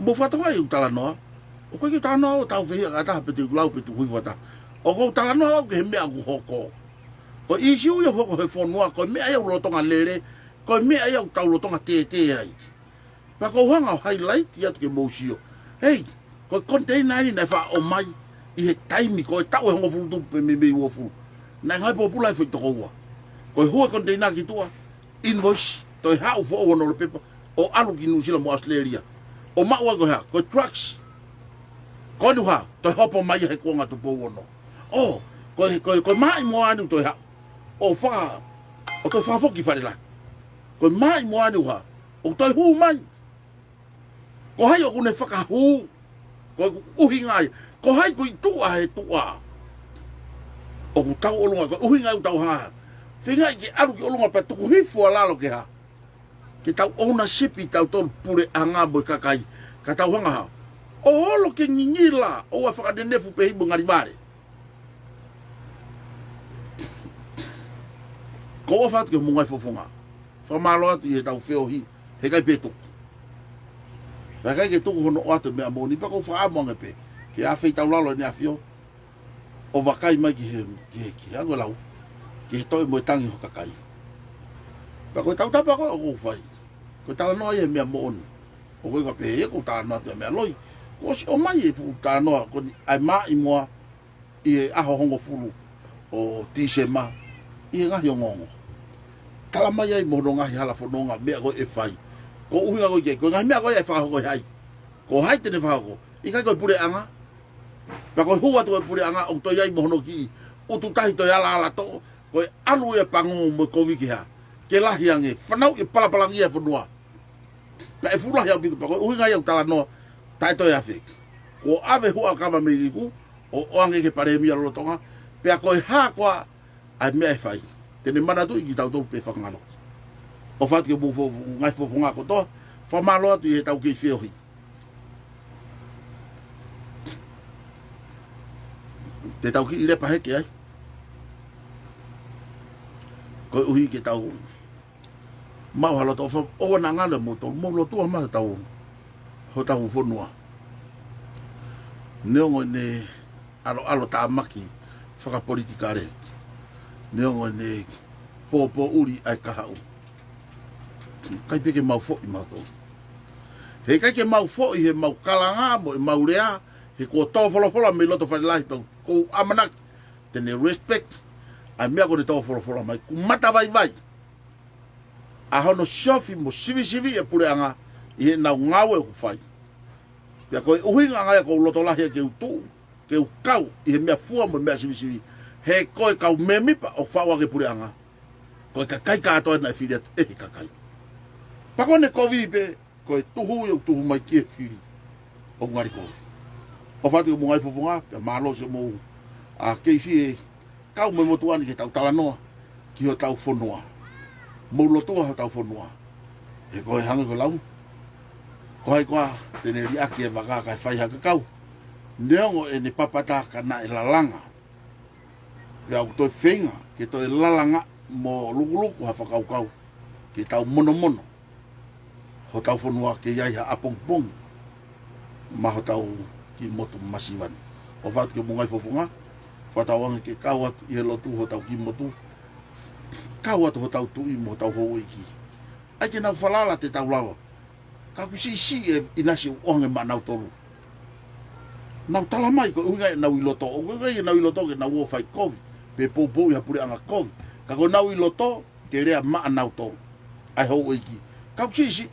Mou fakatokangaʻi ʻeku talanoa. ʻOku ʻikai ke u talanoa ʻo tau fehiʻa ki ha taha pe te u lau pe te u hifo ki ha taha. ʻOku ou talanoa au ki he meʻa ʻoku hoko. Ko e ʻīsiu ia ʻoku hoko he fonua, ko e meʻa ia ʻoku lolotonga lele, ko e meʻa ia ʻoku tau lolotonga tētē ai. Pea ʻoku ou hanga ʻo highlight atu ke mou sio. Hei, ko e container eni naʻe faʻa ʻomai ʻi he taimi ko e taʻu ʻe hongofulu tupu pē mei, mei uofulu. Naʻe ngāue pōpula e foʻi toko ua. Ko e hū e container ki tuʻa, invoice, toe haʻu foʻou hono lepepa, ʻo ʻalu ki Nuʻusila mo ʻAositelēlia. ʻO maʻu ai ko e hā? Ko e drugs. Ko eni ʻoku hā? Toe hopo mai ia he kuonga Tupou Ono. ʻO, ko e, ko e, ko e maʻimoa eni ʻoku toe haʻu ʻo faka-, ʻo toe fakafoki Fale Lahi. Ko e maʻimoa eni ʻoku hā? ʻOku toe hū mai. Ko hai ʻoku ne fakahū? Ko e ʻuhinga ia. Ko hai ko e tuʻa he tuʻa? ʻOku tau ʻolunga, ko e ʻuhinga ia ʻoku tau hanga. Feingaʻi ke ʻalu ki ʻolunga pea tuku hifo ʻa lalo ke hā? Ke tau ownership ʻi tautolu puleʻanga mo e kakai. Ka tau hanga hā? ʻO holo ke ngingila, ʻoua fakanenefu pē hei mo ngali vale. ʻOku ou ʻofa atu ki homou ngaahi fofonga. Fakamālō atu ʻi heʻetau feohi, he ʻikai pē tuku. Pea ʻikai ke tuku hono ʻoatu e meʻa moʻoni, pea ʻoku ou fakaʻamu ange pē ke ʻafeitaulalo ʻEne ʻAfio, ʻo vakai mai ki he, ki he, ki he ango lau, ki he toe mo e tangi ho kakai. Pea ko e tautapa ko ē ʻoku ou fai, ko e talanoa ia he meʻa moʻoni. ʻOku ʻikai pē ia ko e talanoa atu e meʻa loi. Kuo ʻosi ʻomai e fuʻu talanoa ko eni ʻa e maʻimoa ʻi he ʻaho hongofulu ʻo Tīsema ʻi he ngaahi ongoongo. Tala mai ai mo hono ngaahi hala fononga, meʻa ko ē ʻe fai. Ko e ʻuhinga ko ē ke, ko e ngaahi meʻa ko ē ʻe fakahoko ʻe hai? Ko hai te ne fakahoko? ʻIkai ko e puleʻanga? Pea ko e hū atu ko e puleʻanga ʻoku toe ʻi ai mo hono kiʻi ututahi toe alaala toʻo, ko e ʻalu ia e pango mo e kovi ke hā? Ke lahi ange, fanauʻi e palapalangia e fonua. Pea ʻe fuʻu lahi ʻaupito, pea ko e ʻuhinga ia ʻoku talanoa, taʻe toe afe. Kuo ʻave e huʻakava mei Liku, ʻo ʻoange ki he palēmia lolotonga, pea ko e hā koā ʻa e meʻa ʻe fai? Te ne manatuʻi kitautolu pē fakangaloki. ʻOfa atu ki homou fo-, ngaahi fofonga kotoa, fakamālō atu ʻi heʻetau kei feohi. Te tau kiʻi lepa heke ai. Koeʻuhi ke tau maʻu ha loto ʻofa, ʻoua naʻa ngalo ʻa moutolu, mou lotua mai hotau, hotau fonua. Neongo ʻene ʻaloʻalo tāmaki fakapolitikale, neongo ʻene pōpōʻuli ʻa e kahaʻu, ʻikai pē ke mau foʻi mautolu. He ʻikai ke mau foʻi he mau kalanga mo ʻemau lea, he kuo tō folofola mei loto Fale Lahi, pea ʻoku ou ʻamanaki te ne respect ʻa e meʻa kuo ne tō folofola mai. Kuo matavaivai. ʻa hono siofi mo sivisiviʻi e puleʻanga ʻi heʻenau ngāue ʻoku fai. Pea ko e ʻuhinga ange ia ʻoku ou loto lahi ai ke u tuʻu, ke u kau ʻi he meʻafua mo e meʻa sivisivi. He ko e kau mēmipa ʻoku faʻu ʻaki e puleʻanga, ko e kakai kātoa naʻe fili atu ʻe he kakai. Pea ko ʻene kovi pē, ko e tuhu ia ʻoku tuhu mai ki he fili ʻoku ngali kovi. ʻOfa atu ki homou ngaahi fofonga, pea mālō siʻomou ʻa kei fie kau mo e motuʻa ni ke tau talanoa ki hotau fonua. Mou lotua hotau fonua. He ko e hangē ko e lau, ko hai koā te ne liʻaki e vaka kae fai ha kakau? Neongo ʻene papata ka naʻe lalanga. Pea ʻoku toe feinga ke toe lalanga mo lukuluku ha fakakaukau ke tau monomono hotau fonua ke ʻi ai ha ʻapongipongi maʻa hotau kiʻi motu masiva ni. ʻOfa atu ki homou ngaahi fofonga, fakatauange ke kau atu ʻi he lotu hotau kiʻi motu, kau atu hotau tuʻi mo hotau houʻeiki. ʻAi ke nau falala te tau lava. Ka ʻoku siʻisiʻi e ʻinasi ʻoku ʻoange maʻanautolu. Nau tala mai ko e ʻuhinga ʻenau ʻi loto, ʻoku ʻikai ke nau ʻi loto ke nau ō fai kovi, pe poupouʻi ha puleʻanga kovi. Ka ko ʻenau ʻi loto ke lea maʻanautolu ʻa e houʻeiki. Ka ʻoku siʻisiʻi,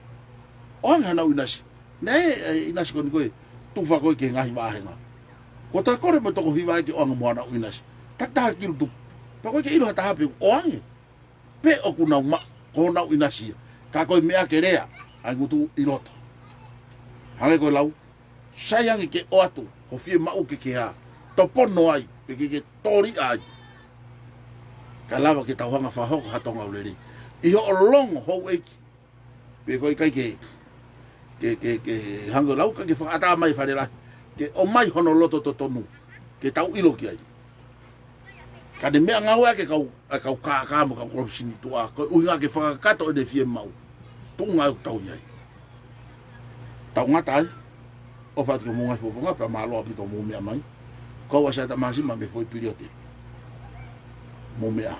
ʻoange hanau ʻinasi. Naʻe ʻe ʻinasi ko eni ko e tufa ko ē ki he ngaahi vāhenga. Ko e toe kole mo e toko hiva ē ke ʻoange mo hanau ʻinasi. Takitaha kilu tupu. Pea ʻoku ʻikai ke ʻilo ha taha pe ʻoange pe ʻoku nau maʻu ko honau ʻinasi ia. Ka ko e meʻa ke lea ʻa e ngutu ʻi loto. Hangē ko e lau, sai ange ke ʻoatu ho fiemaʻu ke ke hā, topono ai, pe ke ke tōliʻa ai, kae lava ke tau hanga fakahoko ha Tonga ʻoku lelei. ʻI hoʻo longo houʻeiki, pe ko e ʻikai ke, ke, ke, ke hangē ko e lau, ka ke fakaʻatā mai e Fale Lahi ke ʻomai hono loto totonu ke tau ʻilo ki ai. Ka ne meʻangāueʻaki e kau, e kau kākā mo e kau kolopisini tuʻa, ko e ʻuhinga ke fakakakato ʻene fiemaʻu. Tuʻunga ʻoku tau ʻi ai. Tau ngata ai. ʻOfa atu ki homou ngaahi fofonga pea mālō ʻaupito hoʻomou meʻa mai. Ko au ʻa Siaeta Māsima mei he foʻi piliote. Mou meʻa.